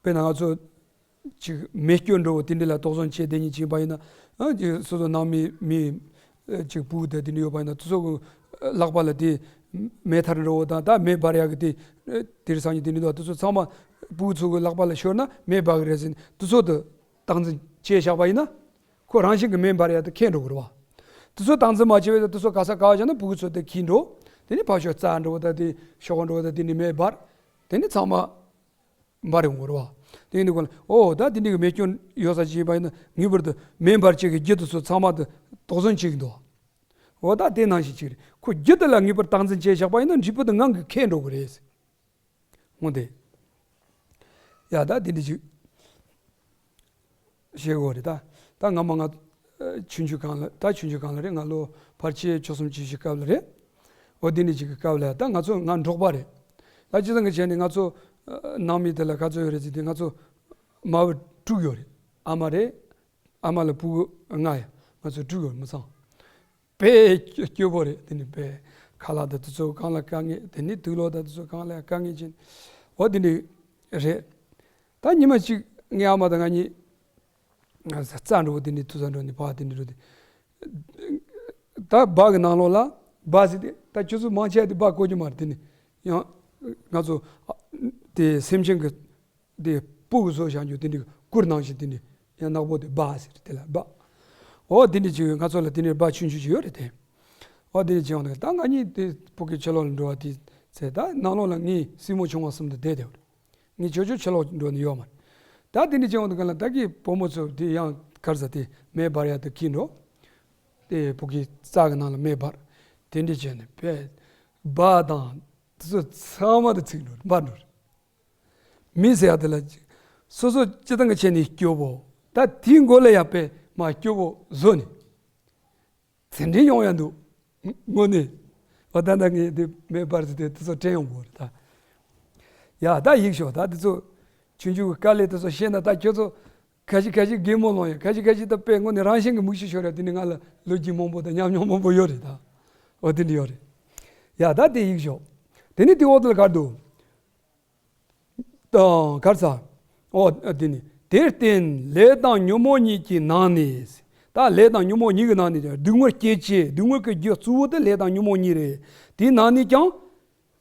དཔེར་ན་ང་ཚོ་ཅིག་མེ་སྐྱོན་འདྲ་བོ་དེ་འདྲ་ལ་དོགས་ཟོན་བྱས་བསྡད་མཁན་ཅིག་ཡིན་པ་ཡིན་ན། ཨ་ཅིག་སོ་སོ་ནང་མི་མི་ཅིག་སྤུ་གུ་དང་དེ་འདྲ་ཡོད་པ་ཡིན་ན་དེ་ཚོ་གི་ལག་པ་ལ་དེ་མེ་ཐར་འདྲ་བོ་དང་ད་མེ་འབར་ཡག་གི་དེ་དེར་སང་ཉིན་དེ་འདྲ་འདུག་དེ་ཚོ་ཚང་མ་སྤུ་གུ་ཚོ་གི་ལག་པ་ལ་ཤོར་ན་མེ་འབར་གི་རེད་ཟེར་ནས་དེ་ཚོ་དེ་སྟངས་འཛིན་བྱས་བཞག་པ་ཡིན་ན། ཁོ་རང་བཞིན་གྱི་མེ་འབར་ཡག་དེ་ཁེངས་འགྲོ་གི་རེད་བ། དེ་ཚོ་སྟངས་འཛིན་མ་བྱས་པའི་དེ་ཚོ་ག་ས་ག་བ་བཞག་ན་སྤུ་གུ་ཚོ་དེ་འཁྱིལ་འགྲོ། དེ་ནས་ཕར་ཕྱོགས་རྩྭ་འདྲ་བོ་དང་དེ་ཤོག་ཁ་འདྲ་བོ་དང་དེ་ནས་མེ་འབར། དེ་ནས་ཚང་མ་འབར་ཡོང་གི་རེད་བ། དེ་ཡིན་དུས་ཁོ་ལ་ཨོ་ད་དེ་འདྲའི་གི་མེ་སྐྱོན་ཡོད་ས་ཅིག་ཡིན་པ་ཡིན་ན་ངེས་པར་དུ་མེ་འབར་བྱེད་ཀྱི་རྒྱུ་དེ་ཚོ་ཚང་མ་དེ་དོགས་ཟོན་བྱེད་ཀྱི་འདུག་ཨོ་ད་དེ་ནང་བཞིན་ཅིག་རེད། ཁོ་རྒྱུ་དེ་ལ་ངེས་པར་སྟངས་འཛིན་བྱས་བཞག་པ་ཡིན་ན་འབྲས་བུ་དེ་ངང་གིས་ཁེངས་འགྲོ་གི་རེད། འོ་དེ། ཡ་ད་དེ་འདྲ་ཅིག་བཤད་དགོས་རེད་ད། ད་སྔ་མ་ང་ཆུང་ཆུང་སྒང་ལ་ད་ཆུང་ཆུང་སྒང་ལ་རེད། ང་ལོ་ཕལ་ཆེར་བཅུ་གསུམ་བཅུ་བཞི་སྐབས་ལ་རེད། འོ་དེ་འདྲ་ཅིག་གི་སྐབས་ལ་ད་ང་ཚོ་ང་འབྲོག་པ་རེད། ད་སྤྱིར་བཏང་གི་བྱས་ནས་ང་ཚོ་ནང་མི་དེ་ལ་ག་ཚོད་ཡོད་རེད་ཟེར་དུས་ང་ཚོ་མ་བུ་དྲུག་ཡོད་རེད། ཨ་མ་རེད། ཨ་མ་ལ་སྤུ་གུ་ལྔ་ཡ། ང་ཚོ་དྲུག་ཡོད་མི་ཚང་། དཔེ་སྐྱོ་པོ་རེད། དེ་ནི་དཔེ་ཁ་ལག་དང་དེ་ཚོ་གང་ལ་དཀའ་ངལ། དེ་ནི་དུག་ལོག་དང་དེ་ཚོ་གང་ལ་དཀའ་ངལ་ཅན། འོ་དེ་འདྲ་རེད། ད་ཉི་མ་གཅིག་ངའི་ཨ་མ་དང་ང་གཉིས་རྩྭ་འགྲོ་བོ་དེ་འདྲ་དུད་ཚང་འགྲོ་ནས་བག་དེ་འདྲ་འགྲོ་དེ། ད་སྦྲ་གི་ནང་ལོགས་ལ་སྦྲ་ཟེར་ཏེ་ད་ཁྱོད་ཚོ་མང་ཆེ་བ་དེ་སྦྲ་གོ་རྒྱུ་མ་རེད། དེ་ནི་ཡང་ང་ཚོ་དེ་སེམས་ཅན་གྱི་དེ་སྤུ་གུ་བཟོ་བཞག་རྒྱུ་དེ་འདྲའི་གུར་ནང་བཞིན་དེ་འདྲའི་ཡང་ནག་པོ་དེ་སྦྲ་ཟེར་དེ་ལ་སྦྲ། འོ་དེ་འདྲའི་ཅིག་ང་ཚོ་ལ་དེ་འདྲའི་སྦྲ་ཆུང་ཆུང་ཅིག་ཡོད་རེད་དེ། འོ་དེ་འདྲའི་ཅིག་ཡོང་དུས་ད་ང་གཉིས་དེ་སྤུ་གུའི་ཕྱི་ལོགས་ལ་འགྲོ་བ་དེ་ཚེ་ད་ནང་ལོགས་ལ་ངའི་སྲིང་མོ་ཆུང་བ་གསུམ་དེ་བསྡད་དེ་རེད། ངའི་ཅོ་ཅོ་ཕྱི་ལོགས་འགྲོ་ནི་ཡོད་མ་རེད། ད་དེ་འདྲའི་ཅིག་ཡོང་དུས་ག་ལ་ད་གི་བུ་མོ་ཚོ་དེ་ཡང་གར་ས་དེ་མེ་འབར་ཡ་དེ་འཁྱེར་འགྲོ། དེ་སྤུ་གུའི་རྩ་གི་ནང་ལ་མེ་འབར། དེ་འདྲ་བྱས་ནས་པས་སྦ་དང་དེ་ཚོ་ཚང་མ་དེ་ཚིག་འགྲོ་རེད། སྦ་འགྲོ་རེད། མི་ཟེར་ཡ་དེ་ལ་སོ་སོ་སྤྱི་བཏང་གི་ཆ་ནས་སྐྱོ་བོ། ད་དེའི་མགོ་ལ་ཡ་པས་མ་སྐྱོ་བོ་བཟོ་ནས། ཚེ་འདྲེན་ཡོང་ཡ་འདུག་དངོས་གནས། འོ་ད་ལྟ་ངས་དེ་མེ་འབར་ཟེར་དེ་དེ་ཚོ་དྲན་ཡོང་གི་རེད་ད། ཡ་ད་ཡིག་ཤོག་ད་དེ་ཚོ་ཆུང་ཆུང་གི་དཀའ་ལས་དེ་ཚོ་བཤད་ན་ད་ཁྱོད་ཚོ་ཁ་ཤས་ཁ་ཤས་གད་མོ་ལོང་ཡ། ཁ་ཤས་ཁ་ཤས་ད་དཔེ་དངོས་གནས་རང་བཞིན་གྱི་མིག་ཤེས་ཤོར་ཡ། དེ་ནི་ང་ལ་ལོ་རྒྱུས་མང་པོ་དང་ཉམས་མྱོང་མང་པོ་ཡོད་རེད་ད། འོ་དེ་འདྲ་ཡོད་རེད། ཡ་ད་དེ་ཡིག་ཤོག་དེ་ནི་དེ་འོག་དེ་ལ་གར་འདུག་དང་གར་ཚ། ཨོ་དེ་ནི་དེར་བརྟེན་ལས་དང་ཉོན་མོངས་གཉིས་ཀྱི་ནང་ནས། ད་ལས་དང་ཉོན་མོངས་གཉིས་ཀྱི་ནང་ནས་ཀྱང་སྡུག་བསྔལ་སྐྱེད་བྱེད་སྡུག་བསྔལ་གྱི་རྒྱུ་གཙོ་བོ་དེ་ལས་དང་ཉོན་མོངས་གཉིས་རེད། དེའི་ནང་ནས་ཀྱང་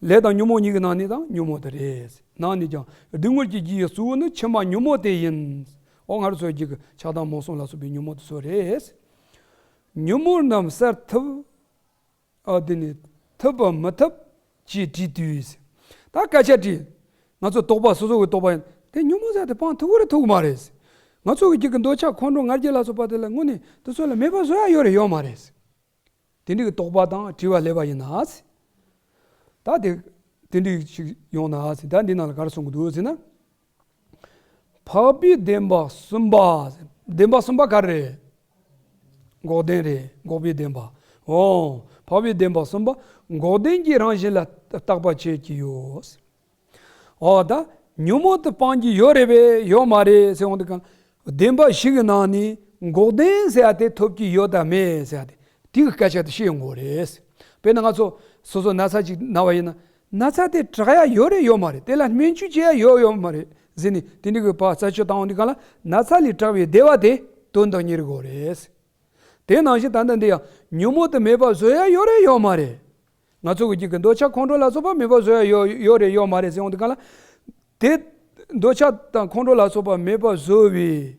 ལས་དང་ཉོན་མོངས་གཉིས་ཀྱི་ནང་ནས་དང་ཉོན་མོངས་དེ་རེད། ནང་ནས་ཀྱང་སྡུག་བསྔལ་གྱི་རྒྱུ་ཡི་གཙོ་བོ་ནི་ཕྱི་མ་ཉོན་མོངས་དེ་ཡིན། ཨོ་ང་རང་ཚོའི་རྒྱུད་ཀྱི་ཆགས་སྡང་རྨོངས་གསུམ་ལ་སོགས་པའི་ཉོན་མོངས་དེ་ཚོ་རེད། ཉོན་མོངས་རྣམས་བསལ་ཐུབ། ཨ་དེ་ནི་ཐུབ་པ་མི་ཐུབ་ཅེས་དྲིས་དུས། ད་སྐད་ཆ་དྲིས། ང་ཚོ་རྟོག་པ་སོ་སོ་གི་རྟོག་པ་ཡིན་དེ་ཉོན་མོངས་ཟེར་དེ་སྤང་ཐུབ་ཀྱི་རེད་ཐུབ་ཀྱི་མ་རེད། ང་ཚོ་གི་རྒྱུད་ཀྱི་འདོད་ཆགས་ཁོང་ཁྲོ་ང་རྒྱལ་ལ་སོགས་པ་དེ་ལ་དངོས་གནས་དེ་ཚོ་ལ་མེད་པ་བཟོ་ཡ་ཡོད་རེད་ཡོད་མ་རེད། དེ་འདྲའི་གི་རྟོག་པ་དང་དྲི་བ་སླེབས་པ་ཡིན་ན། ད་དེ་དེ་འདྲའི་ཞིག་ཡོང་ན་ད་འདི་ནང་ལ་ག་རེ་གསུང་གི་འདུག་ཟེར་ན། འཕགས་པའི་བདེན་པ་གསུམ་པ། བདེན་པ་གསུམ་པ་ག་རེ་རེད། འགོག་བདེན་རེད། འགོག་པའི་བདེན་པ། འོ། འཕགས་པའི་བདེན་པ་གསུམ་པ། འགོག་བདེན་གྱི་རང་བཞིན་ལ་བརྟག་པ་དཔྱད་ཀྱི་ཡོད། འོ་ད། ཉོན་མོངས་དེ་སྤང་རྒྱུ་ཡོད་རེད་པས་ཡོད་མ་རེད་ཟེར་འོང་དུས་གང་། བདེན་པ་བཞི་གི་ནང་ནས་འགོག་བདེན་ཟེར་ཡ་དེ་ཐོབ་ཀྱི་ཡོད་དམ་མེད་ཟེར་ཡ་དེ། དེ་གི་སྐད་ཆ་དེ་བཤད་ཡོང་གི་རེད། དཔེར་ན་ང་ཚོ་སོ་སོ་ན་ཚ་ཅིག་ན་བ་ཡིན་ན། ན་ཚ་དེ་དྲག་ཡ་ཡོད་རེད་ཡོད་མ་རེད། དེ་ལ་སྨན་བཅོས་བྱེད་ཡ་ཡོད་ཡོད་མ་རེད་ཟེར་ནས་དེ་འདྲ་གི་བར་རྩད་གཅོད་བཏང་འོང་དུས་གང་ལ་ན་ཚ་ལས་དྲག་པའི་བདེ་བ་དེ་དོན་དང་ཉེ་རུ་གོ་རེད། དེ་ནང་བཞིན་ད་ལྟ་འདི་ཡང་ཉོན་མོངས་དེ་མེད་པ་བཟོ་ཡ་ཡོད་རེད་ཡོད་མ་རེད། ང་ཚོ་གི་རྒྱུད་ཀྱི་འདོད་ཆགས་ཁོང་ཁྲོ་ལ་སོགས་པ་མེད་པ་བཟོ་ཡ་ཡོད་ཡོད་རེད་ཡོད་མ་རེད་ཟེར་འོང་དུས་གང་ལ། དེ་འདོད་ཆགས་དང་ཁོང་ཁྲོ་ལ་སོགས་པ་མེད་པ་བཟོ་བའི་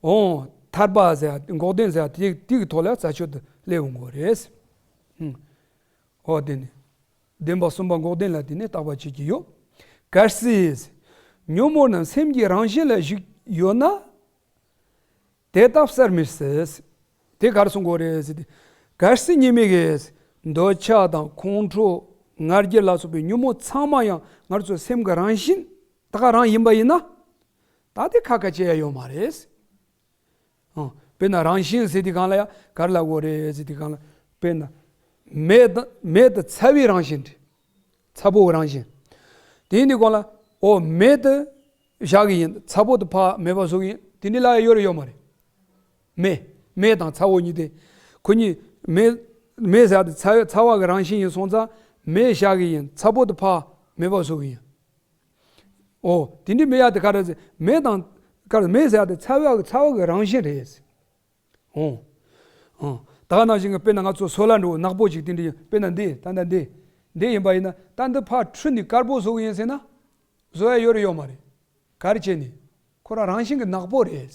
འོང་ཐར་པ་ཟེར་ཡ་འགོག་བདེན་ཟེར་ཡ་དེ་དེ་གི་ཐོག་ལ་རྩད་གཅོད་དུ་སླེབས་འོང་གི་རེད། ཧུམ། འོ་དེ་ནི། བདེན་པ་གསུམ་པ་འགོག་བདེན་ལ་བརྟེན་ནས་བརྟག་པ་དཔྱད་ཀྱི་ཡོད། གལ་སྲིད། ཉོན་མོངས་རྣམས་སེམས་ཀྱི་རང་བཞིན་ལ་ཞུགས་ཡོད་ན། དེ་ལྟ་བསལ་མི་སྲིད། དེ་ག་རེ་གསུང་གི་ཡོད་རེད་ཟེར་ཏེ། གལ་སྲིད་ཉེས་དམིགས་ཀྱི་འདོད་ཆགས་དང་ཁོང་ཁྲོ་ང་རྒྱལ་ལ་སོགས་པའི་ཉོན་མོངས་ཚང་མ་ཡང་ང་ཚོའི་སེམས་ཀྱི་རང་བཞིན་ད་ག་རང་ཡིན་པ་ཡིན་ན། ད་དེ་ཁ་ཁ་བྱེད་ཡ་ཡོད་མ་རེད། ཨང་། དཔེར་ན་རང་བཞིན་ཟེར་དུས་གང་ལ་ཡ་ག་རེ་ལབ་དགོས་རེད་ཟེར་དུས་གང་ལ། དཔེར་ན། མེ་དང་མེ་དང་ཚ་བའི་རང་བཞིན་རེད། ཚ་པོའི་རང་བཞིན། དེ་ཡིན་དུས་གང་ལ། ཨོ་མེ་དེ་བཞག་གི་ཡིན། ཚ་པོ་དེ་ཕར་མེད་པ་བཟོ་གི་ཡིན། དེ་འདྲ་ལབ་ཡ་ཡོད་རེད་ཡོད་མ་རེད། མེ། མེ་དང་ཚ་པོ་གཉིས་དེ། ཁོ་གཉིས་མེ། མེ་ཟེར་ཡ་དེ་ཚ་བའི་ཚ་བ་གི་རང་བཞིན་ཡིན་སོང་ཙང་མེ་བཞག་གི་ཡིན། ཚ་པོ་དེ་ཕར་མེད་པ་བཟོ་གི་ཡིན། ཨོ། དེ་འདྲའི་མེད་ཡ་དེ་ག་རེ་ཟེར། མེ་དང་། ག་རེ་མེ་ཟེར་ཡ་དེ་ཚ་བའི་ཚ་བ་གི་རང་བཞིན་རེད། ཨོ། ཨོ། ད་ག་ནང་བཞིན་གྱི་དཔེར་ན་ང་ཚོ་སོལ་བ་འདྲ་བོ་ནག་པོ་ཅིག་དེ་འདྲ་ཡིན། དཔེར་ན་འདི་ད་ལྟ་འདི། འདི་ཡིན་པ་ཡིན་ན་ད་འདི་ཕར་འཁྲུད་ནས་དཀར་པོ་བཟོ་གི་ཡིན་ཟེར་ན། བཟོ་ཡ་ཡོད་རེད་ཡོད་མ་རེད། ག་རེ་བྱས་ནས། ཁོ་རང་རང་བཞིན་གྱི་ནག་པོ་རེད།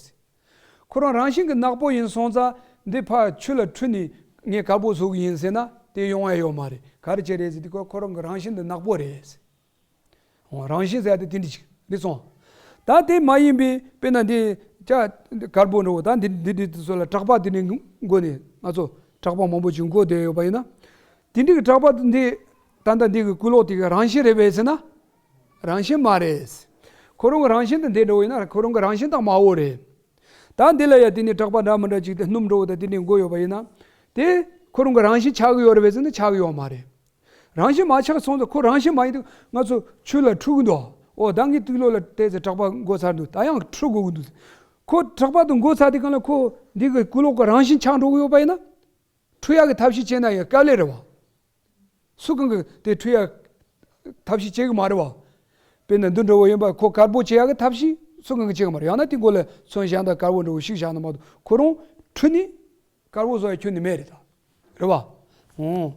ཁོ་རང་རང་བཞིན་གྱི་ནག་པོ་ཡིན་སོང་ཙང་འདི་ཕར་ཆུ་ལ་འཁྲུད་ནས་ངས་དཀར་པོ་བཟོ་གི་ཡིན་ཟེར་ན་དེ་ཡོང་ཡ་ཡོད་མ་རེད། ག་རེ་བྱས་རེད་ཟེར་དུས་ཁོ་ཁོ་རང་གི་རང་བཞིན་དུ་ནག་པོ་རེད། འོ་རང་བཞིན་ཟེར་ཡ་དེ་དེ་འདྲ་ཅིག་རེད་སོང་། ད་དེ་མ་ཡིན་པའི་དཔེར་ན་འདི་ཅ་དཀར་པོ་འདྲ་བོ་ད་འདི་འདི་འདི་ཚོ་ལ་གྲགས་པ་དེ་འདྲའི་མགོ་ནས་ང་ཚོ་གྲགས་པ་མང་པོ་ཅིག་མགོ་བསྡད་ཡོད་པ་ཡིན་ན། དེ་འདྲའི་གི་གྲགས་པ་འདི་ད་ལྟ་འདི་གི་སྐུ་ལོག་དེ་གི་རང་བཞིན་རེད་པས་ཟེར་ན། རང་བཞིན་མ་རེད། ཁོ་རང་གི་རང་བཞིན་དུ་འདི་འདྲ་བོ་ཡིན་ན་ཁོ་རང་གི་རང་བཞིན་དང་མ་འོ་རེད། ད་འདི་ལ་ཡ་དེ་ནས་གྲགས་པ་འདྲ་མི་འདྲ་ཅིག་དེ་སྣུམ་འདྲ་བོ་དང་དེ་འདྲའི་མགོ་ཡོད་པ་ཡིན་ན། དེ་ཁོ་རང་གི་རང་བཞིན་ཆགས་ཀྱི་ཡོད་རེད་པས་ཟེར་ན་ཆགས་ཀྱི་ཡོད་མ་རེད། རང་བཞིན་མ་ཆགས་སོང་ཙང་ཁོ་རང་བཞིན་མ་ཡིན་དུས་ང་ཚོ་ཆུ་ལ་འཁྲུད་ཀྱི་འདུག་ཨོ་ད་ངའི་ཐུགས་ལོག་ལ་བལྟས་ཚེ་གྲགས་པ་མགོ་ཚར་འདུག་ད་ཡང་འཁྲུད་དགོས་ཀྱི་འདུག་ཁོ་གྲགས་པ་དེ་མགོ་ཚར་དུས་གང་ལ་ཁོ་འདི་གི་སྐུ་ལོག་གི་རང་བཞིན་ཆགས་འགྲོ་གི་ཡོད་པ་ཡིན་ན། འཁྲུད་ཡག་གི་ཐབས་ཤེས་བྱས་ན་ཡང་དཀའ་ལས་རེད་བ། སུ་གང་གིས་དེ་འཁྲུད་ཡག་ཐབས་ཤེས་བྱེད་གི་མ་རེད་བ། དཔེར་ན་འདི་འདྲ་བོ་ཡིན་པ་ཁོ་དཀར་པོ་བྱེད་ཡག་གི་ཐབས་ཤེས་སུ་གང་གིས་བྱེད་གི་མ་རེད། ཡང་ན་དེ་མགོ་ལ་ཚོན་བཞག་དང་དཀར་པོ་འདྲ་བོ་ཞིག་བཞག་ན་མ་གཏོགས་ཁོ་རང་འཁྲུད་ནས་དཀར་པོ་བཟོ་ཡག་ཁྱོན་ནས་མེད་རེད་ད། རེད་བ། འོ།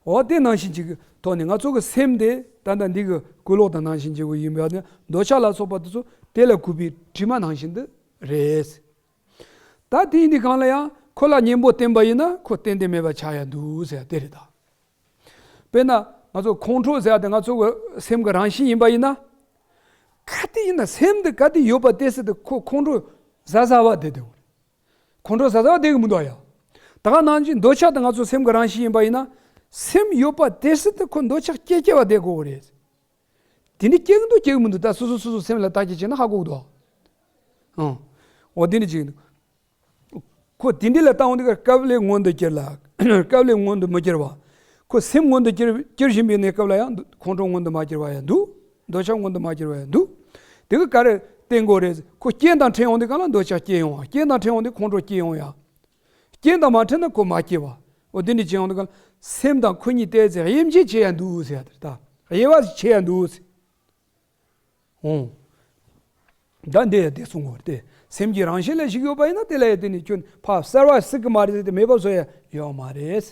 འོ་དེ་ནང་བཞིན་གྱི་ཐོག་ནས་ང་ཚོ་གི་སེམས་དེ་ད་ལྟ་འདི་གི་སྐུ་ལོག་དང་ནང་བཞིན་གྱི་བོ་ཡིན་པ་ནི་འདོད་ཆགས་ལ་སོགས་པ་དེ་ཚོ་དེ་ལ་གུས་པའི་དྲི་མ་ནང་བཞིན་དུ་རེད། ད་དེ་ཡིན་དུས་གང་ལ་ཡང་ཁོ་ལ་གཉེན་པོ་བསྟེན་པ་ཡིན་ན་ཁོ་གཏན་གཏན་མེད་པ་ཆགས་ཡ་འདུག་ཟེར་ཡ་དེ་རེད་ད། དཔེར་ན་ང་ཚོ་ཁོང་ཁྲོ་ཟེར་ཡ་དེ་ང་ཚོ་གི་སེམས་ཀྱི་རང་བཞིན་ཡིན་པ་ཡིན་ན། ག་དེ་ཡིན་ན་སེམས་དེ་ག་དེ་ཡོད་པ་དེ་སྲིད་དུ་ཁོ་ཁོང་ཁྲོ་ཟ་ཟ་བ་དེ་དེ་རེད། ཁོང་ཁྲོ་ཟ་ཟ་བ་བསྡད་ཀྱི་མི་འདུག་ཡ། ད་ག་ནང་བཞིན་འདོད་ཆགས་དེ་ང་ཚོ་སེམས་ཀྱི་རང་བཞིན་ཡིན་པ་ཡིན་ན། སེམས་ཡོད་པ་དེ་སྲིད་དུ་ཁོ་འདོད་ཆགས་སྐྱེ་སྐྱེ་བ་དེ་དགོས་རེད། དེ་འདྲ་སྐྱེ་གི་འདུག་སྐྱེ་གི་མི་འདུག་ད་སོ་སོ་སོ་སོ་སེམས་ལ་བརྟག་དཔྱད་བྱས་ན་ཧ་གོ་གི་འདུག་ཨང་། འོ་དེ་འདྲ་ཅིག་འདུག་ཁོ་དེ་འདྲ་ལ་བལྟ་འོང་དུས་སྐབས་ལས་མངོན་དུ་གྱུར་ལ། སྐབས་ལས་མངོན་དུ་མི་གྱུར་བ། ཁོ་སེམས་མངོན་དུ་གྱུར་གྱུར་བཞིན་པའི་གནས་སྐབས་ལ་ཡང་འདུག་ཁོང་ཁྲོ་མངོན་དུ་མ་གྱུར་བ་ཡང་འདུག་འདོད་ཆགས་མངོན་དུ་མ་གྱུར་བ་ཡང་འདུག་དེ་གི་ག་རེ་བསྟན་དགོས་རེད། ཁོ་རྐྱེན་དང་འཕྲད་འོང་དུས་གང་ལ་འདོད་ཆགས་སྐྱེ་ཡོང་བ། རྐྱེན་དང་འཕྲད་འོང་དུས་ཁོང་ཁྲོ་སྐྱེ་ཡོང་ཡ། རྐྱེན་དང་མ་འཕྲད་ན་ཁོ་མ་སྐྱེ་བ། འོ་དེ་འདྲ་བྱེད་ཡོང་དུས་གང་ལ་སེམས་དང་ཁོ་གཉིས་བལྟས་ཚེ་དབྱེ་འབྱེད་བྱེད་ཡ་འདུག་ཟེར་ཡ་དེ་ད། དབྱེ་བ་བྱེད་ཡ་འདུག་ཟེར། འོང་། ད་འདི་ཡ་དེ་གསུང་དགོས་རེད་དེ། སེམས་ཀྱི་རང་བཞིན་ལ་ཞིག་ཡོད་པ་ཡིན་ན་དེ་ལ་ཡ་དེ་ནི་ཁྱོད་ཕར་གསལ་བ་སྲིད་གི་མ་རེད་ཟེར་ཏེ་མེད་པ་བཟོ་ཡ་ཡོད་མ་རེད།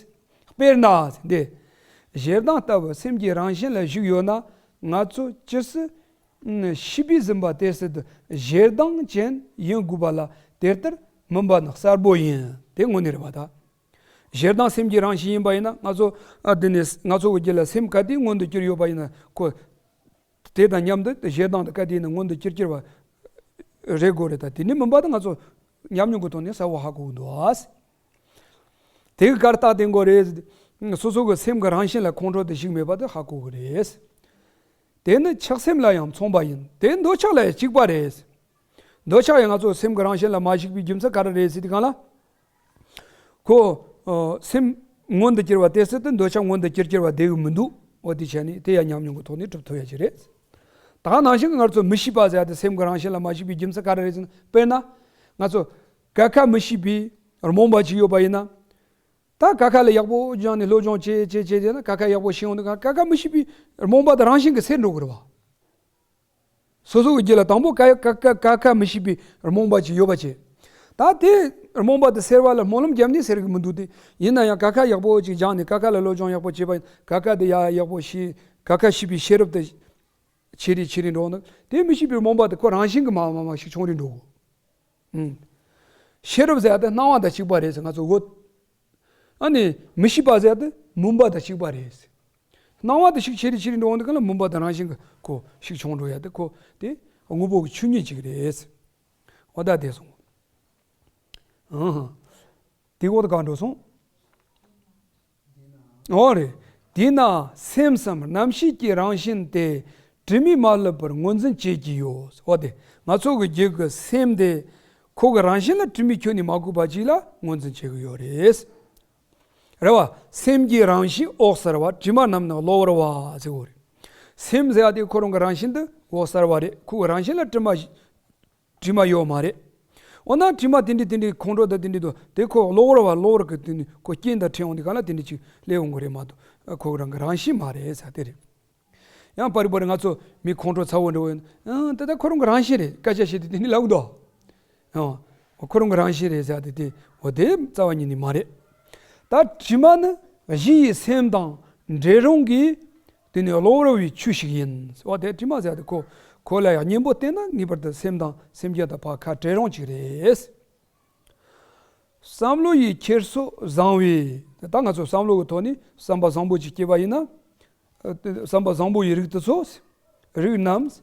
དཔེར་ན་འདི། ཞེ་སྡང་ལྟ་བུ་སེམས་ཀྱི་རང་བཞིན་ལ་ཞིག་ཡོད་ན་ང་ཚོ་ཅི་སྲིད་ཤི་བའི་ཟིན་པ་དེ་སྲིད་དུ་ཞེ་སྡང་ཅན་ཡིན་དགོས་པ་ལ་དེ་ལྟར་མིན་པ་ནི་གསལ་པོ་ཡིན། དེ་དངོས་གནས་རེད་པ་ད། ཞེ་སྡང་སེམས་ཀྱི་རང་བཞིན་ཡིན་པ་ཡིན་ན་ང་ཚོ་ཨ་འདི་ནས་ང་ཚོ་གི་རྒྱུད་ལ་སེམས་ག་དུས་མངོན་དུ་གྱུར་ཡོད་པ་ཡིན་ན་ཁོ། དེ་དང་མཉམ་དུ་ཞེ་སྡང་དེ་ག་དུས་ནས་མངོན་དུ་གྱུར་གྱུར་བ་རེད་དགོས་རེད་ད། དེ་ནི་མིན་པ་དེ་ང་ཚོ་ཉམས་མྱོང་གི་ཐོག་ནས་གསལ་བོ་ཧ་གོ་གི་འདུག་ཨ། དེ་གི་གར་རྟགས་དེ་མགོ་རེད། སོ་སོ་གི་སེམས་ཀྱི་རང་བཞིན་ལ་ཁོང་ཁྲོ་དེ་ཞིག་མེད་པ་དེ་ཧ་གོ་གི་རེད། དེ་ནི་ཆགས་སེམས་ལ་ཡང་མཚུངས་པ་ཡིན། དེ་འདོད་ཆགས་ལ་ཡང་གཅིག་པ་རེད། འདོད་ཆགས་ཡང་ང་ཚོ་སེམས་ཀྱི་རང་བཞིན་ལ་མ་ཞིག་པའི་རྒྱུ་མཚན་ག་རེ་རེད་ཟེར་དུས་གང་ལ། ཁོ། ཨ། སེམས་མངོན་དུ་གྱུར་བ་དེ་སྲིད་དུ་འདོད་ཆགས་མངོན་དུ་གྱུར་གྱུར་བ་བསྡད་ཀྱི་མི་འདུག་འོ་དེ་བྱས་ནས་དེ་ཡང་ཉམས་མྱོང་གི་ཐོག་ནས་གྲུབ་ཐུབ་ཡ་ཅིག་རེད། ད་ག་ནང་བཞིན་གྱི་ང་ཚོ་མི་ཤེས་པ་ཟེར་ཡ་དེ་སེམས་ཀྱི་རང་བཞིན་ལ་མ་ཞིག་པའི་རྒྱུ་མཚན་ག་རེ་རེད་ཟེར་ན། དཔེར་ན། ང་ཚོ། ཀ་ཁ་མི་ཤེས་པའི་རྨོངས་པ་ཅིག་ཡོད་པ་ཡིན་ན། ད་ཀ་ཁ་ལ་ཡག་པོ་སྦྱངས་ནས་སློབ་སྦྱོང་བྱེད་བྱེད་བྱེད་བྱས་ན་ཀ་ཁ་ཡག་པོ་ཤེས་ཡོང་དུས་ཀ་ཁ་མི་ཤེས་པའི་རྨོངས་པ་དེ་རང་བཞིན་གྱིས་སེལ་འགྲོ་གི་རེད་བ། སོ་སོ་གི་རྒྱུད་ལ་དང་པོ་ཀ་ཀ་ཀ་ཀ་ཁ་མི་ཤེས་པའི་རྨོངས་པ་ཅིག་ཡོད་པ་བྱས། ད་དེ་རྨོངས་པ་དེ་སེལ་བ་ལ་སྨོན་ལམ་བརྒྱབ་ནས་སེལ་གི་མི་འདུག་སྟེ། ཡིན་ན་ཡང་ཀ་ཁ་ཡག་པོ་ཅིག་སྦྱངས་ནས་ཀ་ཁ་ལ་སློབ་སྦྱོང་ཡག་པོ་བྱས་པ་ཡིན་ཀ་ཁ་དེ་ཡག་ཡག་པོ་ཤེས་ཀ་ཁ་ཤེས་པའི་ཤེས་རབ་དེ་ཆེ་རེ་ཆེ་རེ་འགྲོ་འདུག་དེ་མི་ཤེས་པའི་རྨོངས་པ་དེ་ཁོ་རང་བཞིན་གྱིས་མ་མ་མ་ཞིག་ཆུང་རེ་འགྲོ་གོ་ཨུམ། ཤེས་རབ་ཟེར་ཡ་དེ་སྣང་བ་དང་གཅིག་པ་རེད་ཟེར་ང་ཚོ་འོ། ཨ་ནི་མི་ཤེས་པ་ཟེར་ཡ་དེ་མུན་པ་དང་གཅིག་པ་རེད་ཟེར། སྣང་བ་དེ་ཤུགས་ཆེ་རེ་ཆེ་རེ་འགྲོ་འོང་དུས་གང་ལ་མུན་པ་དེ་རང་བཞིན་གྱི་ཁོ་ཤུགས་ཆུང་འགྲོ་ཡ་དེ་ཁོ་དེ་དངོས་པོ་གི་ཆོས་ཉིད་ཅིག་རེད། འོ་ད་དེ་སོང་། ཨང་། དེ་འོག་ཏུ་གང་འགྲོ་སོང་། འོ་རེད། དེས་ན་སེམས་སམ་རྣམ་ཤེས་ཀྱི་རང་བཞིན་དེ་དྲི་མས་མ་བསླད་པར་ངོས་འཛིན་བྱེད་ཀྱི་ཡོད། འོ་དེ་ང་ཚོ་གི་རྒྱུད་ཀྱི་སེམས་དེ་ཁོ་གི་རང་བཞིན་ལ་དྲི་མས་ཁྱོན་ནས་མ་གོས་པ་ཅིག་ལ་ངོས་འཛིན་བྱེད་ཀྱི་ཡོད་རེད། རེད་བ། སེམས་ཀྱི་རང་བཞིན་འོད་གསལ་བ། དྲི་མ་རྣམས་ནི་གློ་བུར་བ་ཟེར་བ་རེད། སེམས་ཟེར་བ་དེ་ཁོ་རང་གི་རང་བཞིན་དུ་འོད་གསལ་བ་རེད། ཁོ་གི་རང་བཞིན་ལ་དྲི་མ་དྲི་མ་ཡོད་མ་རེད། འོ་ན་དྲི་མ་དེ་འདྲའི་དེ་འདྲའི་ཁོང་ཁྲོ་དང་དེ་འདྲའི་དུ་དེ་ཁོ་གློ་བུར་བ་གློ་བུར་གི་དེ་ནི་ཁོ་རྐྱེན་དང་འཕྲད་འོང་དེ་ག་ལ་དེ་འདྲའི་ཅིག་སླེབས་འོང་གི་རེད་མ་གཏོགས་ཁོ་རང་གི་རང་བཞིན་མ་རེད་ཟེར་དེ་རེད། ཡང་པར་རིག་པར་ང་ཚོ་མི་ཁོང་ཁྲོ་ཚ་བོ་འདྲ་བོ་ཡིན་ཨང་དེ་ལྟ་ཁོ་རང་གི་རང་བཞིན་རེད་སྐད་ཆ་བཤད་དུས་དེ་འདྲའི་ལབ་འདུག་ཨང་། ཁོ་རང་གི་རང་བཞིན་རེད་ཟེར་དེ་དེ་འོ་དེ་རྩ་བ་ཉིད་ནས་མ་རེད། ད་དྲི་མ་ནི་གཞི་ཡི་སེམས་དང་འབྲེལ་རུང་གི་དེ་ནི་གློ་བུར་བའི་ཆོས་ཤིག་ཡིན། འོ་དེ་དྲི་མ་ཟེར་དེ་ཁོ་ཁོ་ལ་ཡང་གཉེན་པོ་བསྟེན་ན་ངེས་པར་དུ་སེམས་དང་སེམས་བསྐྱེད་དང་ཕར་ཁ་བྲལ་རུང་ཅིག་རེད། བསམ་བློ་ཡི་འཁྱེར་སོ་བཟང་བས། ད་ང་ཚོ་བསམ་བློ་གི་ཐོག་ནས་བསམ་པ་བཟང་པོ་ཅིག་སྐྱེས་པ་ཡིན་ན། བསམ་པ་བཟང་པོ་ཡི་རིགས་དེ་ཚོ། རིགས་རྣམས།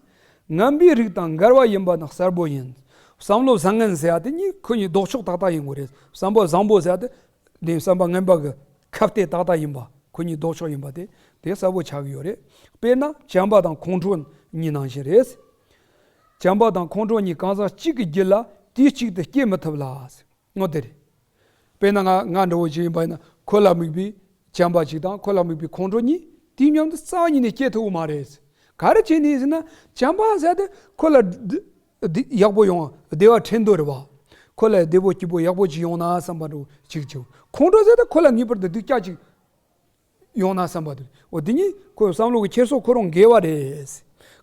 ངན་པའི་རིགས་དང་འགལ་བ་ཡིན་པ་ནི་གསལ་པོ་ཡིན། བསམ་བློ་བཟང་ངན་ཟེར་ཡ་དེ་གཉིས་ཁོ་གཉིས་ལྡོག་ཕྱོགས་ཏག་ཏག་ཡིན་དགོས་རེད། བསམ་པ་བཟང་པོ་ཟེར་ཡ་དེ། དེ་བསམ་པ་ངན་པ་གི་ཁ་གཏད་ཏག་ཏག་ཡིན་པ་ཁོ་གཉིས་ལྡོག་ཕྱོགས་ཡིན་པ་དེ་དེ་གསལ་པོ་ཆགས་ཀྱི་ཡོད་རེད། དཔེར་ན་བྱམས་པ་དང་ཁོང་ཁྲོ་གཉིས་ནང་བཞིན་རེད། བྱམས་པ་དང་ཁོང་ཁྲོ་གཉིས་གང་ཟག་གཅིག་གི་རྒྱུད་ལ་དུས་གཅིག་ཏུ་སྐྱེ་མི་ཐུབ་ལ། ངོ་དེ་རེད། དཔེར་ན་ང་ང་འདྲ་བོ་ཅིག་ཡིན་པ་ཡིན་ན་ཁོ་ལ་དམིགས་པའི་བྱམས་པ་ཅིག་དང་ཁོ་ལ་དམིགས་པའི་ཁོང་ཁྲོ་གཉིས་དུས་མཉམ་དུ་རྩ་བ་ཉིད་ནས་སྐྱེ་ཐུབ་ཀྱི་མ་རེད། ག་རེ་བྱས་ནས་ཟེར་ན་བྱམས་པ་ཟེར་དེ་ཁོ་ལ་བདེ་བདེ་ཡག་པོ་ཡོང་བདེ་བ་འཕྲད་འདོད་རེད་བ། ཁོ་ལ་བདེ་པོ་སྐྱིད་པོ་ཡག་པོ་ཅིག་ཡོང་ན་བསམ་པ་འདྲ་བོ་ཅིག་བྱུང་། ཁོང་ཁྲོ་ཟེར་དེ་ཁོ་ལ་ངེས་པར་དུ་སྡུག་ཅག་ཅིག་ཡོང་ན་བསམ་པ་དེ་འོ་དེ་གཉིས་ཁོའི་བསམ་བློ་གི་འཁྱེར་སོ་ཁོ་རང་འགལ་བ་རེད།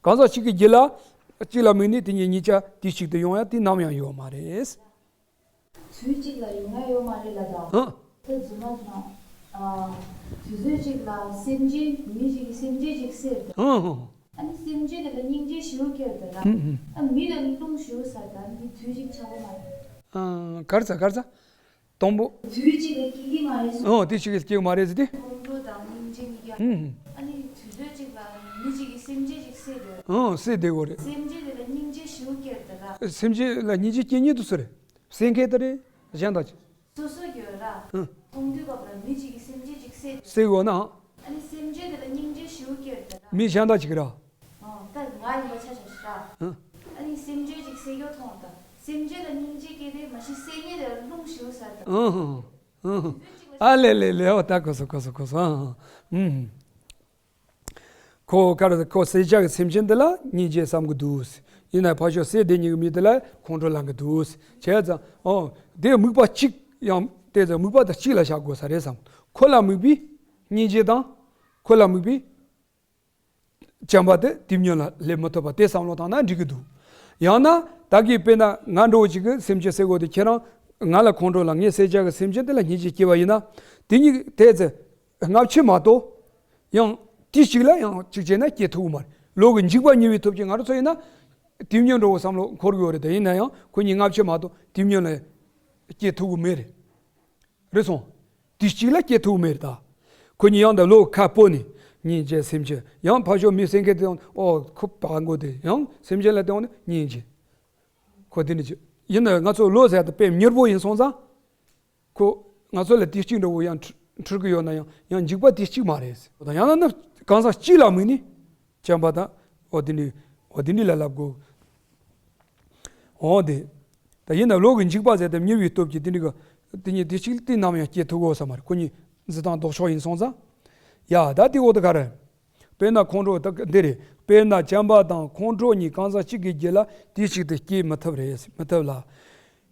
གང་ཟག་གཅིག་གི་རྒྱུད་ལ་གཅིག་ལ་དམིགས་ནས་དེ་གཉིས་གཉིས་ཆ་དུས་གཅིག་ཏུ་ཡོང་ཡ་དེ་ནམ་ཡང་ཡོད་མ་རེད། དུས་གཅིག་ལ་ཡོང་ཡ་ཡོད་མ་རེད་ལ་ད། ཧ། ད་རྫུན་མ་རྫུན་མ། ཨ། དུས་ཚོད་གཅིག་ལ་སེམས་ཅན་མི་གཅིག་གིས་སེམས་ཅན་གཅིག་བསད་དེ། ཧ་ཧ། ཨ་ནི་སེམས་ཅན་དེ་ལ་སྙིང་རྗེ་ཞེ་པོ་སྐྱེས་དེ་ལ། ཧུམ་ཧུམ། ཨ་མི་ལ་རླུང་ཞེ་པོ་ཟ་ད་འདི་དུས་གཅིག་ཆགས་པ་མ་རེད། ཨ། གར་ཚ་གར་ཚ། དང་པོ། དུས་གཅིག་ལ་སྐྱེ་གི་མ་རེད་ཟེར། ཨོ་དེ་གཅིག་གིས་སྐྱེ་གི་མ་རེད་ཟེར་དེ། ཁོང་ཁྲོ་དང་སྙིང་རྗེ་གཉིས་ཀ། ཧུམ་ཧུམ། ཨ་ནི་དུས་ཚོད་གཅིག་ལ་མི་གཅིག་གིས་སེམས་ཅན་གཅིག་བསད་དེ། ཨོ་བསད་དེ་གོ་རེད། སེམས་ཅན་དེ་ལ་སྙིང་རྗེ་ཞེ་པོ་སྐྱེས་དེ་ལ། སེམས་ཅན་ལ་སྙིང་རྗེ་སྐྱེ་ཉེན་དུ་སུ་རེད། སེམས་ཁེ་ད་རེད། གཞན་དག་ཅི། སོ་སོ་གི་ར། ཧུམ། མཐོང་དུས་སྐབས་ལ་མི་གཅིག་གིས་སེམས་ཅན་གཅིག་ སེ་གོ་ན། ཨ་ནི་སེམས་ཅན་དེ་ལ་སྙིང་རྗེ་ཞེ་པོ་སྐྱེ་རེད་ད། མི་གཞན་དག་ཅིག་ར། ཨོ་ད་ང་ཡིན་པ་ཆ་ཆ་ཞིག་ར། ཨ་ནི་སེམས་ཅན་ཅིག་སེ་གོ་མཐོང་ད། སེམས་ཅན་ལ་སྙིང་རྗེ་སྐྱེ་དེ་མ་གཞི་སེམས་ཅན་དེ་ལ་རླུང་ཞེ་པོ་ཟ་རེད་ད། ཨ་ལེ་ལེ་ལེ། ཨོ་ད་གོ་སོང་གོ་སོང་གོ་སོང་། ཁོ་ག་རེ། ཁོ་སེམས་ཅན་གྱི་སེམས་ཅན་དེ་ལ་སྙིང་རྗེ་བསམ་གྱི་འདུག། ཡིན་ན་ཕར་ཕྱོགས་སེ་དེ་གཉིས་ཀྱི་མི་དེ་ལ་ཁོང་ཁྲོ་ལངས་ཀྱི་འདུག། བྱས་ཙང་ཨོ་དེ་དམིགས་པ་གཅིག་ཡང་དེ་ཙང་དམིགས་པ་དེ་གཅིག་ལ་བཞག་དགོས་ས་རེད་བསམ། ཁོ་ལ་དམིགས་པའི་སྙིང་རྗེ་དང་། ཁོ་ལ་དམིགས་པའི་བྱམས་པ་དེ་དེ་མཉམ་ལ་སླེབས་མི་ཐུབ་པ་དེ་བསམ་བློ་བཏང་ན་འགྲིག་གི་འདུག། ཡང་ན་ད་གི་དཔེར་ན་ང་འདྲ་བོ་ཅིག་གི་སེམས་ཅན་སེ་གོ་དེ་ཁྱེད་རང་ང་ལ་ཁོང་ཁྲོ་ལ་ངས་སེམས་ཅན་གྱི་སེམས་ཅན་དེ་ལ་སྙིང་རྗེ་སྐྱེ་བ་ཡིན་ན། དེ་གཉིས་དེ་ཚེ་སྔ་ཕྱི་མ་གཏོགས། ཡང་དེ་གཅིག་ལ་ཡང་གཅིག་བྱས་ན་སྐྱེ་ཐུབ་ཀྱི་མ་རེད། བློ་གི་འཇིགས་པ་ཉེ་བའི་སྟོབས་ཀྱིས། ང་རང་ཚོ་ཡིན་ན་དེ་མཉམ་འདྲ་བོ་བསམ་བློ་འཁོར་གྱི་ཡོད་རེད། དེ་ཡིན་ན་ཡང་ཁོ་གཉིས་སྔ་ཕྱི་མ་གཏོགས་དེ་མཉམ་ལ་སྐྱེ་ཐུབ་ཀྱི་མེད་རེད། རེད་སོང་། དེ་གཅིག་ལ་སྐྱེ་ཐུབ་མེད་ད། ཁོ་གཉིས་ཡང་ད་བློ་ཁ་སྤོ་ནས་སྙིང་རྗེ་སེམས་ཅན། ཡང་ཕར་ཕྱོགས་མི་སེམས་ཅན་དེ་ཡང་ཨོ་ཁོ་བག་མགོ་དེ་ཡང་སེམས་ཅན་ལ་བལྟས་ནས་སྙིང་རྗེ། ཁོ་དེ་འདྲ་ཅིག་ཡིན་ན་ང་ཚོ་བློ་ཟེར་དེ་དཔེ་མྱུར་པོ་ཡིན་སོང་ཙང་། ཁོ་ང་ཚོ་ལ་དེ་གཅིག་འདྲ་བོ་ཡང་འཁྲུལ་འཁྲུལ་གི་ཡོད་ན་ཡང་ཡང་འཇིགས་པ་དེ་གཅིག་མ་རེད། ད་ཡང་ན་ནི་གང་ཟག་གཅིག་ལ་དམིགས་ནས་བྱམས་པ་དང་ཨོ་དེ་འདྲ་ཨོ་དེ་འདྲ་ལ་ལབ་དགོས། འོ་དེ། ད་ཡིན་ན་བློ་གི་འཇིགས་པ་ཟེར་དེ་ཉེ་བའི་སྟོབས་ཀྱིས་དེ་འདྲ་གི་དེ་གཉིས་དེ་གཅིག་དེ་ནམ་ཡང་སྐྱེ་ཐུབ་གོ་ས་མ་རེད། ཁོ་གཉིས་འཛིན་སྟངས་ལྡོག་ཕྱོགས་ཡིན་སོང་ཙང་། ཡ་ད་དེ་འོ་དེ་ག་རེད། དཔེར་ན་ཁོང་ཁྲོ་ད་འདི་རེད། དཔེར་ན་བྱམས་པ་དང་ཁོང་ཁྲོ་གཉིས་གང་ཟག་གཅིག་གི་རྒྱུད་ལ་དེ་གཅིག་ཏུ་སྐྱེ་མི་ཐུབ་རེད། མི་ཐུབ་ལ།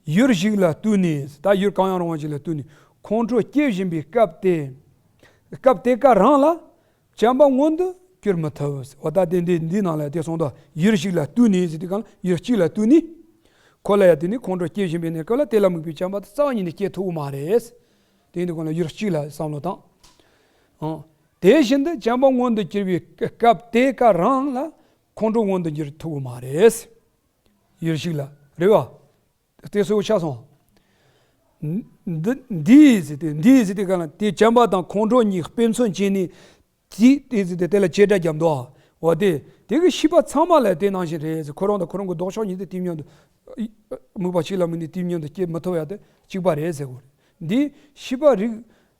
ཡུལ་ཞིག་ལ་ལྟོས་ནས། ད་ཡུལ་གང་ཡང་རུང་བ་ཞིག་ལ་ལྟོས་ནས་ཁོང་ཁྲོ་སྐྱེ་བཞིན་པའི་སྐབས་དེ། སྐབས་དེ་ཀ་རང་ལ་བྱམས་པ་མངོན་དུ་གྱུར་མི་ཐུབ། འོ་ད་དེ་འདི་འདི་ནང་ལ་དེ་གསུངས་འདུག། ཡུལ་ཞིག་ལ་ལྟོས་ནས་ཟེར་དུས་གང་ལ་ཡུལ་གཅིག་ལ་ལྟོས་ནས། ཁོ་ལ་ཡང་དེ་ནི་ཁོང་ཁྲོ་སྐྱེ་བཞིན་པའི་གནས་སྐབས་ལ་དེ་ལ་དམིགས་པའི་བྱམས་པ་དེ་རྩ་བ་ཉིད་ནས་སྐྱེ་ཐུབ་ཀྱི་མ་རེད། དེ་འདི་གང་ལ་ཡུལ་གཅིག་ལ་བསམ་བློ་བཏང་། ཨང་། དེ་བཞིན་དུ་བྱམས་པ་མངོན་དུ་གྱུར་པའི་སྐབས་དེ་ཀ་རང་ལ་ཁོང་ཁྲོ་མངོན་དུ་འགྱུར་ཐུབ་ཀྱི་མ་རེད། ཡུལ་ཞིག་ལ་རེད་བ། དེ་སོ་ཆ་སོང་། འདི་འདི་ཟེར་ཏེ་འདི་ཟེར་ཏེ་གང་ལ་དེ་བྱམས་པ་དང་ཁོང་ཁྲོ་གཉིས་དཔེ་མཚོན་བྱས་ནས། དེ་དེ་ཟེར་ཏེ་དེ་ལ་བྱེད་སྒྲ་བརྒྱབ་འདུག། འོ་དེ་དེ་གི་ཤེས་པ་ཚང་མ་ལ་དེ་ནང་བཞིན་རེད་ཟེར། ཁོ་རང་དང་ཁོ་རང་གི་ལྡོག་ཕྱོགས་གཉིས་དེ་དེ་མཉམ་དུ། དམིགས་པ་གཅིག་ལ་དམིགས་ནས་དེ་མཉམ་དུ་སྐྱེ་མི་ཐུབ་ཡ་དེ་གཅིག་པ་རེད་ཟེར་གོ། འདི་ཤེས་པ་རིག་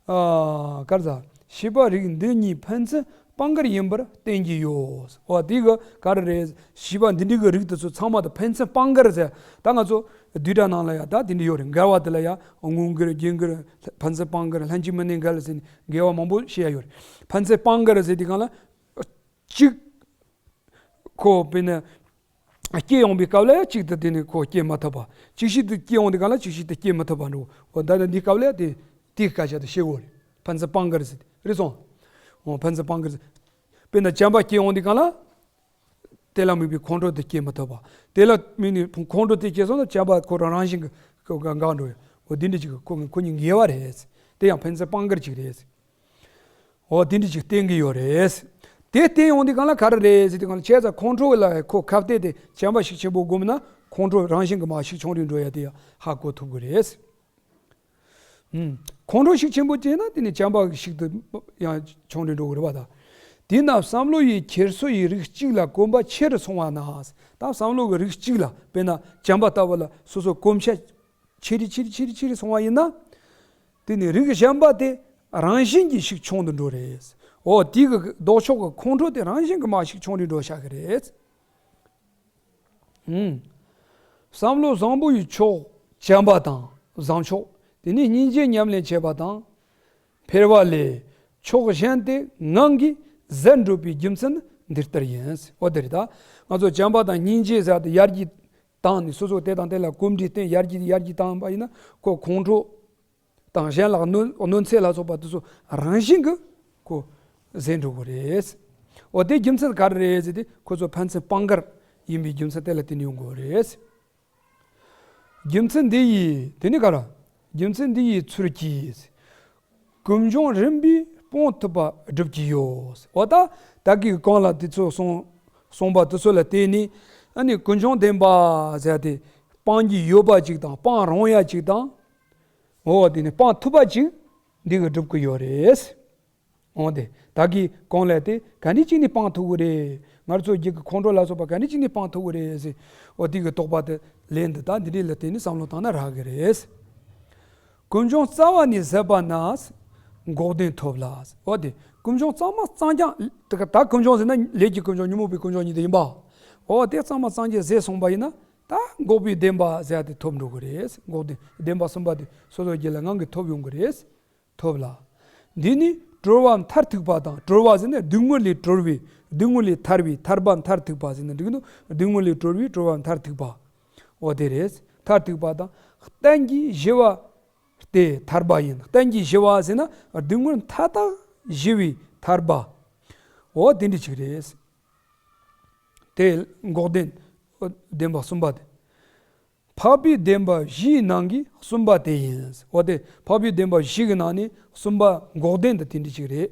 ཨ་ག་རེ་ཟ། ཤེས་པ་རིག་འདི་གཉིས་ཕན་ཚུན་སྤང་གར་ཡིན་པར་བསྟན་གྱི་ཡོད། འོ་དེ་གི་ག་རེ་རེད། ཤེས་པ་འདི་འདྲ་གི་རིགས་དེ་ཚོ་ཚང་མ་དང་ཕན་ཚུན་སྤང་གར་ཟེར། ད་ང་ཚོ་བསྡུས་གྲྭ་ནང་ལ་ཡ་ད་དེ་འདྲ་ཡོད་རེད། འགལ་བ་དེ་ལ་ཡ་དངོས་འགལ་རྒྱུ་འགལ་ཕན་ཚུན་སྤང་གར་ལྷན་ཅིག་མི་གནས་འགལ་ཟེར་ནས་འགལ་བ་མང་པོ་བཤད་ཡ་ཡོད་རེད། ཕན་ཚུན་སྤང་གར་ཟེར་དུས་གང་ལ་གཅིག་ཁོ་དཔེར་ན། སྐྱེ་ཡོང་བའི་སྐབས་ལ་ཡང་གཅིག་ཏུ་དེ་ནི་ཁོ་སྐྱེ་མ་ཐུབ་པ། གཅིག་ཤོས་དེ་སྐྱེ་ཡོང་དུས་གང་ལ་གཅིག་ཤོས་དེ་སྐྱེ་མ་ཐུབ་པ་འགྲོ། འོ་ད་ནི་འདི་སྐབས་ལ་དེ་དེའི་སྐད་ཆ་དེ་བཤད་དགོས་རེད། ཕན་ཚུན་སྤང་གར་ཟེར་རེད་སོང་། འོ་ཕན་ཚུན་སྤང་གར་ཟེར། དཔེར་ན་བྱམས་པ་སྐྱེ་ཡོང་དུས་གང་ལ། དེ་ལ་དམིགས་པའི་ཁོང་ཁྲོ་དེ་སྐྱེ་མ་ཐུབ་པ། དེ་ལ་དམིགས་ནས་ཁོང་ཁྲོ་དེ་སྐྱེ་སོང་ན་བྱམས་པ་ཁོ་རང་རང་བཞིན་གྱི་ཁོ་འགག་འགག་འགྲོ་ཡ། འོ་འདི་འདྲ་ཅིག་ཁོ་ཁོ་གཉིས་འགལ་བ་རེད། དེ་ཡང་ཕན་ཚུན་སྤང་གར་ཅིག་རེད། འོ་དེ་འདྲ་ཅིག་བསྟན་གྱི་ཡོད་རེད། དེ་བསྟན་ཡོང་དུས་གང་ལ་ག་རེ་རེད་ཟེར་དུས་གང་ལ་བྱས་ཙང་ཁོང་ཁྲོ་ལ་ཁོ་ཁ་གཏད་དེ་བྱམས་པ་ཤུགས་ཆེན་པོ་བསྒོམས་ན་ཁོང་ཁྲོ་རང་བཞིན་གྱི་མར་ཤུགས་ཆུང་རུ་འགྲོ་ཡ་དེ་ཡང་ཧ་གོ་ཐུབ་ཀྱི་རེད། ཨུམ། ཁོང་ཁྲོ་ཤུགས་ཆེན་པོ་སྐྱེས་ན་དེ་ནི་བྱམས་པ་ཤུགས་དེ་ཡང་ཆུང་རུ་འགྲོ་གི་རེད་པ་ད། དེས་ན་བསམ་བློ་ཡི་འཁྱེར་སོ་ཡི་རིགས་གཅིག་ལ་གོམས་པ་ཆེ་རུ་སོང་བ་ན། ད་བསམ་བློ་གི་རིགས་གཅིག་ལ་དཔེར་ན་བྱམས་པ་ལྟ་བུ་ལ་སོ་སོ་གོམས་ཤ་ཆེ་རུ་ཆེ་རུ་ཆེ་རུ་ཆེ་རུ་སོང་བ་ཡིན་ན། དེ་ནི་རིགས་གཞན་པ་དེ་རང་བཞིན་གྱིས་ཤུགས་ཆུང་དུ་འགྲོ་རེད། འོ་དེ་གི་ལྡོག་ཕྱོགས་ཀྱི་ཁོང་ཁྲོ་དེ་རང་བཞིན་གྱིས་མར་ཤུགས་ཆུང་དུ་འགྲོ་བཞག་གི་རེད། ཨུམ། བསམ་བློ་བཟང་པོ་ཡི་ཕྱོགས་བྱམས་པ་དང་བཟང་ཕྱོགས་དེ་ནི་སྙིང་རྗེ་ཉམས་ལེན་བྱེད་པ་དང་། འཕེལ་བ་ལས་ཕྱོགས་གཞན་དེ་ངང་གིས་ཟད་འགྲོ་བའི་རྒྱུ་མཚན་འདི་ལྟར་ཡིན། འོ་དེ་རེད་ད། ང་ཚོ་བྱམས་པ་དང་སྙིང་རྗེ་ཟེར་དེ་ཡར་རྒྱས་བཏང་ནས་སོ་སོ་དེ་དང་དེ་ལ་གོམས་འདྲིས་བསྟེན་ཡར་རྒྱས་ཡར་རྒྱས་བཏང་བ་ཡིན་ན་ཁོ་ཁོང་ཁྲོ་དང་གཞན་ལ་གནོད་གནོད་འཚེ་ལ་སོགས་པ་དེ་ཚོ་རང་བཞིན་གྱིས་ཁོ་ཟད་འགྲོ་གི་རེད། འོ་དེ་རྒྱུ་མཚན་ག་རེ་རེད་ཟེར་དུས་ཁོ་ཚོ་ཕན་ཚུན་སྤང་གར་ཡིན་པའི་རྒྱུ་མཚན་དེ་ལ་བརྟེན་ཡོང་གི་རེད། རྒྱུ་མཚན་འདི་ཡིས་དེ་ནི་ག་རེ། རྒྱུ་མཚན་འདི་ཡི་ཚུལ་གྱིས། ཀུན་འབྱུང་རིམ་པས་སྤང་ཐུབ་པ་སྒྲུབ་ཀྱི་ཡོད། འོ་ད་ད་གིན་གོང་ལ་དེ་ཚོ་གསུངས་གསུངས་པ་དེ་ཚོ་ལ་བརྟེན་ནས་ཨ་ནི་ཀུན་འབྱུང་བདེན་པ་ཟེར་ཏེ་སྤང་རྒྱུ་ཡོད་པ་ཅིག་དང་སྤང་རུང་ཡ་ཅིག་དང་། འོ་དེ་ནི་སྤང་ཐུབ་པ་ཅིག་འདི་གིས་སྒྲུབ་ཀྱི་ཡོད་རེད། འོ་དེ་ད་གིན་གོང་ལ་དེ་ག་འདྲ་བྱས་ནས་སྤང་ཐུབ་ཀྱི་རེད། ང་ཚོ་རྒྱུད་ཀྱི་ཁོང་ཁྲོ་ལ་སོགས་པ་ག་འདྲ་བྱས་ནས་སྤང་ཐུབ་ཀྱི་རེད་ཟེར། འོ་དེ་གི་དོགས་པ་དེ་ལན་འདི་དག་འདི་འདྲ་ལ་བརྟེན་ནས་བསམ་བློ་བཏང་ན་རག་གི་རེད། ཀུན་འབྱུང་རྩ་བ་ནས་ཟད་པ་ན། འགོག་བདེན་ཐོབ་ལ། འོ་དེ་ཀུན་འབྱུང་གཙང་མ་གཙང་རྐྱང་། ད་ཀུན་འབྱུང་ཟེར་ན་ལས་ཀྱི་ཀུན་འབྱུང་ཉོན་མོངས་པའི་ཀུན་འབྱུང་གཉིས་དེ་ཡིན་པ། འོ་དེ་གཙང་མ་གཙང་རྐྱང་ཟད་སོང་བ་ཡིན་ན། ད་འགོག་པའི་བདེན་པ་ཟེར་ཡ་དེ་ཐོབ་འགྲོ་གི་རེད། འགོག་བདེན་བདེན་པ་གསུམ་པ་དེ་སོ་སོ་རྒྱུད་ལ་ངང་གིས་ཐོབ་ཡོང་གི་རེད། ཐོབ་ལ། འདི་ནི་གྲོལ་བ་མཐར་ཐུག་པ་དང་། གྲོལ་བ་ཟེར་ན་སྡུག་བསྔལ་ལས་གྲོལ་བའི། སྡུག་བསྔལ་ལས་ཐར་བའི། ཐར་པ་མཐར་ཐུག་པ་ཟེར་ན་འགྲིག་གི་འདུག་སྡུག་བསྔལ་ལས་གྲོལ་བའི་གྲོལ་བ་མཐར་ཐུག་པ། འོ་དེ་རེད། མཐར་ཐུག་པ་དང་། གཏན་གྱི་ཞི་བ་སྟེ་ཐར་པ་ཡིན། གཏན་གྱི་ཞི་བ་ཟེར་ན་སྡུག་བསྔལ་མཐའ་དག་ཞི་བའི་ཐར་པ། འོ་དེ་འདྲ་ཅིག་རེད། དེ་འགོག་བདེན་བདེན་པ་གསུམ་པ་དེ། འཕགས་པའི་བདེན་པ་བཞིའི་ནང་གི་གསུམ་པ་དེ་ཡིན། འོ་དེ་འཕགས་པའི་བདེན་པ་བཞི་གི་ནང་ནས་གསུམ་པ་འགོག་བདེན་དེ་དེ་འདྲ་ཅིག་རེད།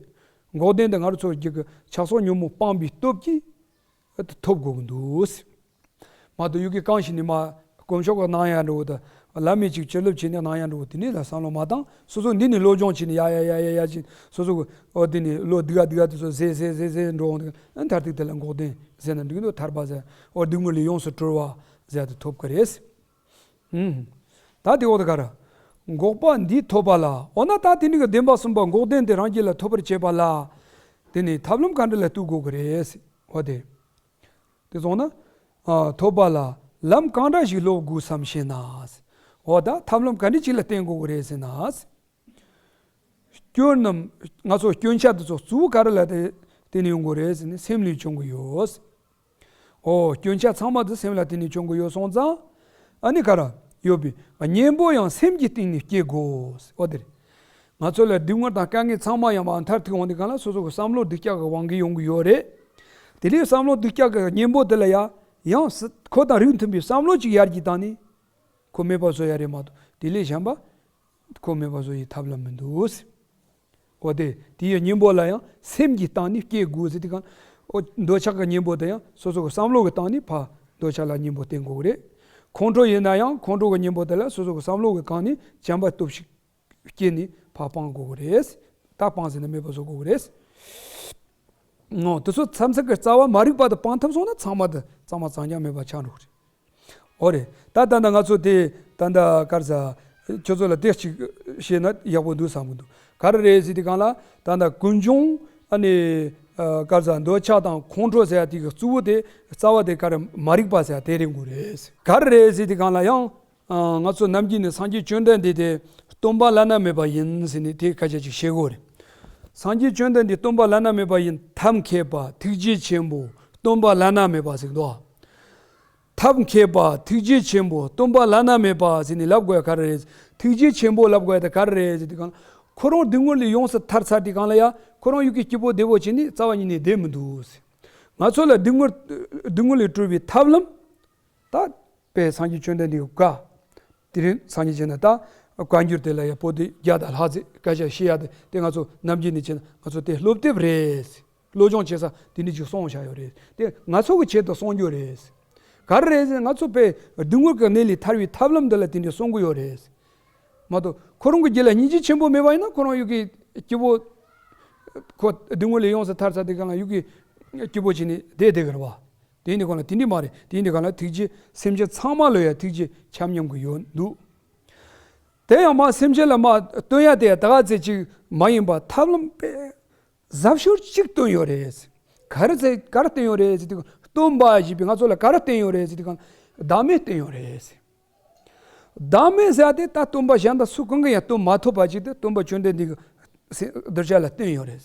འགོག་བདེན་དེ་ང་རང་ཚོ་རྒྱུད་ཀྱི་ཆགས་སོགས་ཉོན་མོངས་སྤངས་པའི་སྟོབས་ཀྱིས་ཐོབ་དགོས་ཀྱི་འདུག་མ་གཏོགས་ཡུལ་གྱི་གང་ཞིག་ནས་མ་དཀོན་མཆོག་གི་གནང་ཡ་འགྲོ་བ་དང་། བླ་མས་ཅིག་བྱིན་རླབས་བྱས་ནས་གནང་ཡ་འགྲོ་བ་དེ་ནས་ལ་བསམ་བློ་མ་བཏང་། སོ་སོ་འདི་ནས་སློབ་སྦྱོང་བྱས་ནས་ཡ་ཡ་ཡ་ཡ་ཡ་ཅིག་སོ་སོ་གི་འོ་དེ་ནས་བློ་སྡུག་ག་སྡུག་ག་དེ་ཚོ་ཟད་ཟད་ཟད་ཟད་འགྲོ་འོང་དུས། མཐར་ཐུག་དེ་ལ་འགོག་བདེན་ཟེར་ན་འགྲིག་འདུག་ཐར་པ་ཟེར། འོ་སྡུག་བསྔལ་ལས་ཡོངས་སུ་གྲོལ་བ་ཟེར་དེ་ཐོབ་ཀྱི་རེད། ཨུམ། ད་དེ་འོག་ཏུ་ག་རེ། འགོག་པ་འདི་ཐོབ་པ་ལ། འོ་ན་ད་དེ་ནི་གི་བདེན་པ་གསུམ་པ་འགོག་བདེན་དེ་རང་རྒྱུད་ལ་ཐོབ་པར་བྱེད་པ་ལ། དེ་ནི་ཐབས་ལམ་ག་འདྲ་ལ་གཏུག་དགོས་ཀྱི་རེད། འོ་དེ། དེ་སོང་ན། ཨ། ཐོབ་པ་ལ་ལམ་གང་འདྲ་ཞིག་སློབ་དགོས་སམ་ཞེ་ན། འོ་ད་ཐབས་ལམ་ག་འདྲ་ཅིག་ལ་བརྟེན་དགོས་ཀྱི་རེད་ཟེར་ན། སྐྱོན་རྣམས། ང་ཚོ་སྐྱོན་ཆ་དེ་ཚོ་གཙོ་བོ་ག་རེ་ལ་དེ་དེ་ནས་ཡོང་གི་རེད་ཟེར་ན་སེམས་ལས་བྱུང་གི་ཡོད། འོ་སྐྱོན་ཆ་ཚང་མ་དེ་སེམས་ལ་དེ་ནས་བྱུང་གི་ཡོད་སོང་ཙང་། ཨ་ནི་ག་རེ་ཡོད་པའི་གཉེན་པོ་ཡང་སེམས་ཀྱི་སྟེང་ནས་སྐྱེ་དགོས། འོ་དེ་རེད། ང་ཚོ་ལ་སྡུག་བསྔལ་དང་དཀའ་ངལ་ཚང་མ་ཡང་མ་མཐར་ཐུག་འོང་དུས་གང་ལ་སོ་སོ་གི་བསམ་བློ་སྡུག་ཅག་གི་དབང་གིས་ཡོང་གི་ཡོད་རེད། དེ་ལས་བསམ་བློ་སྡུག་ཅག་གི་གཉེན་པོ་དེ་ལ་ཡང་ཡང་སྲིད་ཁོ་དང་རིགས་མཐུན་པའི་བསམ་བློ་ཅིག་ཡར་རྒྱས་བཏང་ནས། ཁོ་མེད་པ་བཟོ་ཡ་རེད་མ་གཏོགས་དེ་ལས་གཞན་པ་ཁོ་མེད་པ་བཟོ་ཡི་ཐབས་ལམ་མི་འདུག་འོ་དེ་དེ་ཡི་གཉེན་པོ་ལ་ཡང་སེམས་ཀྱི་སྟེང་ནས་སྐྱེ་དགོས་ཟེར་དུས་གང་། འོ་འདོད་ཆགས་ཀྱི་གཉེན་པོ་དེ་ཡང་སོ་སོ་གི་བསམ་བློ་གི་སྟེང་ནས་ཕར་འདོད་ཆགས་ལ་གཉེན་པོ་བསྟེན་དགོས་ཀྱི་རེད། ཁོང་ཁྲོ་ཡིན་ན་ཡང་ཁོང་ཁྲོ་གི་གཉེན་པོ་དེ་ལ་སོ་སོ་གི་བསམ་བློ་གི་སྒང་ནས་བྱམས་པ་སྟོབས་ཤིག་སྐྱེས་ནས་ཕར་སྤང་དགོས་ཀྱི་རེད། ད་སྤང་ཟེར་ན་མེད་པ་བཟོ་དགོས་ཀྱི་རེད། ངོ་། དེ་ཚོ་མཚམས་མཚམས་ཀྱི་རྩ་བ་མ་རིག་པ་དེ་སྤང་ཐུབ་སོང་ན་ཚང་མ་དེ་གཙང་མ་གཙང་རྐྱང་མེད་པ་ཆགས་འགྲོ་གི་རེད། འོ་རེད། ད་ད་ལྟ་ང་ཚོ་དེ་ད་ལྟ་ག་རེ་ཟ། ཁྱོད་ཚོ་ལ་དེ་གཅིག་བཤད་ན་ཡག་པོ་འདུག་བསམ་གི་འདུག་ག་རེ་རེད་ཟེར་དུས་གང་ལ་ད་ལྟ་ཀུན་འབྱུང་ཨ་ནི་ག་རེ་ཟ་འདོད་ཆགས་དང་ཁོང་ཁྲོ་ཟེར་ཡ་དེ་གི་གཙོ་བོ་དེ་རྩ་བ་དེ་ག་རེ་མ་རིག་པ་ཟེར་ཡ་དེ་རེད་འགོ་རེད། ག་རེ་རེད་ཟེར་དུས་གང་ལ་ཡང་ང་ཚོ་ནམ་རྒྱུན་ནས་སངས་རྒྱས་བཅོམ་ལྡན་འདས་དེ་སྟོན་པ་བླ་ན་མེད་པ་ཡིན་ཟེར་ནས་དེ་སྐད་ཆ་ཅིག་བཤད་གོ་རེད། སངས་རྒྱས་བཅོམ་ལྡན་འདས་སྟོན་པ་བླ་ན་མེད་པ་ཡིན། ཐབས་མཁས་པ་ཐུགས་རྗེ་ཆེན་པོ་སྟོན་པ་བླ་ན་མེད་པ་ཟེར་གི་འདུག་ཐབས་མཁས་པ་ཐུགས་རྗེ་ཆེན་པོ་སྟོན་པ་བླ་ན་མེད་པ་ཟེར་ནས་ལབ་དགོས་ཡ་ག་རེ་རེད། ཐུགས་རྗེ་ཆེན་པོ་ལབ་དགོས་ཡ་དེ་ག་རེ་རེད་ཟེར་དུས་གང་། ཁོ་རང་སྡུག་བསྔལ་ལས་ཡོངས་སུ་ཐར་ཚར་དུས་གང་ལ་ཡ་ཁོ་རང་ཡུལ་གྱི་སྐྱིད་པོ་བདེ་པོ་བྱས་ནས་རྩ་བ་ཉིད་ནས་བསྡད་མི་འདུག་ང་ཚོ་ལ་སྡུག་བསྔལ་སྡུག་བསྔལ་ལས་གྲོལ་བའི་ཐབས་ལམ། ད་དཔེ་སངས་རྒྱས་བཅོམ་ལྡན་འདས་ཀྱི་བཀའ། དེ་རིང་སངས་རྒྱས་བྱས་ན་ད་བཀའ་འགྱུར་དེ་ལ་ཡང་པོ་ཏི་བརྒྱ་དང་ལྷག་ཙམ་སྐད་ཆ་བཤད་ཡ་དེ་དེ་ང་ཚོ་ནམ་རྒྱུན་ནས་བྱས་ན་ང་ཚོ་དེ་སློབ་དེབ་རེད། སློབ་སྦྱོང་བྱེད་ས་དེ་འདྲ་ཅིག་སོང་བཞག་ཡོད་རེད། དེ་ང་ཚོ་གི་ཆེད་དུ་གསུང་རྒྱུ་རེད། ག་རེ་རེད་ཟེར་ན་ང་ཚོ་དཔེ་སྡུག་བསྔལ་གྱི་གནས་ལས་ཐར་བའི་ཐབས་ལམ་འདི་ལ་དེ་འདྲ་གསུང་གི་ཡོད་རེད། མ་གཏོགས་ཁོ་རང་གི་རྒྱུད་ལ་སྙིང་རྗེ་ཆེན་པོ་མེད་པ་ཡིན་ན་ཁོ་རང་ཡུལ་གྱི་སྐྱིད་པོ། ཁོ་སྡུག་བསྔལ་ལས་ཡོངས་སུ་ཐར་ཚར་དུས་གང་ལ་ཡུལ་གྱི་སྐྱིད་པོ་བྱས་ནས་བསྡད་བསྡད་གི་རེད་བ། དེ་ཡིན་དུས་གང་ལ་དེ་འདྲ་མ་རེད། དེ་ཡིན་དུས་གང་ལ་ཐུགས་རྗེ་སེམས་ཅན་ཚང་མ་ལ་ཡང་ཐུགས་རྗེ་ཆ་མཉམ་གྱི་ཡོད་འདུག་དེ་ཡང་མ་སེམས་ཅན་ལ་མ་སྟོན་ཡ་དེ་ད་ག་ཚད་ཅིག་མ་ཡིན་པ་ཐབས་ལམ་དཔེ་གཟབ་ཤོས་ཅིག་སྟོན་ཡོད་རེད། ག་རེ་ཚེ་ག་རེ་སྟོན་ཡོད་རེད་ཟེར་དུས་སྟོན་པ་ཞེས་པའི་ང་ཚོ་ལ་ག་རེ་སྟོན་ཡོད་རེད་ཟེར་དུས་གང་བདག་མེད་སྟོན་ཡོད་རེད། བདག་མེད་ཟེར་ཡ་དེ་ད་སྟོན་པ་གཞན་དང་སུ་གང་གིས་ཡང་སྟོན་མ་ཐུབ་པ་ཅིག་དེ་སྟོན་པ་བཅོམ་ལྡན་འདས་ཀྱིས་གདུལ་བྱ་ལ་སྟོན་ཡོད་རེད།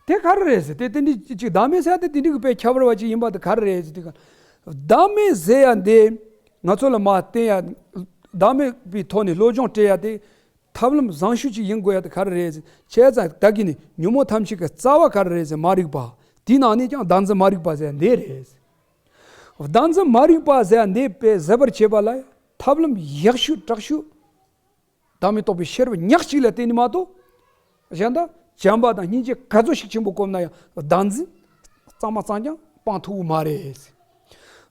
དེ་ག་རེ་རེད་ཟེར་དེ་དེ་འདྲ་ཅིག་བདག་མེད་ཟེར་ཡ་དེ་དེ་འདྲ་གི་དཔེ་ཁྱད་པར་བ་ཅིག་ཡིན་པ་དེ་ག་རེ་རེད་ཟེར་དུས་གང་བདག་མེད་ཟེར་ཡ་འདི་ང་ཚོ་ལ་མ་བསྟན་ཡ། བདག་མེད་པའི་ཐོག་ནས་སློབ་སྦྱོང་སྤྲད་ཡ་དེ་ཐབས་ལམ་བཟང་ཤོས་ཅིག་ཡིན་དགོས་ཡ་དེ་ག་རེ་རེད་ཟེར། བྱས་ཙང་བདག་གིས་ནི་ཉོན་མོངས་ཐམས་ཅད་ཀྱི་རྩ་བ་ག་རེ་རེད་ཟེར་མ་རིག་པ། དེའི་ནང་ནས་ཀྱང་བདག་འཛིན་མ་རིག་པ་ཟེར་ཡ་འདི་རེད། བདག་འཛིན་མ་རིག་པ་ཟེར་ཡ་འདི་དཔེ་ཟད་པར་བྱེད་པ་ལ་ཐབས་ལམ་ཡག་ཤོས་དྲག་ཤོས། བདག་མེད་རྟོགས་པའི་ཤེས་རབ་ཉག་གཅིག་ལ་བརྟེན་ནས་མ་གཏོགས། གཞན་དག་བྱམས་པ་དང་སྙིང་རྗེ་ག་ཚོད་ཞིག་ཆེན་པོ་བསྒོམས་ན་ཡང་བདག་འཛིན་གཙང་མ་གཙང་རྐྱང་སྤང་ཐུབ་ཀྱི་མ་རེད།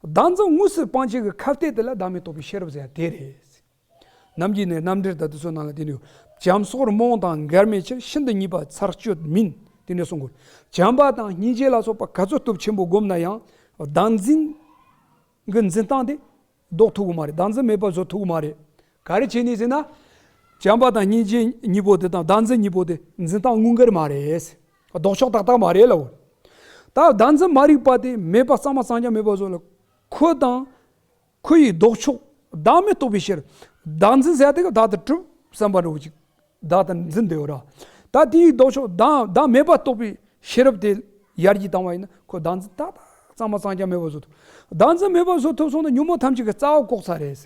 བདག་འཛིན་དངོས་སུ་སྤང་བྱེད་ཀྱི་ཁ་གཏད་དེ་ལ་བདག་མེད་རྟོགས་པའི་ཤེས་རབ་ཟེར་ཡ་དེ་རེད། ནམ་རྒྱུན་ནས་རྣམ་འགྲེལ་དང་དེ་ཚོའི་ནང་ལ་དེ་ནས་བྱམས་སོགས་རྨོངས་དང་འགལ་མེད་ཕྱིར། ཤིན་ཏུ་ཉེས་པ་ཚར་གཅོད་མིན། དེ་འདྲ་གསུང་དགོས། བྱམས་པ་དང་སྙིང་རྗེ་ལ་སོགས་པ་ག་ཚོད་སྟོབས་ཆེན་པོ་བསྒོམས་ན་ཡང་བདག་འཛིན་གྱི་འཛིན་སྟངས་དེ་ལྡོག་ཐུབ་ཀྱི་མ་རེད། བདག་འཛིན་མེད་པ་བཟོ་ཐུབ་ཀྱི་མ་རེད། ག་རེ་བྱས་ནས་ཟེར་ན། བྱམས་པ་དང་སྙིང་རྗེ་གཉིས་པོ་དེ་དང་བདག་འཛིན་གཉིས་པོ་དེ་འཛིན་སྟངས་དངོས་འགལ་མ་རེད། ལྡོག་ཕྱོགས་ཏག་ཏག་མ་རེད་ལབ། ད་བདག་འཛིན་མ་རིག་པ་དེ་མེད་པ་གཙང་མ་གཙང་རྐྱང་མེད་པ་བཟོ་ལ། ཁོ་དང་ཁོ་ཡི་ལྡོག་ཕྱོགས་བདག་མེད་རྟོགས་པའི་ཕྱིར། བདག་འཛིན་ཟེར་དེ་ག་བདག་ཏུ་གྲུབ་བསམ་པ་འདྲ་བོ་ཅིག་བདག་ཏུ་འཛིན་བསྡད་ཡོད་ར། ད་དེའི་ལྡོག་ཕྱོགས་བདག་བདག་མེད་པ་རྟོགས་པའི་ཤེས་རབ་དེ་ཡར་རྒྱས་བཏང་བ་ཡིན་ན། ཁོ་བདག་འཛིན་ཏག་ཏག་གཙང་མ་གཙང་རྐྱང་མེད་པ་བཟོ་ཐུབ། བདག་འཛིན་མེད་པ་བཟོ་ཐུབ་སོང་ན་ཉོན་མོངས་ཐམས་ཅད་ཀྱི་རྩ་བ་བཀོག་ཚར་རེད།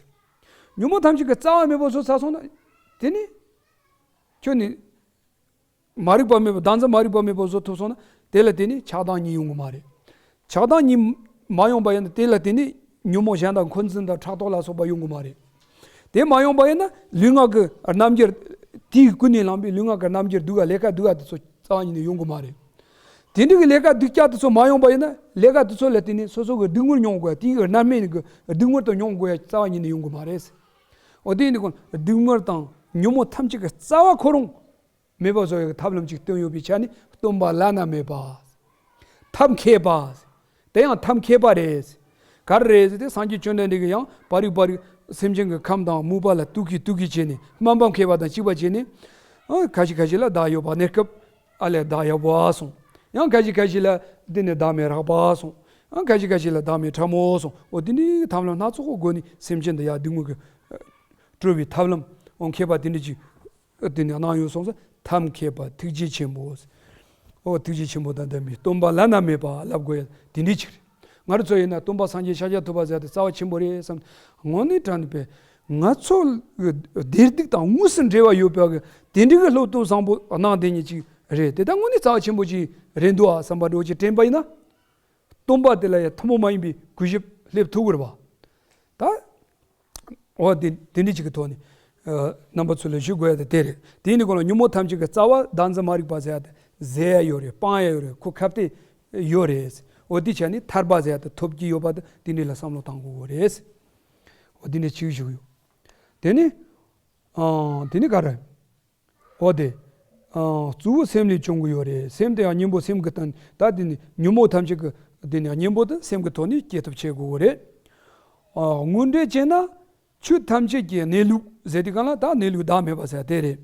ཉོན་མོངས་ཐམས་ཅད་ཀྱི་རྩ་བ་མེད་པ་བཟོ་ཚར་སོང་ན། དེ་ནི་ཁྱོད་ནི་མ་རིག་པ་མེད་པ། བདག་འཛིན་མ་རིག་པ་མེད་པ་བཟོ་ཐུབ་སོང་ན། དེ་ལ་དེ་ནི་ཆགས་སྡང་གཉིས་ཡོང་གི་མ་རེད། ཆགས་སྡང་གཉིས་མ་ཡོང་པ་ཡིན་ན། དེ་ལ་དེ་ནི་ཉོན་མོངས་གཞན་དང་འཁོན་འཛིན་དང་ཕྲག་དོག་ལ་སོགས་པ་ཡོང་གི་མ་རེད། དེ་མ་ཡོང་པ་ཡིན་ན་ལུས་ངག་གི་རྣམ་འགྱུར། དེའི་ཀུན་ནས་བསླངས་པའི་ལུས་ངག་གི་རྣམ་འགྱུར་སྡུག་ག་ལས་ཀ་སྡུག་ག་དེ་ཚོ་རྩ་བ་ཉིད་ནས་ཡོང་གི་མ་རེད། དེ་འདྲ་གི་ལས་ཀ་སྡུག་ཅག་དེ་ཚོ་མ་ཡོང་པ་ཡིན་ན། ལས་ཀ་དེ་ཚོ་ལ་བརྟེན་ནས་སོ་སོ་གི་སྡུག་བསྔལ་མྱོང་དགོས་ཡ། དེའི་གི་རྣམ་སྨིན་གི་སྡུག་བསྔལ་དང་མྱོང་དགོས་ཡ་རྩ་བ་ཉིད་ནས་ཡོང་གི་མ་རེད། འོ་དེ་ཡིན་དུས་ཀུན་སྡུག་བསྔལ་དང་ཉོན་མོངས་ཐམས་ཅད་ཀྱི་རྩ་བ་ཁོ་རང་མེད་པ་བཟོ་ཡ་གི་ཐབས་ལམ་ཅིག་སྟོན་ཡོད་པའི་ཆ་ནས། སྟོན་པ་བླ་ན་མེད་པ། ཐབས་མཁས་པ། དེ་ཡང་ཐབས་མཁས་པ་རེད། ག་རེ་རེད་ཟེར་ཏེ། སངས་རྒྱས་བཅོམ་ལྡན་འདས་ཀྱིས་ཡང་བར་རིག་བར་རིག་སེམས་ཅན་གྱི་ཁམས་དང་མུན་པ་ལ་ལྟོས་ཀྱིས་ལྟོས་ཀྱིས་བྱས་ནས། སྨོན་པ་མཁས་པ་དང་གཅིག་པ་བྱས་ནས། ཨ། ཁ་ཤས་ཁ་ཤས་ལ་བདག་ཡོད་པ། གནས་སྐབས་ཨ་ལས་བདག་ཡག་པོ་སོང་། ཡང་ཁ་ཤས་ཁ་ཤས་ལ་དེ་ནས་བདག་མེད་རགས་པ་སོང་། ཡང་ཁ་ཤས་ཁ་ཤས་ལ་བདག་མེད་ཕྲ་མོ་སོང་། འོ་དེ་འདྲའི་ཐབས་ལམ་སྣ་ཚོགས་ཀྱི་སྒོ་ནས་སེམས་ཅན་འདི་ཡ་སྡུག་བསྔལ་གྱི་སྤྲོ་བའི་ཐབས་ལམ། འོ་མཁས་པ་དེ་འདྲ་ཅིག་དེ་ནས་གནང་ཡོད་སོང་ཙང་། ཐབས་མཁས་པ་ཐུགས་རྗེ་ཆེན་པོ། ཨོ་ཐུགས་རྗེ་ཆེན་པོ་དང་ལྡན་པའི་སྟོན་པ་བླ་ན་མེད་པ་ལབ་དགོས་ཡ་དེ་འདྲའི་ཅིག་རེད། ང་རང་ཚོ་ཡིན་ན་སྟོན་པ་སངས་རྒྱས་ཤཱཀྱ་ཐུབ་པ་ཟེར་ཡ་དེ་རྩ་བ་ཆེན་པོ་རེད་བསམ། དངོས་གནས་དྲང་གནས་པའི་ང་ཚོ་གི་བདེ་སྡུག་དང་དངོས་སུ་འབྲེལ་བ་ཡོད་པ་གི་དེ་འདྲའི་གི་སློབ་སྟོན་བཟང་པོ་གནང་བསྡད་མཁན་ཅིག་རེད། དེ་ད་དངོས་གནས་རྩ་བ་ཆེན་པོ་ཅིག་རེད་འདུག་ཨ་བསམ་པ་འདྲ་བོ་ཅིག་དྲན་པ་ཡིན་ན། སྟོན་པ་དེ་ལ་ཡང་ཐུན་མོང་མ་ཡིན་པའི་གུས་ཞབས་སླེབས་ཐུབ་ཀྱི་རེད་པ། ད། འོ་དེ་དེ་འདྲ་ཅིག་གི་ཐོག་ནས། ཨ། རྣམ་པ་ཚོ་ལ་ཞུ་དགོས་ཡ་དེ་དེ་རེད། དེ་ནི་གོང་ལ་ཉོན་མོངས་ཐམས་ཅད་ཀྱི་རྩ་བ་བདག་འཛིན་མ་རིག་པ་ཟེར་ཡ་དེ་ཟད་ཡ་ཡོད་རེད། སྤང་ཡ་ཡོད་རེད། ཁོ་ཁ་གཏད་ཡོད་རེད། འོ་དེ་བྱས་ནས་ཐར་པ་ཟེར་ཡ་དེ་ཐོབ་ཀྱི་ཡོད་པ་དེ་དེ་འདྲ་ལ་བསམ་བློ་བཏང་དགོས་རེད། འོ་དེ་འདྲ་ཅིག་ཞུ་གི་ཡོད། དེ་ནི། ཨ། དེ་ནི་ག་རེ། འོ་དེ། ཨ། གཙོ་བོ་སེམས་ལས་བྱུང་གི་ཡོད་རེད། སེམས་དེ་ཡང་གཉེན་པོ་སེམས་ཀྱི་སྟེང་ད་དེ་ནི་ཉོན་མོངས་ཐམས་ཅད་ཀྱི་དེ་ནི་གཉེན་པོ་དེ་སེམས་ཀྱི་ཐོག་ནས་སྐྱེ་ཐབས་བྱེད་དགོས་ཀྱི་རེད། ཨ། དངོས་འབྲེལ་བྱས་ན་ཆོས་ཐམས་ཅད་ཀྱི་གནས་ལུགས་ཟེར་དུས་གང་ལ་ད་གནས་ལུགས་བདག་མེད་པ་ཟེར་དེ་རེད།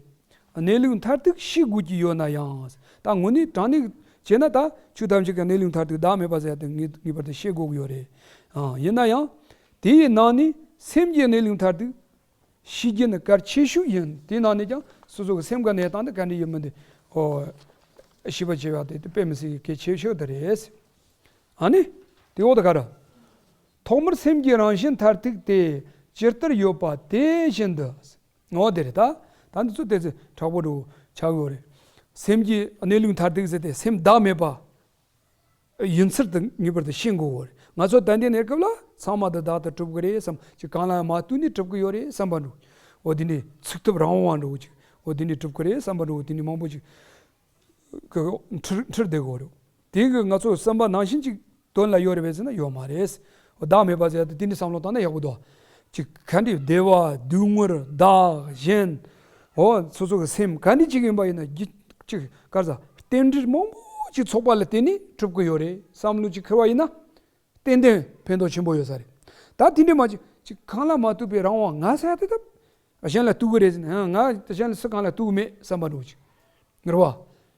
གནས་ལུགས་མཐར་ཐུག་ཤེས་དགོས་ཀྱི་ཡོད་ན་ཡང་། ད་དངོས་གནས་དྲང་གནས་བྱས་ན་ད་ཆོས་ཐམས་ཅད་ཀྱི་གནས་ལུགས་མཐར་ཐུག་བདག་མེད་པ་ཟེར་དེ་ངེས་ངེས་པར་དུ་ཤེས་དགོས་ཀྱི་ཡོད་རེད། ཨ། ཡིན་ན་ཡང་དེའི་ནང་ནས་སེམས་ཀྱི་གནས་ལུགས་མཐར་ཐུག་ཤེས་རྒྱུ་ནི་གལ་ཆེ་ཤོས་ཡིན། དེའི་ནང་ནས་ཀྱང་སོ་སོ་གི་སེམས་ཀྱི་གནས་སྟངས་དེ་ག་འདྲ་ཡིན་མིན་དེ། ཨོ། ཤེས་པ་བྱེད་ཡག་དེ་དེ་དཔེ་མི་སྲིད་ཀྱི་གལ་ཆེ་ཤོས་དེ་རེད། ཨ་ནི། དེ་འོག་ཏུ་ག་རེ། ཐོག་མར་སེམས་ཀྱི་རང་བཞིན་མཐར་ཐུག་སྟེ། ཇི་ལྟར་ཡོད་པ་དེ་བཞིན་དུ། ཨོ་དེ་རེད་ད། ད་འདི་ཚོ་དེ་ཚོ་དྲག་པོ་འགྲོ་ཆགས་ཡོད་རེད། སེམས་ཀྱི་གནས་ལུགས་མཐར་ཐུག་ཟེར་ཏེ་སེམས་བདག་མེད་པ། ཡིན་ཚུལ་དེ་ངེས་པར་དུ་ཤེས་དགོས་པ་རེད། ང་ཚོ་ད་ལྟའི་གནས་སྐབས་ལ་ཚང་མ་དེ་བདག་ཏུ་གྲུབ་ཀྱི་རེད་བསམ་ཅིག་གང་ལ་ཡང་མ་ལྟོས་ནས་གྲུབ་ཀྱི་ཡོད་རེད་བསམ་པ་འདྲ་བོ། འོ་དེ་འདྲའི་ཚུགས་ཐུབ་རང་དབང་བ་འདྲ་བོ་ཅིག་འོ་དེ་འདྲའི་གྲུབ་ཀྱི་རེད་བསམ་པ་འདྲ་བོ་དེ་འདྲའི་མང་པོ་ཅིག་གི་འཁྲུལ་འཁྲུལ་བསྡད་ཀྱི་ཡོད་རེད། དེ་གི་ང་ཚོ་བསམ་པ་ནང་བཞིན་ཅིག་དོན་ལ་ཡོད་རེད་པས་ཟེར་ན་ཡོད་མ་རེད། འོ་བདག་མེད་པ་ཟེར་ཡ་དེ་དེ་འདྲའི་བསམ་བློ་བཏང་ན་ཡག་པོ་འདུག་ཅིག་ག་འདྲའི་བདེ་བ་སྡུག་བསྔལ་བདག་གཞན། འོ་སོ་སོ་གི་སེམས་ག་འདྲ་ཅིག་ཡིན་པ་ཡིན་ན་རྒྱུ་ཅིག་ག་རེ་ཟ་རྟེན་འབྲེལ་མང་པོ་ཅིག་ཚོགས་པ་ལ་བརྟེན་ནས་གྲུབ་ཀྱི་ཡོད་རེད་བསམ་བློ་ཅིག་འཁོར་བ་ཡིན་ན། ཏན་ཏན་ཕན་ཐོགས་ཆེན་པོ་ཡོད་ས་རེད། ད་དེ་འདྲ་མ་ཅིག་ཅིག་གང་ལ་མ་ལྟོས་པའི་རང་དབང་ང་ཟེར་ཡ་དེ་ད། གཞན་ལ་ལྟོས་ཀྱི་རེད་ཟེར་ན་ང་གཞན་ལ་སུ་གང་ལ་ལྟོས་ཀྱི་མེད་བསམ་པ་འདྲ་བོ་ཅིག་རེད་བ།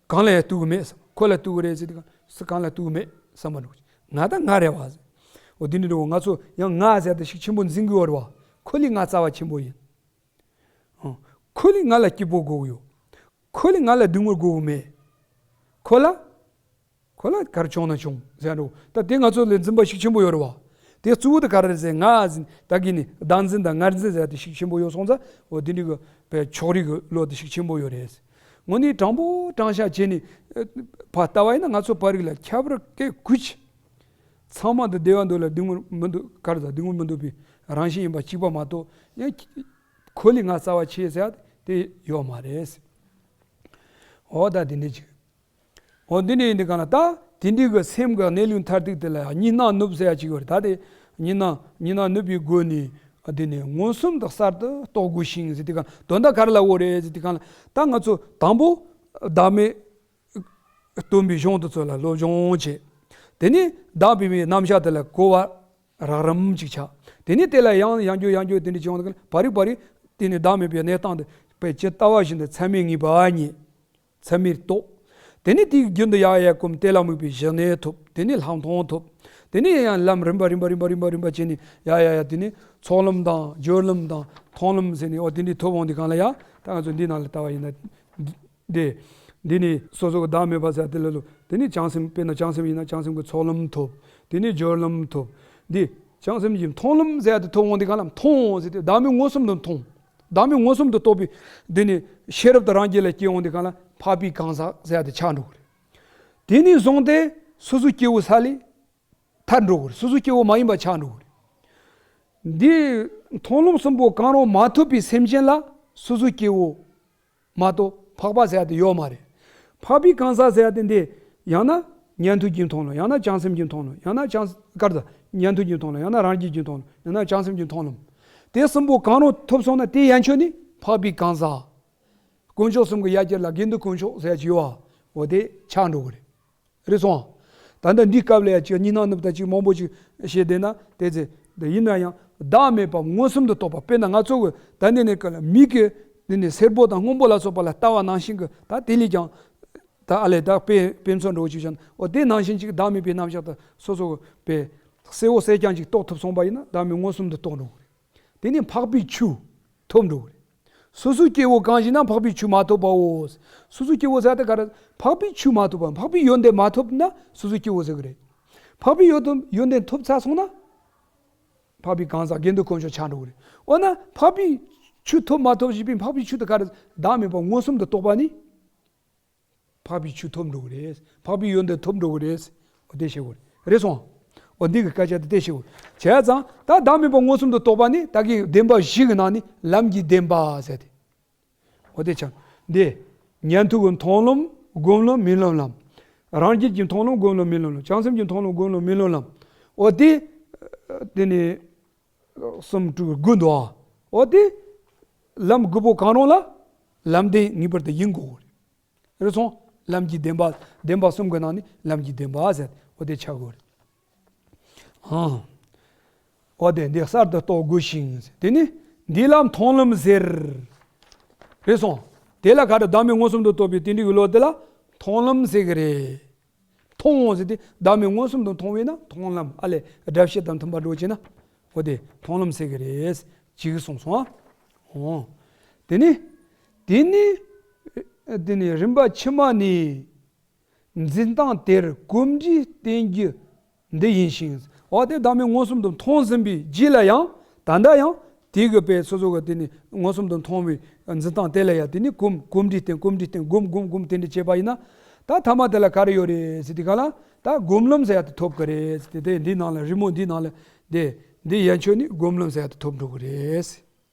གང་ལ་ཡང་ལྟོས་ཀྱི་མེད་བསམ། ཁོ་ལ་ལྟོས་ཀྱི་རེད་ཟེར་དུས་སུ་གང་ལ་ལྟོས་ཀྱི་མེད་བསམ་པ་འདྲ་བོ་ཅིག་ང་ད་ང་རེད་བ་ཟེར། འོ་དེ་འདྲ་འདྲ་བོ་ང་ཚོ་ཡང་ང་ཟེར་ཡ་དེ་ཤུགས་ཆེན་པོ་འཛིན་གྱི་ཡོད་རེད་བ། ཁོ་ལས་ང་རྩ་བ་ཆེན་པོ་ཡིན། ཨང་། ཁོ་ལས་ང་ལ་སྐྱིད་པོ་དགོས་ཀྱི་ཡོད། ཁོ་ལས་ང་ལ་སྡུག་བསྔལ་དགོས་ཀྱི་མེད། ཁོ་ལ། ཁོ་ལ་ག་རེ་བྱུང་ན་བྱུང་ཟེར་འགྲོ། ད་དེ་ང་ཚོ་ལ་འཛིན་པ་ཤུགས་ཆེན་པོ་ཡོད་རེད་བ། དེ་གཙོ་བོ་དེ་ག་རེ་རེད་ཟེར་ང་འཛིན་ད་གིན་ནི་བདག་འཛིན་དང་ངར་འཛིན་ཟེར་དེ་ཤུགས་ཆེན་པོ་ཡོད་སོང་ཙང་འོ་དེ་འདྲའི་གི་བའི་ཕྱོགས་རིས་གི་བློ་དེ་ཤུགས་ཆེན་པོ་ཡོད་རེད། དངོས་གནས་དྲང་པོ་དྲང་བཞག་བྱས་ནས་ཨ་ཕར་ལྟ་བ་ཡིན་ན་ང་ཚོ་བར་རིགས་ལ་ཁྱད་པར་གེ་གུ་ཅི། ཚང་མ་འདི་བདེ་བ་འདོད་ལ་སྡུག་བསྔལ་མི་འདོད་ག་རེ་ཟ་སྡུག་བསྔལ་མི་འདོད་པའི་རང་བཞིན་ཡིན་པ་གཅིག་པ་མ་གཏོགས་ཡང་ཁོ་ལས་ང་རྩ་བ་ཆེ་ཟེར་དེ་ཡོད་མ་རེད། འོ་ད་དེ་འདྲ་ཅིག་འོ་འདི་ནས་འདི་ག་ན་ད་དེ་འདྲའི་གི་སེམས་ཀྱི་གནས་ལུགས་མཐར་ཐུག་དེ་ལ་གཉིས་སྣང་ནུབ་ཟེར་ཡ་ཅིག་ཡོད་རེད། ད་དེ་གཉིས་སྣང་གཉིས་སྣང་ནུབ་པའི་སྒོ་ནས་འདི་ནས་མངོན་སུམ་དུ་གསར་དུ་རྟོགས་དགོས་ཤིང་ཟེར་དེ་ག་དོན་དག་ག་རེ་ལབ་ཡོད་རེད་ཟེར་དེ་ག་ན་ད་ང་ཚོ་དང་པོ་བདག་མེད་སྟོན་པའི་གཞུང་དེ་ཚོ་ལ་སློབ་སྦྱོང་བྱེད། དེ་ནས་བདག་མེད་པའི་རྣམ་གཞག་དེ་ལ་གོ་བ་རགས་རིམ་ཅིག་ཆགས། དེ་ནས་དེ་ལ་ཡང་ཡང་བསྐྱར་ཡང་བསྐྱར་དེ་འདྲ་བྱུང་བ་དེ་ག་ན་བར་རིགས་བར་རིགས་དེ་ནས་བདག་མེད་པའི་གནས་སྟངས་དེ། པའི་ཇི་ལྟ་བ་བཞིན་དུ་མཚན་མའི་ངེས་པ་རྙེད། མཚན་མས་རྟོགས། དེ་ནས་དེའི་རྒྱུན་དུ་ཡར་ཡར་གོམས། དེ་ལ་དམིགས་པའི་གཞི་གནས་ཐོབ། དེ་ནས་ལྷག་མཐོང་ཐོབ། དེ་ནས་ཡང་ལམ་རིམ་པ་རིམ་པ་རིམ་པ་རིམ་པ་རིམ་པ་བྱས་ནས་ཡར་ཡར་ཡར། དེ་ནས་ཚོགས་ལམ་དང་སྦྱོར་ལམ་དང་མཐོང་ལམ་ཟེར་ནས། འོ་དེ་འདྲའི་ཐོབ་འོང་དུས་སྒང་ལ་ཡ། ད་ང་ཚོ་འདི་ནང་ལ་ལྟ་བ་ཡིན་ན། འདི། འདི་ནི་སོ་སོ་གི་བདག་མེད་པ་ཟེར་དེ་ལ་ལོ། དེ་ནི་བྱང་སེམས། དཔེར་ན་བྱང་སེམས་ཡིན་ན་བྱང་སེམས་ཀྱི་ཚོགས་ལམ་ཐོབ། དེ་ནི་སྦྱོར་ལམ་ཐོབ། འདི་བྱང་སེམས་ཀྱི་མཐོང་ལམ་ཟེར་དེ་ཐོབ་འོང་དུས་སྒང་ལ། མཐོང་ཟེར་དེ་བདག་མེད་མངོན་སུམ་དུ་མཐོང་། བདག་མེད་མངོན་སུམ་དུ་རྟོགས་པའི་འདི་ནི་ཤེས་རབ་དང་རང་རྒྱུད་ལ་སྐྱེ་འོང་དུས་སྒང་ལ། འཕགས་པའི་གང་ཟག་ཟེར་དེ་ཆགས་འགྲོ་གི་རེད། དེ་ནས་བཟུང་སྟེ་སོ་སོའི་སྐྱེ་བོའི་ས་ལས་ཐར་འགྲོ་གི་རེད། སོ་སོའི་སྐྱེ་བོ་མ་ཡིན་པ་ཆགས་འགྲོ་གི་རེད། འདི་མཐོང་ལམ་གསུམ་པོ་གང་རུང་མ་ཐོབ་པའི་སེམས་ཅན་ལ་སོ་སོའི་སྐྱེ་བོ་མ་གཏོགས་འཕགས་པ་ཟེར་ཡ་དེ་ཡོད་མ་རེད། འཕགས་པའི་གང་ཟག་ཟེར་ཡ་དེ་འདི། ཡང་ན་ཉན་ཐོས་ཀྱི་མཐོང་ལམ། ཡང་ན་བྱང་སེམས་ཀྱི་མཐོང་ལམ། ཡང་ན་བྱང་། ག་རེ་ཟ། ཉན་ཐོས་ཀྱི་མཐོང་ལམ། ཡང་ན་རང་རྒྱུད་ཀྱི་མཐོང་ལམ། ཡང་ན་བྱང་སེམས་ཀྱི་མཐོང་ལམ། དེ་གསུམ་པོ་གང་རུང་ཐོབ་སོང་ན། དེ་ཡན་ཆོད་ནི་འཕགས་པའི་གང་ཟག། དཀོན་མཆོག་གསུམ་གྱི་ཡ་གྱལ་ལ་དགེ་འདུན་དཀོན་མཆོག་ཟེར་ཡ་ཅིག་ཡོད་པ། འོ་དེ་ཆགས་འགྲོ་གི་རེད། རེད་སོང་། ད་ལྟ་འདི་སྐབས་ལ་ཡ་ཅིག་གཉིས་སྣང་ནུབ་ད་ཅིག་མང་པོ་ཅིག་བཤད་བསྡད་ན། དེ་ཚེ་འདི་ཡིན་ན་ཡང་བདག་མེད་པ་མངོན་སུམ་དུ་རྟོགས་པ། དཔེར་ན་ང་ཚོ་གི་ད་འདི་ནས་ག་ལ་མིག་གིས་འདི་ནས་སེར་པོ་དང་སྔོན་པོ་ལ་སོགས་པ་ལ་ལྟ་བ་ནང་བཞིན་གི། ད་དེ་ལས་ཀྱང་ད་ཨ་ལས་ད་དཔེ་དཔེ་མཚོན་འདྲ་བོ་ཅིག་བཞག་ན། འོ་དེ་ནང་བཞིན་ཅིག་བདག་མེད་པའི་རྣམ་གཞག་ད་སོ་སོ་གི་དཔེ་གསལ་བོ་གསལ་རྐྱང་ཅིག་རྟོགས་ཐུབ་སོང་པ་ཡིན་ན། བདག་མེད་མངོན་སུམ་དུ་རྟོགས་འགྲོ་གི་རེད། དེ་ནས་འཕགས་པའི་ཆོས་ཐོབ་འགྲོ་གི་རེད། སོ་སོའི་སྐྱེ་བོ་གང་ཞིག་ན་འཕགས་པའི་ཆོས་མ་ཐོབ་པའོ། སོ་སོའི་སྐྱེ་བོ་ཟེར་ཏེ་ག་རེ། འཕགས་པའི་ཆོས་མ་ཐོབ་པ། འཕགས་པའི་ཡོན་ཏན་མ་ཐོབ་ན་སོ་སོའི་སྐྱེ་བོ་ཟེར་གི་རེད། འཕགས་པའི་ཡོན་ཏན་ཡོན་ཏན་ཐོབ་ཚར་སོང་ན་འཕགས་པའི་གང་ཟག་དགེ་འདུན་དཀོན་མཆོག་ཆགས་འགྲོ་གི་རེད། འོ་ན་འཕགས་པའི་ཆོས་ཐོབ་མ་ཐོབ་ཞེས་པའི་འཕགས་པའི་ཆོས་དེ་ག་རེ། བདག་མེད་པ་མངོན་སུམ་དུ་རྟོགས་པ་ནི། འཕགས་པའི་ཆོས་ཐོབ་འགྲོ་གི་རེད། འཕགས་པའི་ཡོན་ཏན་ཐོབ་འགྲོ་གི་རེད། འོ་དེ་ཤེས་དགོས་རེད། རེད་སོང་། འོ་འདི་གི་སྐད་ཆ་དེ་དེ་ཤེས་དགོས། བྱས་ཙང་ད་བདག་མེད་པ་མངོན་སུམ་དུ་རྟོགས་པ་ནི་ད་གིན་བདེན་པ་བཞི་གི་ནང་ནས་ལམ་གྱི་བདེན་པ་ཟེར་ཏེ། འོ་དེ་ཆགས་འདི། ཉན་ཐོས་ཀྱི་མཐོང་ལམ། སྒོམ་ལམ། སྨོན་ལམ་ལམ། རང་རྒྱུད་ཀྱི་མཐོང་ལམ། སྒོམ་ལམ། སྨོན་ལམ་ལམ། བྱང་སེམས་ཀྱི་མཐོང་ལམ། སྒོམ་ལམ། སྨོན་ལམ་ལམ། འོ་དེ། དེ་ནས་གསུམ་དྲུག་དགུ་འདུག་ཨ། འོ་དེ་ལམ་དགུ་པོ་གང་རུང་ལ་ལམ་བདེན་ངེས་པར་དུ་ཡིན་དགོས་རེད། རེད་སོང་། ལམ་གྱི་བདེན་པ། བདེན་པ་གསུམ་གྱི་ནང་ནས་ལམ་གྱི་བདེན་པ་ཟེར། འོ་དེ་ཆགས་དགོས་རེད། ཨང་། འོ་དེ་འདི་གསར་དུ་རྟོགས་དགོས་ཤིང་། དེ་ནི་འདི་ལ་མཐོང་ལམ་ཟེར། རེད་སོང་། དེ་ལ་ག་རེ། བདག་མེད་མངོན་སུམ་དུ་རྟོགས་པའི་དེ་འདྲའི་བློ་དེ་ལ་མཐོང་ལམ་ཟེར་གི་རེད། མཐོང་ཟེར་ཏེ་བདག་མེད་མངོན་སུམ་དུ་མཐོང་བས་ན་མཐོང་ལམ། ཨ་ལས་སྒྲ་བཤད་དང་མཐུན་པ་འགྲོ་བྱས་ན། འོ་དེ་མཐོང་ལམ་ཟེར་གི་རེད། ཅིག་གསུངས་སོང་ཨ། འོ། དེ་ནི། དེ་ནི། དེ་ནི་རིམ་པ་ཕྱི་མ་ནི། འཛིན་སྟངས་དེར་གོམས་འདྲིས་བསྟེན་རྒྱུ་འདི་ཡིན་ཞིང་། འོ་དེ་བདག་མེད་མངོན་སུམ་དུ་མཐོང་ཟིན་པའི་རྗེས་ལ་ཡང་ད་ལྟ་ཡང་དེ་གི་དཔེ་སོ་སོ་གི་དེ་ནི་མངོན་སུམ་དུ་མཐོང་བའི་འཛིན་སྟངས་དེ་ལ་ཡང་དེ་ནི་གོམས་གོམས་འདྲིས་བསྟེན། གོམས་འདྲིས་བསྟེན། སྒོམ་སྒོམ་སྒོམ་དེ་འདྲ་བྱས་པ་ཡིན་ན། ད་ཐ་མ་དེ་ལ་ག་རེ་ཡོད་རེད་ཟེར་དུས་སྒང་ལ། ད་སྒོམ་ལམ་ཟེར་ཡ་དེ་ཐོབ་གི་རེད་ཟེར་ཏེ། དེ་འདི་ནང་ལ་རི་མོ་འདི་ནང་ལ་དེ་འདི་ཡན་ཆོད་ནི་སྒོམ་ལམ་ཟེར་ཡ་དེ་ཐོབ་འགྲོ་གི་རེད།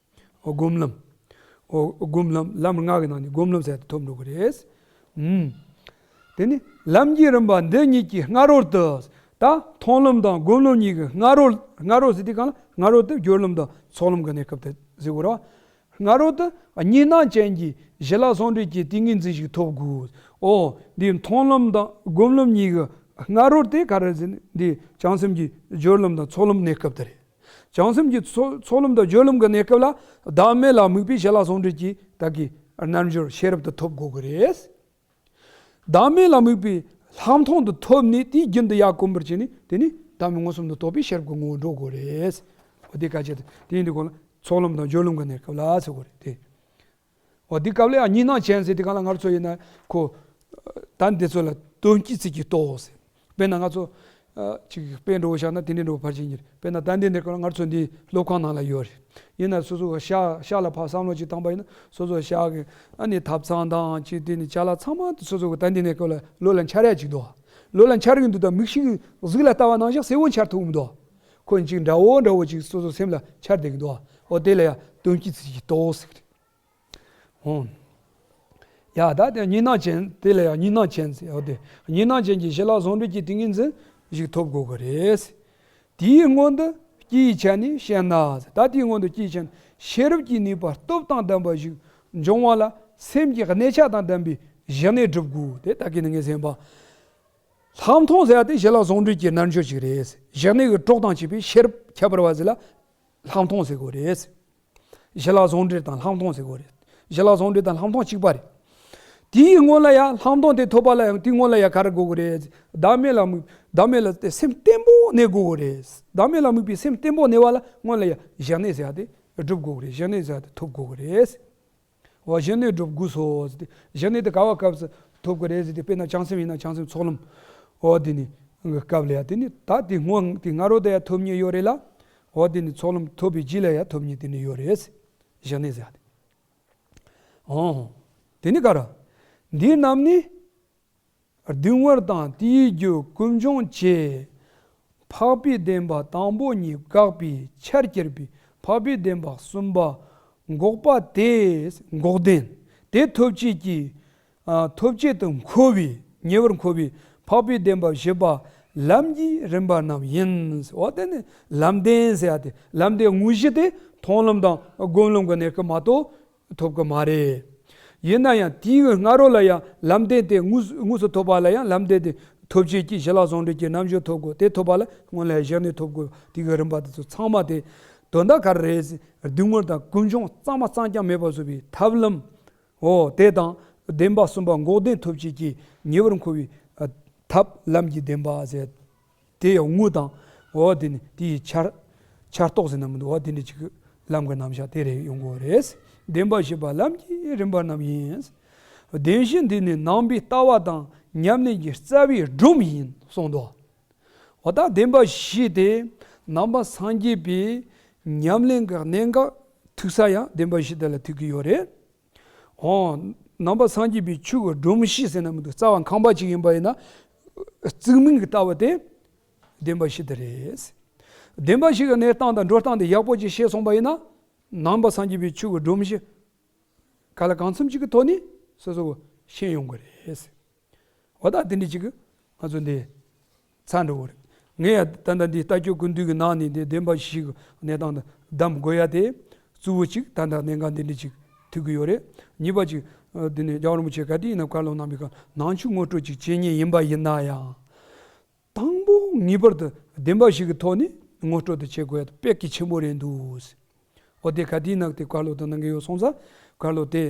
འོ་སྒོམ་ལམ། འོ་སྒོམ་ལམ། ལམ་ལྔ་གི་ནང་ནས་སྒོམ་ལམ་ཟེར་ཡ་དེ་ཐོབ་འགྲོ་གི་རེད། ཨུམ། དེ་ནི་ལམ་གྱི་རིམ་པ་འདི་གཉིས་ཀྱི་སྔ་རོལ་དུ། ད་མཐོང་ལམ་དང་སྒོམ་ལམ་གཉིས་ཀྱི་སྔ་རོལ། སྔ་རོལ་ཟེར་དུས་སྒང་ལ་སྔ་རོལ་དུ་སྦྱོར་ལམ་དང་ཚོགས་ལམ་གྱི་གནས་སྐབས་དེ་ཟེར་དགོས་རེད་བ། སྔ་རོལ་དུ་གཉིས་སྣང་ཅན་གྱི་གཞི་ལ་ཟུང་འབྲེལ་གྱི་ཏིང་ངེ་འཛིན་ཞིག་ཐོབ་དགོས། འོ་འདི་མཐོང་ལམ་དང་སྒོམ་ལམ་གཉིས་ཀྱི་སྔ་རོལ་དེ་ག་རེ་ཟེར་ན། འདི་བྱང་སེམས་ཀྱི་སྦྱོར་ལམ་དང་ཚོགས་ལམ་གནས་སྐབས་དེ་རེད། བྱང་སེམས་ཀྱི་ཚོགས་ཚོགས་ལམ་དང་སྦྱོར་ལམ་གྱི་གནས་སྐབས་ལ་བདག་མེད་ལ་དམིགས་པའི་གཞི་ལ་ཟུང་འབྲེལ་གྱི་ད་གི་རྣལ་འབྱོར་ཤེས་རབ་དེ་ཐོབ་དགོས་ཀྱི་རེད། བདག་མེད་ལ་དམིགས་པའི་ལྷག་མཐོང་དེ་ཐོབ་ནས་དེའི་རྒྱུན་དུ་ཡར་གོམས་པར་བྱས་ནས། དེ་ནི་བདག་མེད་མངོན་སུམ་དུ་རྟོགས་པའི་ཤེས་རབ་ཀྱི་ངོ་བོར་འགྲོ་དགོས་རེད། འོ་དེ་སྐད་ཆ་དེ་དེ་ཡིན་དུས་སྒང་ལ་ཚོགས་ལམ་དང་སྦྱོར་ལམ་གྱི་གནས་སྐབས་ལ་ཟེར་དགོས་རེད་དེ། འོ་འདི་སྐབས་ལ་ཡང་གཉིས་སྣང་ཅན་ཟེར་དུས་སྒང་ལ་ང་ཚོ་ཡིན་ན་ཁོ། ད་འདི་ཚོ་ལ་དོན་སྤྱི་ཚིག་གིས་རྟོགས་ཟེར། དཔེར་ན་ང་ཚོ། ཨ། ཅིག་དཔེ་འདྲ་བོ་བཞག་ན་དེ་འདྲའི་འདྲ་བོ་ཕལ་ཆེར་ཡིན་གྱི་རེད། དཔེར་ན་ད་འདི་འདྲའི་སྐབས་ལ་ང་ཚོ་འདི་སློབ་ཁང་ནང་ལ་ཡོད་རེད། ཡིན་ན་སོ་སོ་གི་ཤག་ཤག་ལ་ཕར་བསམ་བློ་ཅིག་བཏང་པ་ཡིན་ན། སོ་སོ་ཤག་གི་ཨ་ནི་ཐབ་ཚང་དང་ཅིག་དེ་ནི་ཅ་ལག་ཚང་མ་དེ་སོ་སོ་གི་ད་འདི་འདྲའི་སྐབས་ལ་ལོ་ལ་འཆར་ཡ་ཅིག་འདུག་ལོ་ལ་འཆར་གི་འདུག་ད་མིག་ཤེལ་གི་གཟུགས་ལ་ལྟ་བ་ནང་བཞིན་གསལ་བོ་འཆར་ཐུབ་མི་འདུག་ཁོ་ཅིག་འདྲ་བོ་འདྲ་བོ་ཅིག་སོ་སོ་སེམས་ལ་འཆར་བསྡད་ཀྱི་འདུག་འོ་དེ་ལ་ཡང་དོན་སྤྱི་ཚིག་གིས་རྟོགས་ཟེར་གི་རེད། འོང་། ཡ། ད་དེ་གཉིས་སྣང་ཅན། དེ་ལ་ཡང་གཉིས་སྣང་ཅན་ཟེར། འོ་དེ་གཉིས་སྣང་ཅན་གྱི་གཞི་ལ་ཟུང་འབྲེལ་གྱི་ཏིང་ངེ་འཛིན་ཞིག་ཐོབ་དགོས་ཀྱི་རེད། དེའི་སྔོན་དུ་སྐྱེས་ཡི་ཆ་ནས་བཤད་ན། ད་དེའི་སྔོན་དུ་སྐྱེས་ཡི་ཆ་ནས་ཤེས་རབ་ཀྱི་ནུས་པ་སྟོབས་དང་ལྡན་པ་ཞིག་འབྱུང་བ་ལ་སེམས་ཀྱི་གནས་ཆ་དང་ལྡན་པའི་གཞི་གནས་སྒྲུབ་དགོས། དེ་ད་གིན་ངས་ཟེར་བ། ལྷག་མཐོང་ཟེར་ཡ་དེ་གཞི་ལ་ཟུང་འབྲེལ་གྱི་རྣལ་འབྱོར་ཞིག་རེད། གཞི་གནས་ཀྱི་གྲོགས་དང་བཅས་པའི་ཤེས་རབ་ཁྱད་པར་བ་ཟིག་ལ་ལྷག་མཐོང་ཟེར་དགོས་རེད། གཞི་ལ་ཟུང་འབྲེལ་དང་ལྷག་མཐོང་ཟེར་དགོས་རེད། ཞི་ལྷག་ཟུང་འབྲེལ་དང་ལྷག་མཐོང་གཅིག་པ་རེད། དེའི་སྔོན་ལ་ཡང་ལྷག་མཐོང་དེ་ཐོབ་པ་ལ་ཡང་དེའི་སྔོན་ལ་ཡང་ག་རེ་དགོས་ཀྱི་རེད། བདག་མེད་ལ་དམིགས། བདག་མེད་ལ་དེ་སེམས་བརྟན་པོ་གནས་དགོས་ཀྱི་རེད། བདག་མེད་ལ་དམིགས་པའི་སེམས་བརྟན་པོ་གནས་པ་ལ་སྔོན་ལ་ཡང་གཞི་གནས་ཟེར་ཡ་དེ་སྒྲུབ་དགོས་ཀྱི་རེད། གཞི་གནས་ཟེར་ཡ་དེ་ཐོབ་དགོས་ཀྱི་རེད། འོ་གཞི་གནས་སྒྲུབ་དགོས་སོ་ཟེར་ཏེ། གཞི་གནས་དེ་ག་བ་སྐབས་སུ་ཐོབ་ཀྱི་རེད་ཟེར་ཏེ། དཔེར་ན་བྱང་སེམས་ཡིན་ན་བྱང་སེམས་ཚོགས་ལམ། འོ་དེ་ནི་སྐབས་ལ་ཡང་དེ་ནི་ད་དེ་སྔོན་དེ་སྔ་རོལ་དུ་ཡང་ཐོབ་ཉེན་ཡོད་རེད་ལ། འོ་དེ་ནི་ཚོགས་ལམ་ཐོབ་པའི་རྗེས་ལ་ཡང་ཐོབ་ཉེན་དེ་ནི་ཡོད་རེད། གཞི་གནས་ཟེར་ཡ་དེ། འོ། དེ་ནི་ག་རེ། འདི་རྣམས་ནི། སྡུག་བསྔལ་དང་དེའི་རྒྱུ་ཀུན་འབྱུང་བཅས། འཕགས་པའི་བདེན་པ་དང་པོ་ཉིད་དགག་པའི་ཆར་གྱུར་པའི་འཕགས་པའི་བདེན་པ་གསུམ་པ་འགོག་པ་དེ། འགོག་བདེན་དེ་ཐོབ་བྱེད་ཀྱི། ཨ། ཐོབ་བྱེད་དུ་འཁོར་བའི་ཉེ་བར་འཁོར་བའི་འཕགས་པའི་བདེན་པ་བཞི་པ་ལམ་གྱི་རིམ་པ་རྣམས་ཡིན། འོ་དེ་ནི་ལམ་བདེན་ཟེར་ཡ་དེ། ལམ་བདེན་དངོས་གཞི་དེ་མཐོང་ལམ་དང་སྒོམ་ལམ་གྱི་གནས་སྐབས་མ་གཏོགས་ཐོབ་ཀྱི་མ་རེད། ཡིན་ན་ཡང་དེའི་སྔ་རོལ་ལ་ཡང་ལམ་བདེན་དེ་དངོས་དངོས་སུ་ཐོབ་པ་ལ་ཡང་ལམ་བདེན་དེ་ཐོབ་བྱེད་ཀྱི་ཞི་ལྷག་ཟུང་འབྲེལ་གྱི་རྣལ་འབྱོར་ཐོབ་དགོས། དེ་ཐོབ་པ་ལ་སྔོན་ལ་གཞི་གནས་ཐོབ་དགོས། དེ་གི་རིམ་པ་དེ་ཚོ་ཚང་མ་དེ་དོན་དག་ག་རེ་རེད། སྡུག་བསྔལ་དང་ཀུན་འབྱུང་གཙང་མ་གཙང་རྐྱང་མེད་པ་བཟོ་བའི་ཐབས་ལམ། འོ་དེ་དང་བདེན་པ་གསུམ་པ་འགོག་བདེན་ཐོབ་བྱེད་ཀྱི་ཉེ་བར་འཁོར་བའི། ཨ། ཐབས་ལམ་གྱི་བདེན་པ་ཟེར། དེ་ཡང་དངོས་དང་། འོ་དེ་ནི་དེ་ཡི་ཆར་ཆར་གཏོགས་ཟེར་ན་མི་འདུག་འོ་དེ་འདྲ་ཅིག་གི་ལམ་གྱི་རྣམ་གཞག་དེ་རེད་ཡོང་གི་རེད། བདེན་པ་བཞི་པ་ལམ་གྱི་རིམ་པ་རྣམས་ཡིན། བདེན་བཞི་འདི་ནི་ནང་པའི་ལྟ་བ་དང་ཉམས་ལེན་གྱི་རྩ་བའི་སྒྲོམ་ཡིན་གསུངས་འདུག་འོ་ད་བདེན་པ་བཞི་དེ་ནང་པ་སངས་རྒྱས་པའི་ཉམས་ལེན་གྱི་གནད་འགག་ཐུག་ས་ཡང་བདེན་པ་བཞི་དེ་ལ་ཐུག་གི་ཡོད་རེད། འོ། ནང་པ་སངས་རྒྱས་པའི་ཆོས་ཀྱི་སྒྲོམ་གཞི་ཟེར་ན་མི་འདུག་རྩ་བ་ཁང་པ་ཅིག་ཡིན་པ་ཡིན་ན། བརྩིགས་མིང་གི་ལྟ་བ་དེ་བདེན་པ་བཞི་དེ་རེད། བདེན་པ་བཞི་གི་གནས་སྟངས་དང་འགྲོ་སྟངས་དེ་ཡག་པོ་ཅིག་ཤེས་སོང་པ་ཡིན་ན། ནང་པ་སངས་རྒྱས་པའི་ཆོས་ཀྱི་སྒྲོམ་གཞི་ག་ལ་གང་འཚམ་ཅིག་གི་ཐོག་ནས་སོ་སོ་ཤེས་ཡོང་གི་རེད། འོ་ད་དེ་འདྲ་ཅིག་གི་ང་ཚོ་འདི་ཚར་འགྲོ་གི་རེད། ངས་ཡང་ད་ལྟ་འདི་ལྟ་སྐྱོང་ཀུན་འདུས་ཀྱི་ནང་ནས་འདི་བདེན་པ་བཞི་གི་གནས་སྟངས་དང་གདམ་དགོས་ཡ་དེ། གཙོ་བོ་གཅིག་ད་ལྟ་གནད་འགག་འདི་འདྲ་ཅིག་ཐུག་གི་ཡོད་རེད། གཉིས་པ་གཅིག་ཨ། འདི་ནས་རྒྱལ་བ་རིན་པོ་ཆེ་ག་དུས་ཡིན་ན་བཀའ་སློབ་གནང་བའི་སྐབས་ནང་ཆོས་ངོ་སྤྲོད་ཅིག་བྱེད་མཁན་ཡིན་པ་ཡིན་ན་ཡང་། དང་པོ་ངེས་པར་དུ་བདེན་པ་བཞི་གི་ཐོག་ནས་ངོ་སྤྲོད་དུ་བྱེད་དགོས་ཡ་དེ་དཔེ་གལ་ཆེན་པོ་རེད་འདུག་འོ་དེ་ག་དུས་ཡིན་ན་དེ་བཀའ་སློབ་དུ་གནང་གི་ཡོད་སོང་ཙང་བཀའ་སློབ་དེ་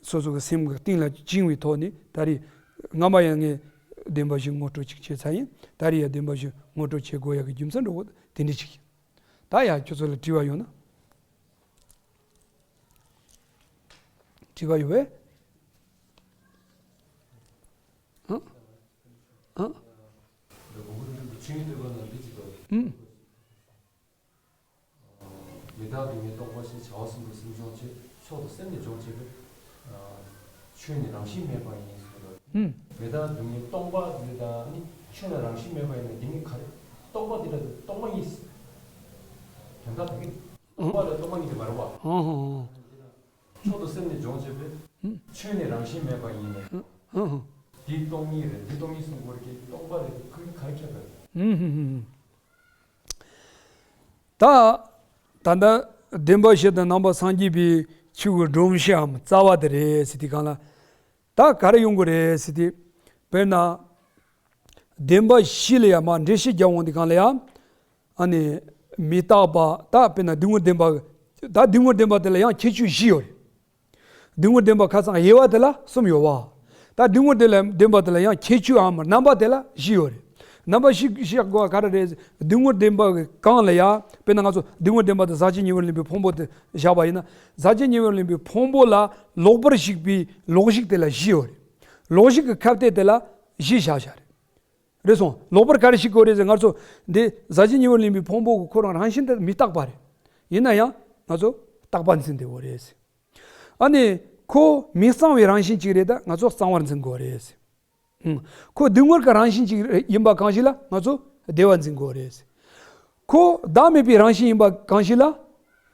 སོ་སོ་གི་སེམས་ཀྱི་གཏིང་ལ་བཅིངས་པའི་ཐོག་ནས། ད་རེས་སྔ་མ་ཡང་ངས་བདེན་པ་བཞི་ངོ་སྤྲོད་ཅིག་བྱས་ཚར་ཡིན། ད་རེས་ཡང་བདེན་པ་བཞི་ངོ་སྤྲོད་བྱེད་དགོས་ཡ་གི་རྒྱུ་མཚན་འདྲ་བོ་དེ་འདྲ་ཅིག་ཡིན། ད་ཡང་ཁྱོད་ཚོ་ལ་དྲི་བ་ཡོད་ན། དྲི་བ་ཡོད་པས། ཨ། ཨ། ཨུམ། མི་རྟག་སྡུག་བསྔལ་སྟོང་པ་ཞེས་བྱ་བ་གསུམ་དུ་སེམས་སྦྱོང་བྱེད། མཆོག་ཏུ་སེམས་ནི་སྦྱོང་བྱེད་པས། ཆོས་ནི་རང་བཞིན་མེད་པ་ཡིན་ཟེར་བ། ཨུམ། མི་རྟག་སྡུག་བསྔལ་སྟོང་པ་འདི་དང་ནི་ཆོས་ནི་རང་བཞིན་མེད་པ་ཡིན་ན། འདི་ནི་ག་རེ། སྟོང་པ་འདི་ལ་སྟོང་པ་ཡིན། དོན་དག་དེ་གི་སྟོང་པ་ལ་སྟོང་པ་ཡིན་དེ་མ་རེད་བ། ཨ་ཧ། མཆོག་ཏུ་སེམས་ནི་སྦྱོང་བྱེད་པས། ཨུམ། ཆོས་ནི་རང་བཞིན་མེད་པ་ཡིན་ནོ། ཨ་ཧ། འདི་སྟོང་ཉིད་རེད། འདི་སྟོང་ཉིད་གསུང་དགོས་རེད་ཀྱི། སྟོང་པ་རེད། ཁོས་ག་རེ་ཁྱབ་པ་རེད། ཨུམ་ཧུམ་ཧུམ། ད། ད་ལྟ་བདེན་པ་བཞི་དང་ནང་པ་སངས་རྒྱས་པའི་ཆོས་ཀྱི་སྒྲོམ་གཞིའམ་རྩ་བ་དེ་རེད་ཟེར་དུས་སྒང་ལ། ད་ག་རེ་ཡོང་གི་རེད་ཟེར་དུས། དཔེར་ན། བདེན་པ་བཞི་ལ་ཡང་མར་འགྲེལ་བཤད་རྒྱག་འོང་དུས་སྒང་ལ་ཡང་། ཨ་ནི། མི་རྟག་པ། ད་དཔེར་ན་སྡུག་བསྔལ་བདེན་པ། ད་སྡུག་བསྔལ་བདེན་པ་དེ་ལ་ཡང་ཁྱད་ཆོས་བཞི་ཡོད་རེད། སྡུག་བསྔལ་བདེན་པ་ཁ་སང་དབྱེ་བ་དེ་ལ་གསུམ་ཡོད་པ། ད་སྡུག་བསྔལ་དེ་ལ་བདེན་པ་དེ་ལ་ཡང་ཁྱད་ཆོས་འམ་རྣམ་པ་དེ་ལ་བཞི་ཡོད་རེད། རྣམ་པ་བཞི་བཞག་དགོས་པ་ག་རེ་རེད། སྡུག་བསྔལ་བདེན་པ་གི་སྒང་ལ་ཡ། དཔེར་ན་ང་ཚོ་སྡུག་བསྔལ་བདེན་པ་དེ་ཟག་བཅས་ཉེ་བར་ལེན་པའི་ཕུང་པོ་དེ་བཞག་པ་ཡིན་ན། ཟག་བཅས་ཉེ་བར་ལེན་པའི་ཕུང་པོ་ལ་ལོག་པར་ཞུགས་པའི་ལོག་ཞུགས་དེ་ལ་བཞི་ཡོད་རེད། ལོག་ཞུགས་ཀྱི་ཁ་གཏད་དེ་ལ་བཞི་བཞག་བཞག་རེད། རེད་སོང་། ལོག་པར་ག་རེ་ཞུགས་དགོས་རེད་ཟེར། ང་ཚོ་འདི་ཟག་བཅས་ཉེ་བར་ལེན་པའི་ཕུང་པོ་གི་ཁོ་རང་རང་བཞིན་དེ་མི་རྟག་པ་རེད། ཡིན་ན་ཡང་ང་ཚོ་རྟག་པ་འཛིན་བསྡད་ཡོད་རེད། ཨ་ནི་ཁོ་མི་གཙང་བའི་རང་བཞིན་ཅིག་རེད། ད་ང་ཚོ་གཙང་བར་འཛིན་དགོས་རེད། ཨང་། ཁོ་སྡུག་བསྔལ་གྱི་རང་བཞིན་ཅིག་ཡིན་པ་གང་ཞིག་ལ་ང་ཚོ་བདེ་བ་འཛིན་དགོས་རེད། ཁོ་བདག་མེད་པའི་རང་བཞིན་ཡིན་པ་གང་ཞིག་ལ་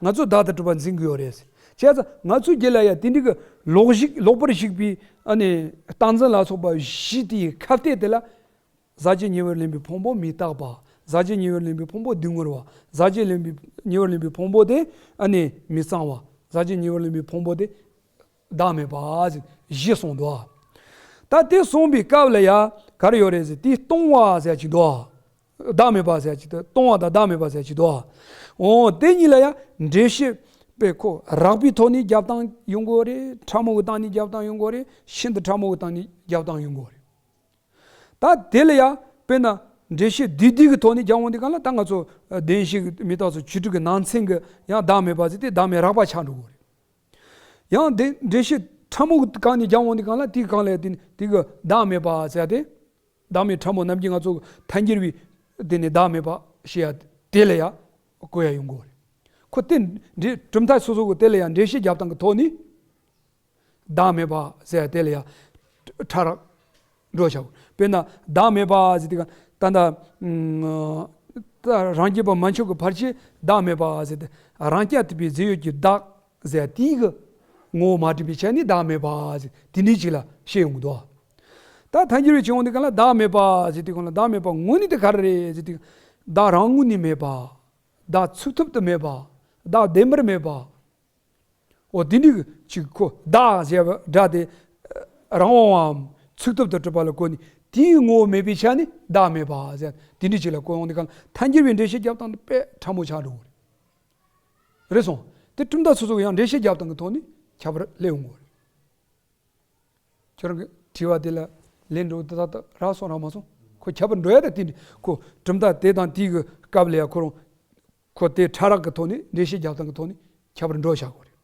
ང་ཚོ་བདག་ཏུ་གྲུབ་པ་འཛིན་དགོས་རེད། བྱས་ཙང་ང་ཚོའི་རྒྱུད་ལ་ཡ་དེ་འདྲའི་གི་ལོག་ཞུགས། ལོག་པར་ཞུགས་པའི་ཨ་ནི་རྟག་འཛིན་ལ་སོགས་པ་བཞི་དེའི་ཁ་གཏད་དེ་ལ། ཟག་བཅས་ཉེ་བར་ལེན་པའི་ཕུང་པོ་མི་རྟག་པ། ཟག་བཅས་ཉེ་བར་ལེན་པའི་ཕུང་པོ་སྡུག་བསྔལ་བ། ཟག་བཅས་ལེན་པའི་ཉེ་བར་ལེན་པའི་ཕུང་པོ་དེ་ཨ་ནི་མི་གཙང་བ། ཟག་བཅས་ཉེ་བར་ལེན་པའི་ཕུང་པོ་དེ་བདག་མེད་པ་ཟེར་བཞི་གསུངས་འདུག་ད་དེ་གསུངས་པའི་སྐབས་ལ་ཡ་ག་རེ་ཡོད་རེད་ཟེར། དེ་སྟོང་བ་ཟེར་ཅིག་འདུག་བདག་མེད་པ་ཟེར་ཅིག་འདུག་སྟོང་བ་དང་བདག་མེད་པ་ཟེར་ཅིག་འདུག་འོ་དེ་གཉིས་ལ་ཡ་འགྲེལ་བཤད་ པས་ཁོ་རགས་པའི་ཐོག་ནས་རྒྱབ་སྟངས་ཡོང་གི་ཡོད་རེད། ཕྲ་མོ་གི་སྟེང་ནས་རྒྱབ་སྟངས་ཡོང་གི་ཡོད་རེད། ཤིན་ཏུ་ཕྲ་མོ་གི་སྟེང་ནས་རྒྱབ་སྟངས་ཡོང་གི་ཡོད་རེད། ད་དེ་ལ་ཡང་དཔེར་ན་འགྲེལ་བཤད་བསྡུས་བསྡུས་ཀྱི་ཐོག་ནས་རྒྱབ་འོང་དུས་སྒང་ལ། ད་ང་ཚོ་བདེན་བཞི་གི་མི་རྟག་སོགས་བཅུ་དྲུག་གི་ནང་ཚན་གྱི་ཡང་བདག་མེད་པ་ཟེར་དེ་བདག་མེད་རགས་པ་ཆགས་འགྲོ་གི་ཡོད་རེད། ཡང་དེ་འགྲེལ་བཤད་ཕྲ་མོ་གི་སྒང་ནས་རྒྱབ་འོང་དུས་སྒང་ལ། དེའི་སྒང་ལ་དེ་དེ་གི་བདག་མེད་པ་ཟེར་ཡ་དེ། བདག་མེད་ཕྲ་མོ་རྣམ་འབྱེད་ང་ཚོ་ཐལ་འགྱུར་བའི་དེ་ནས་བདག་མེད་པ་ཞེས་ཡ་དེ་ལ་ཡང་གོ་ཡ་ཡོང་གི་ཡོད་རེད། ཁོ་དེ་འགྲེལ་གྲུབ་མཐའ་སོ་སོ་གི་དེ་ལ་ཡང་འགྲེལ་བཤད་རྒྱབ་སྟངས་ཀྱི་ཐོག་ནས་བདག་མེད་པ་ཟེར་ཡ་དེ་ལ་ཡང་ཕྲ་རགས་འགྲོ་བྱ་དགོས། དཔེར་ན་བདག་མེད་པ་ཟེར་དུས་སྒང་ད་ལྟ་ཨ་ད་རང་རྐྱ་པ་མ་ཆགས་ཀྱི་བར་ཆད་བདག་མེད་པ་ཟེར་ཏེ། རང་རྐྱ་ཐུབ་པའི་རྫས་ཡོད་ཀྱི་བདག་ཟེར་དེའི་གི་ངོ་བོ་མ་གྲུབ་པའི་ཆ་ནས་བདག་མེད་པ་ཟེར་དེ་འདྲའི་ཅིག་ལ་བཤད་ཡོང་གི་འདུག། ད་ཐལ་འགྱུར་བའི་ཕྱིར་འོང་དུས་སྒང་ལ་བདག་མེད་པ་ཟེར་དུས་སྒང་ལ། བདག་མེད་པ་ངོས་ནས་དེ་ག་རེ་རེད་ཟེར་དུས། བདག་རང་ངོས་ནས་མེད་པ། བདག་ཚུགས་ཐུབ་ཏུ་མེད་པ། བདག་བདེན་པར་མེད་པ། འོ་དེ་འདྲའི་ཅིག་ཁོ་བདག་ཟེར་བ་སྒྲ་དེ་རང་དབང་བའམ་ཚུགས་ཐུབ་ཏུ་གྲུབ་པ་ལ་གོ་ནས་དེའི་ངོ་བོ་མེད་པའི་ཆ་ནས་བདག་མེད་པ་ཟེར་དེ་འདྲའི་ཅིག་ལ་གོ་ཡོང་དུས་སྒང་ལ། ཐལ་འགྱུར་བའི་འགྲེལ་བཤད་རྒྱབ་སྟངས་དེ་དཔེ་ཕྲ་མོ་ཆགས་འགྲོ་གི་རེད། རེད་སོང་། དེ་གྲུབ་མཐའ་སོ་སོ་གི་ཡང་འགྲེལ་བཤད་རྒྱབ་སྟངས་ཀྱི་ཐོག་ནས་ཁྱད་པར་སླེབས་ཡོང་གི་རེད། ཁྱོད་རང་གི་དྲི་བ་དེ་ལ་ལན་འགྲོ་ད་ད་རག་སོང་རག་མ་སོང་། ཁོ་ཁྱད་པར་འགྲོ་ཡ་ད་དེ་འདྲ། ཁོ་གྲུབ་མཐའ་དེ་དང་དེའི་གི་སྐབས་ལ་ཡ་ཁོ་རང་ཁོ་དེ་ཕྲ་རགས་ཀྱི་ཐོག་ནས། འགྲེལ་བཤད་རྒྱབ་སྟངས་ཀྱི་ཐོག་ནས་ཁྱད་པར་འགྲོ་བཞག་གོ་རེད།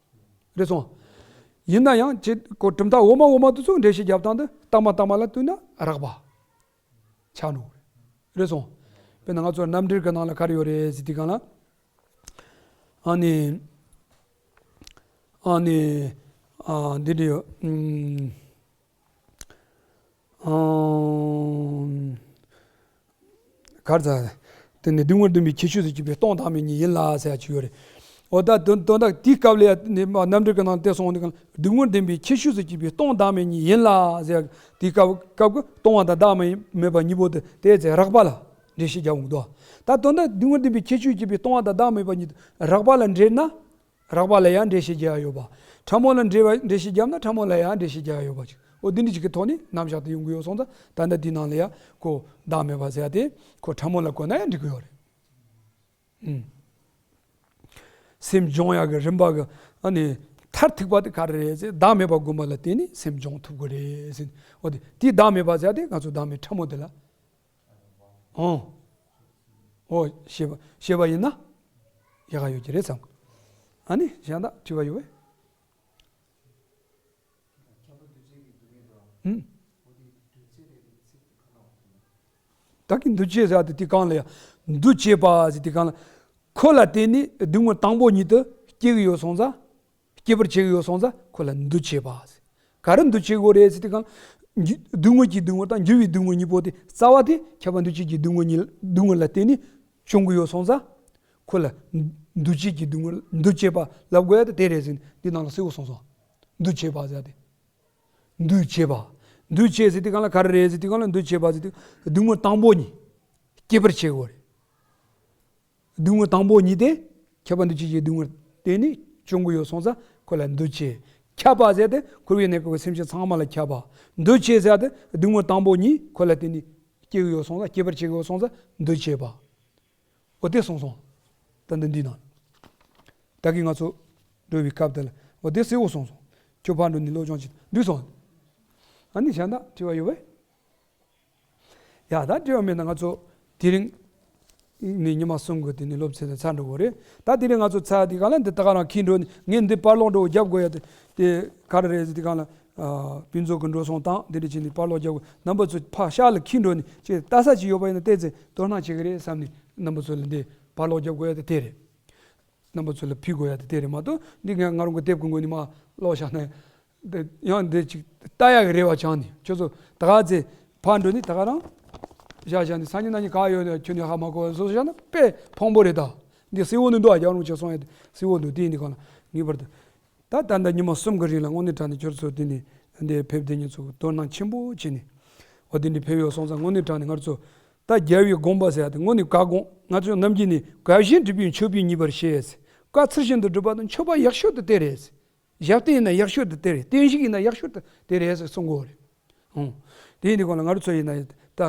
རེད་སོང་། ཡིན་ན་ཡང་ཁྱེད་ཁོ་གྲུབ་མཐའ་འོག་མ་འོག་མ་དེ་ཚོ་འགྲེལ་བཤད་རྒྱབ་སྟངས་དེ་རྟགས་མ་རྟགས་མ་ལ་ལྟོས་ན་རགས་པ་ཆགས་འགྲོ་གི་རེད། རེད་སོང་། དཔེར་ན་ང་ཚོ་རྣམ་འགྲེལ་གྱི་ནང་ལ་ག་རེ་ཡོད་རེད་ཟེར་དུས་སྒང་ལ། ཨ་ནི། ཨ་ནི། ཨ་འདི་འདྲ་ཡོད། ཨུམ། ཨུམ། གར་ཚ། དེ་ནི་སྡུག་བསྔལ་བདེན་པའི་ཁྱད་ཆོས་སུ་གྱུར་པའི་སྟོང་བདག་མེད་ཉིད་ཡིན་ལ་ཟེར་ཡ་ཅིག་ཡོད་རེད། འོ་ད་དོན་དོན་དག་དེའི་སྐབས་ལ་ཡ་ནི་མ་རྣམ་འགྲེལ་གྱི་ནང་དེ་སོང་དུས་སྒང་ལ། སྡུག་བསྔལ་བདེན་པའི་ཁྱད་ཆོས་སུ་གྱུར་པའི་སྟོང་བདག་མེད་ཉིད་ཡིན་ལ་ཟེར་ཡ། དེའི་སྐབས་སྐབས་ཀྱི་སྟོང་བ་དང་བདག་མེད་པ་གཉིས་པོ་དེ་དེ་ཚེ་རགས་པ་ལ་འགྲེལ་བཤད་རྒྱག་འོང་གི་འདུག། ད་དོན་དག་སྡུག་བསྔལ་བདེན་པའི་ཁྱད་ཆོས་སུ་གྱུར་པའི་སྟོང་བ་དང་བདག་མེད་པ་གཉིས་རགས་པ་ལ་འགྲེལ་ན། རགས་པ་ལ་ཡང་འགྲེལ་བཤད་རྒྱག་ཡ་ཡོད་པ། ཕྲ་མོ་ལ་འགྲེལ་བ་འགྲེལ་བཤད་བརྒྱབ་ན་ཕྲ་མོ་ལ་ཡང་འགྲེལ་བཤད་རྒྱག་ཡ་ཡོད་པ་ཅིག། འོ་འདི་འདྲ་ཅིག་གི་ཐོག་ནས་རྣམ་གཞག་དེ་ཡོང་གི་ཡོད་སོང་ཙང་། ད་ལྟ་འདི་ནང་ལ་ཡ་ཁོ་བདག་མེད་པ་ཟེར་ཡ་དེ་ཁོ་ཕྲ་མོ་ལ་བཀོད་ན་ཡང་འགྲིག་གི་ཡོད་རེད། ཨུམ། སེམས་སྦྱོང་ཡ་གི་རིམ་པ་གི་ཨ་ནི་མཐར་ཐུག་པ་དེ་ག་རེ་རེད་ཟེར། བདག་མེད་པ་སྒོམ་པ་ལ་བརྟེན་ནས་སེམས་སྦྱོང་ཐུབ་དགོས་རེད་ཟེར། འོ་དེ་དེའི་བདག་མེད་པ་ཟེར་ཡ་དེ་ང་ཚོ་བདག་མེད་ཕྲ་མོ་དེ་ལ། ཨོ། ཨོ། ཤེས་པ་ཤེས་པ་ཡིན་ན་ཡག་ག་ཡོད་ཀྱི་རེད་བསམ། ཨ་ནི་གཞན་དག་དྲི་བ་ཡོད་པས། ཨུམ། ད་གིན་འདུ་བྱེད་ཟེར་ཏེ་དེ་གང་ལ་ཡ། འདུ་བྱེད་པ་ཟེར་དེ་གང་ལ། ཁོ་ལ་བརྟེན་ནས་སྡུག་བསྔལ་དང་པོ་ཉིད་དུ་སྐྱེ་གི་ཡོད་སོང་ཙང་། སྐྱེད་པར་བྱེད་ཀྱི་ཡོད་སོང་ཙང་ཁོ་ལ་འདུ་བྱེད་པ་ཟེར། ག་རེ་འདུ་བྱེད་དགོས་རེད་ཟེར་དུས་སྒང་། འགྱུ་སྡུག་བསྔལ་གྱི་སྡུག་བསྔལ་དང་འགྱུར་བའི་སྡུག་བསྔལ་གཉིས་པོ་དེ། རྩ་བ་དེ་ཁྱབ་པ་འདུ་བྱེད་ཀྱི་སྡུག་བསྔལ་གཉིས་སྡུག་བསྔལ་ལ་བརྟེན་ནས་བྱུང་གི་ཡོད་སོང་ཙང་། ཁོ་ལ་འདུ་བྱེད་ཀྱི་སྡུག་བསྔལ་འདུ་བྱེད་པ་ལབ་དགོས་ཡ་དེ་དེ་རེད་ཟེར་ནས་འདི་ནང་ལ་གསལ་བོ་གསུངས་སོང་། འདུ་བྱེད་པ་ཟེར་ཡ་དེ། འདུ་བྱེད་པ། འདུ་བྱེད་ཟེར་དུས་སྒང་ལ་ག་རེ་རེད་ཟེར་དུས་སྒང་ལ། འདུ་བྱེད་པ་ཟེར་དུས་སྡུག་བསྔལ་དང་པོ་གཉིས་སྐྱེད་པར་བྱེད་དགོས་རེད། སྡུག་བསྔལ་དང་པོ་གཉིས་དེ་ཁྱབ་པ་འདུ་བྱེད་ཀྱི་སྡུག་བསྔལ་དེ་ནི་བྱུང་གི་ཡོད་སོང་ཙང་ཁོ་ལ་འདུ་བྱེད། ཁྱབ་པ་ཟེར་ཏེ་འཁོར་བའི་གནས་སྐབས་ཀྱི་སེམས་ཅན་ཚང་མ་ལ་ཁྱབ་པ། འདུ་བྱེད་ཟེར་ཏེ་སྡུག་བསྔལ་དང་པོ་གཉིས་ཁོ་ལ་དེ་ནི་སྐྱེ་གི་ཡོད་སོང་ཙང་། སྐྱེད་པར་བྱེད་ཀྱི་ཡོད་སོང་ཙང་འདུ་བྱེད་པ། འོ་དེ་གསུངས་སོང་། ད་འདི་འདི་ནང་། ད་གིན་ང་ཚོ་འགྲོ་བའི་སྐབས་དེ་ལ་འོ་དེ་གསལ་བོ་གསུངས་སོང་། ཁྱོད་ཕར་འགྲོ་ནས་སློབ་སྦྱོང་བྱེད་འགྲིག་སོང་། ཨ་ནི་གཞན་དག་དྲི་བ་ཡོད་པས། ཡ་ད་དྲི་བ་མེད་ན་ང་ཚོ་དེ་རིང་ནི་ཉི་མ་གསུམ་གི་དེ་ནི་སློབ་ཚན་ལ་ཚར་འགྲོ་གི་རེད། ད་དེ་རིང་ང་ཚོ་ཚར་དེ་ག་ལ་འདི་ད་ག་རང་འཁྱེར་འགྲོ་ནི། ངས་འདི་པར་ལོག་འགྲོ་རྒྱབ་དགོས་ཡ་དེ་དེ་ག་རེ་རེད་ཟེར་དེ་ག་ལ། ཨ་ཕུན་ཚོགས་ཀྱི་འགྲོ་སོང་དང་དེ་འདྲ་བྱས་ནས་པར་ལོག་རྒྱབ་དགོས། རྣམ་པ་ཚོ་ཕར་ཤག་ལ་འཁྱེར་འགྲོ་ནི་ཅིག་ལྟ་ས་ཅིག་ཡོད་པ་ཡིན་ན་ཏོག་ཙམ་དོ་སྣང་བྱེད་ཀྱི་རེད་བསམ་ནས་རྣམ་པ་ཚོ་ལ་འདི་པར་ལོག་རྒྱབ་དགོས་ཡ་དེ་དེ་རེད། རྣམ་པ་ཚོ་ལ་ཕུལ་དགོས་ཡ་དེ་དེ་རེད་མ་གཏོགས། འདི་ངས་ང་རང་གི་དེབ་ཀྱི་ངོས་ནས་མར་ཀློག་བཞག་ན། འདི་ཡང་འདི་ཅིག་ལྟ་ཡག་གི་རེ་བ་བཅངས་ནས། ཁྱོད་ཚོ་ད་ག་ཚེ་ཕར་འགྲོ་ནི་ད་ག་རང་བཞག་བཞག་ནས། སང་ཉིན་གནངས་ཉིན་ག་ཡོད་ན་ཁྱོད་ནས་ཧ་མ་གོ་བ་བཟོ་བཞག་ན་དཔེ་ཕངས་པོ་རེད་ད། འདི་གསལ་བོ་འདུག་འདུག་ཨ། རྒྱག་རུང་བྱས་སོང་ཡ་དེ་གསལ་བོ་འདུག། དེ་ཡིན་དུས་གང་ལ་ངེས་པར་དུ། ད་ད་ལྟ་ཉི་མ་གསུམ་གྱི་རིང་ལ་དངོས་གནས་དྲང་གནས་ཁྱོད་ཚོ་འདི་ནས་འདི་ཕེབས་བསྡད་མཁན་ཚོ་དོ་སྣང་ཆེན་པོ་བྱས་ནས། འོ་འདི་འདྲ་ཕེབས་ཡོད་སོང་ཙང་། དངོས་གནས་དྲང་གནས་ང་ཚོ་ད་རྒྱལ་བའི་དགོངས་པ་ཟེར་ཡ་དེ་དངོས་གནས་བཀའ་དགོངས། ང་ཚོའི་ནམ་རྒྱུན་ནས་བཀའ་བཞིན་སྒྲུབ་པས་མཆོད་པས་མཉེས་པར་བྱེད། བཀའ་ཚུལ་བཞིན་དུ་སྒྲུབ་པ་དང་མཆོད་པ་ཡག་ཤོས་དེ་དེ་རེད། ཞབས་བརྟན་ཡིན་ན་ཡག་ཤོས་དེ་དེ་རེད། བརྟན་བཞུགས་ཡིན་ན་ཡག་ཤོས་དེ་དེ་རེད་ཟེར་གསུང་གི་ཡོད་རེད། ཨང་། དེ་ཡིན་དུས་གང་ལ་ང་ཚོ་ཡིན་ན་ད་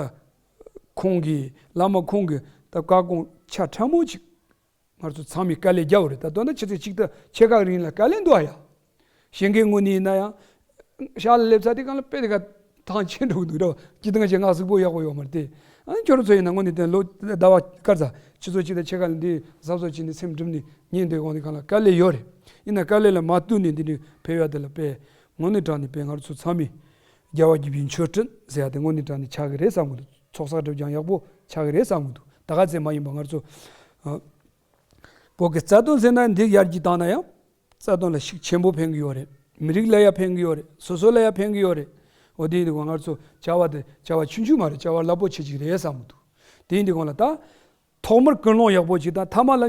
ཁོང་གིས་བླ་མ་ཁོང་གིས་ད་བཀའ་དགོངས་ཆ་ཕྲ་མོ་ཅིག་ང་ཚོ་ཚང་མས་དཀའ་ལས་བརྒྱབ་པ་རེད། ད་མདོར་ན་ཆུ་ཚོད་གཅིག་དང་ཕྱེད་ཀ་རིང་ལ་དཀའ་ལས་འདུག་ཨ་ཡ། བཞེངས་མཁན་དངོས་གནས་ཡིན་ན་ཡང་ཤག་ལ་སླེབས་ཚར་དུས་སྒང་ལ་དཔེ་དེ་ག་ཐང་ཆད་འགྲོ་གི་འདུག་ར། སྤྱིར་བཏང་ཅིག་ང་གཟུགས་པོ་ཡག་པོ་ཡོད་མ་རེད་དེ། ཨ་ནི་ཁྱོད་རང་ཚོ་ཡིན་ན་དངོས་གནས་དེ་ལོ་ཟླ་བ་སྐར་ཚ་ཆུ་ཚོད་གཅིག་དང་ཕྱེད་ཀ་ལ་འདི་གཟབ་གཟབ་བྱས་ནས་སེམས་གྲིམ་ནས་ཉན་བསྡད་དགོས་ནི་སྒང་ལ་དཀའ་ལས་ཡོད་རེད། ཡིན་ན་དཀའ་ལས་ལ་མ་ལྟོས་ནས་འདི་འདྲའི་ཕེབས་ཡ་དེ་ལ་དཔེ་དངོས་གནས་དྲང་གནས་དཔེ་ང་ཚོ་ཚང་མས་རྒྱལ་བ་དགྱེས་པའི་མཆོད་སྤྲིན་ཟེར་ཡ་དེ་དངོས་གནས་དྲང་གནས་ཆགས་ཀྱི་རེད་བསམ་གྱི་འདུག་ཚོགས་བསགས་སྒྲིབ་སྦྱང་ཡག་པོ་ཆགས་ཀྱི་རེད་བསམ་གྱི་འདུག་ད་ག་ཚད་མ་ཡིན་པ་ང་ཚོ་ཨ། བོད་ཀྱི་རྩ་དོན་ཟེར་ན་འདི་ཡར་རྒྱས་བཏང་ན་ཡང་རྩ་དོན་ལ་ཤུགས་ཆེན་པོ་ཕན་གྱི་ཡོད་རེད། མི་རིགས་ལ་ཡང་ཕན་གྱི་ཡོད་རེད། སོ་སོ་ལ་ཡང་ཕན་གྱི་ཡོད་རེད། འོ་དེ་ཡིན་དུས་ང་ཚོ་བྱ་བ་དེ་བྱ་བ་ཆུང་ཆུང་མ་རེད། བྱ་བ་རླབས་པོ་ཆེ་ཅིག་རེད་བསམ་གྱི་འདུག་དེ་ཡིན་དུས་སྒང་ལ་ད་ཐོག་མར་ཀུན་སློང་ཡག་པོ་ཅིག་དང་ཐ་མ་ལ་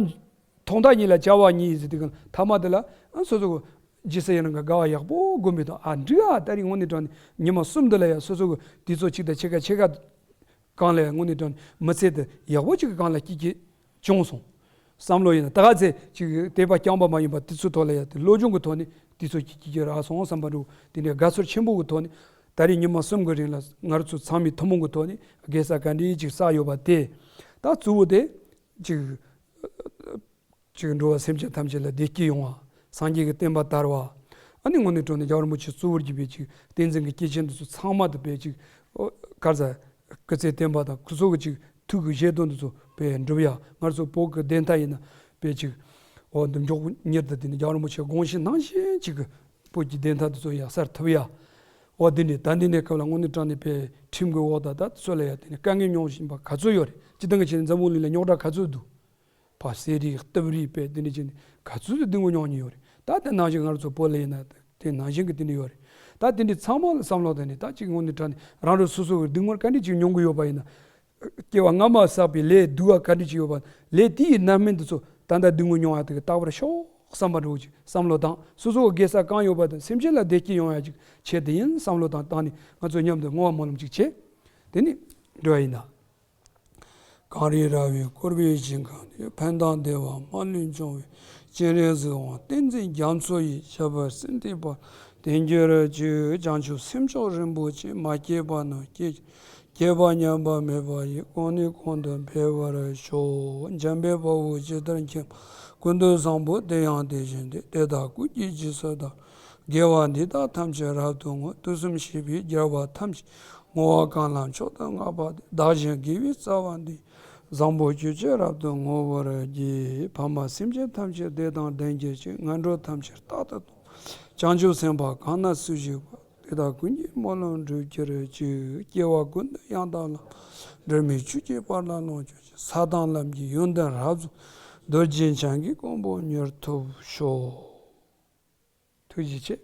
ཐོག་མཐའ་གཉིས་ལ་བྱ་བ་གཉིས་ཟེར་དུས་སྒང་ཐ་མ་དེ་ལ་ཨ་སོ་སོ་གི་རྗེས་སུ་ཡི་རང་གི་དགའ་བ་ཡག་པོ་སྒོམ་པའི་ཐོག་ཨ་འགྲིག་ཨ་ད་རིང་དངོས་གནས་དྲང་གནས་ཉི་མ་གསུམ་འདི་ལ་ཡང་སོ་སོ་གི་དུས་ཚོད་གཅིག་དང་ཕྱེད་ཀ་ཕྱེད་ཀ་སྒང་ལ་ཡང་དངོས་གནས་དྲང་གནས་མི་ཚེ་འདི་ཡག་པོ་ཅིག་གི་སྒང་ལ་སྐྱིད་སྐྱིད་བྱུང་སོང་བསམ་བློ་ཡིན་ན། ད་ག་ཚད་ཅིག་དད་པ་རྐྱང་པ་མ་ཡིན་པ་དེ་ཚོའི་ཐོག་ལ་ཡང་དེ་བློ་སྦྱོང་གི་ཐོག་ནས་དེ་ཚོ་སྐྱིད་སྐྱིད་རག་སོང་བསམ་པ་འདྲ་བོ་དེ་འདྲའི་དགའ་ཚོར་ཆེན་པོ་གི་ཐོག་ནས་ད་རེས་ཉི་མ་གསུམ་གི་རིང་ལ་ང་རང་ཚོ་ཚང་མའི་ཐུན་མོང་གི་ཐོག་ནས་དགེ་རྩ་ག་འདྲའི་ཅིག་བསགས་ཡོད་པ་དེ་ད་གཙོ་བོ་དེ་ཅིག་ཅིག་འགྲོ་བ་སེམས་ཅན་ཐམས་ཅད་ལ་བདེ་སྐྱིད་ཡོང་བ། སངས་རྒྱས་ཀྱི་བསྟན་པ་དར་བ། ཨ་ནི་དངོས་གནས་དྲང་གནས་རྒྱལ་བ་རིན་པོ་ཆེ་གཙོ་བོར་གྱུར་པའི་ཅིག་བསྟན་འཛིན་གྱི་སྐྱེས་ཆེན་འདི་ཚོ་ཚང་མ་དང་དཔེ་ཅིག་ཨོ་ག་རེ་ཟ། སྐུ་ཚེ་བརྟན་པ་དང་ཁོ་ཚོ་གི་ཅིག་ཐུགས་ཀྱི་བཞེད་དོན་འདི་ཚོ་དཔེ་འགྲུབ་ཡ། ང་ཚོ་བོད་ཀྱི་བདེན་མཐའ་ཡིན་ན་དཔེ་ཅིག་ཨོ་འདི་མགྱོགས་པོ་མྱུར་དུ་དེ་ནི་རྒྱལ་བ་རིན་པོ་ཆེ་དགོངས་གཞི་ནང་བཞིན་ཅིག་གི་བོད་ཀྱི་བདེན་མཐའ་འདི་ཚོ་ཡང་གསལ་ཐུབ་ཡ། ཨོ་འདི་ནི་ད་འདི་ནས་སྐབས་ལ་དངོས་གནས་དྲང་གནས་དཔེ་ཁྲིམས་ཀྱི་འོག་དང་ད་འདི་ཚོ་ལ་ཡང་དེ་ནི་དཀའ་ངལ་མྱོང་བཞིན་པ་ག་ཚོད་ཡོད་རེད། སྤྱིར་བཏང་གི་བྱས་ན་འཛམ་བུ་གླིང་ལ་རྙོག་དྲ་ག་ཚོད་འདུག་ཕ་ཟས་རིགས་གཏུབ་རིགས་དཔེ་དེ་འདྲ་བྱས་ནས་ག་ཚོད་སྡུག་བསྔལ་མྱོང་མྱོང་ཡོད་རེད། ད་དེ་ནང་བཞིན་ང་རང་ཚོ་བོད་ལ་ཡིན་ན་དེ་ནང་བཞིན་གྱི་དེ་འདྲ་ཡོད་རེད། ད་དེ་འདྲ་ཚང་མ་ལ་བསམ་བློ་བཏང་ནས་ད་ཅིག་དངོས་གནས་དྲང་གནས་རང་རང་སོ་སོ་གི་སྡུག་བསྔལ་ག་འདྲ་ཅིག་མྱོང་གི་ཡོད་པ་ཡིན་ན། སྐྱེ་བ་སྔ་མ་བསགས་པའི་ལས་སྡུག་བ་ག་འདྲ་ཅིག་ཡོད་པ་ལས་དེ་ཡི་རྣམ་སྨིན་དེ་ཚོ་ད་ལྟ་སྡུག་བསྔལ་མྱོང་ཡ་དེ་གི་རྟག་པར་ཤོག་བསམ་པ་འདྲ་བོ་ཅིག་བསམ་བློ་བཏང་། སོ་སོ་གི་དགེ་རྩ་གང་ཡོད་པ་དང་སེམས་ཅན་ལ་བདེ་སྐྱིད་ཡོང་ཡ་ཅིག་ཆེད་དུ་ཡིན་བསམ་བློ་བཏང་བཏང་ནས་ང་ཚོ་མཉམ་དུ་བསྔོ་བ་སྨོན་ལམ་ཅིག་བྱེད། དེ་ནས་འགྲོ་བ་ཡིན་ན། གངས་རི་ར་བས་བསྐོར་བའི་ཞིང་ཁམས་ནས། ཕན་དང་བདེ་བ་མ་ལུས་འབྱུང་བའི་སྤྱན་རས་གཟིགས་དབང་བསྟན་འཛིན་རྒྱ་མཚོ་ཡི། ཞབས་པད་སྲིད་མཐའི་བར་བརྟན་གྱུར་ཅིག་བྱང་ཆུབ་སེམས་མཆོག་རིན་པོ་ཆེ། མ་སྐྱེས་པ་རྣམས་སྐྱེ་ཞིང་། སྐྱེས་པ་ཉམས་པ་མེད་པ་ཡི། གོང་ནས་གོང་དུ་འཕེལ་བར་ཤོག་འཇམ་དཔལ་དཔའ་བོས་ཇི་ལྟར་མཁྱེན་པ་ཀུན་ཏུ་བཟང་པོ་དེ་ཡང་དེ་བཞིན་ཏེ། དེ་དག་ཀུན་གྱི་རྗེས་སུ་བདག་དགེ་བ་འདི་དག་ཐམས་ཅད་རབ་ཏུ་བསྔོ། དུས་གསུམ་གཤེགས་པའི་རྒྱལ་བ་ཐམས་ཅད་བསྔོ་བ་གང་ལ་མཆོག་ཏུ་བསྔགས་པ་དེས། བདག་གཞན་དགེ་བའི་རྩ་བ་འདི། བཟང་པོ་སྤྱོད་ཕྱིར་རབ་ཏུ་བསྔོ་བར་བགྱི། ཕ་མ་སེམས་ཅན་ཐམས་ཅད་བདེ་དང་ལྡན་གྱུར་ཅིག་ངན་འགྲོ་ཐམས་ཅད་རྟག་ཏུ་སྟོངས། བྱང་ཆུབ་སེམས་དཔའ་གང་ན་སུ་བཞུགས་པ། དེ་དག་ཀུན་གྱི་སྨོན་ལམ་འགྲུབ་གྱུར་ཅིག་སྐྱེ་བ་ཀུན་ཏུ་ཡང་དག་བླང་། འབྲལ་མེད་ཆོས་ཀྱི་དཔལ་ལ་ལོངས་སྤྱོད་ཅིང་། ས་དང་ལམ་གྱི་ཡོན་ཏན་རབ་རྫོགས། རྡོ་རྗེ་འཆང་གི་གོ་འཕང་མྱུར་ཐོབ་ཤོག་ཐུགས་རྗེ་ཆེ།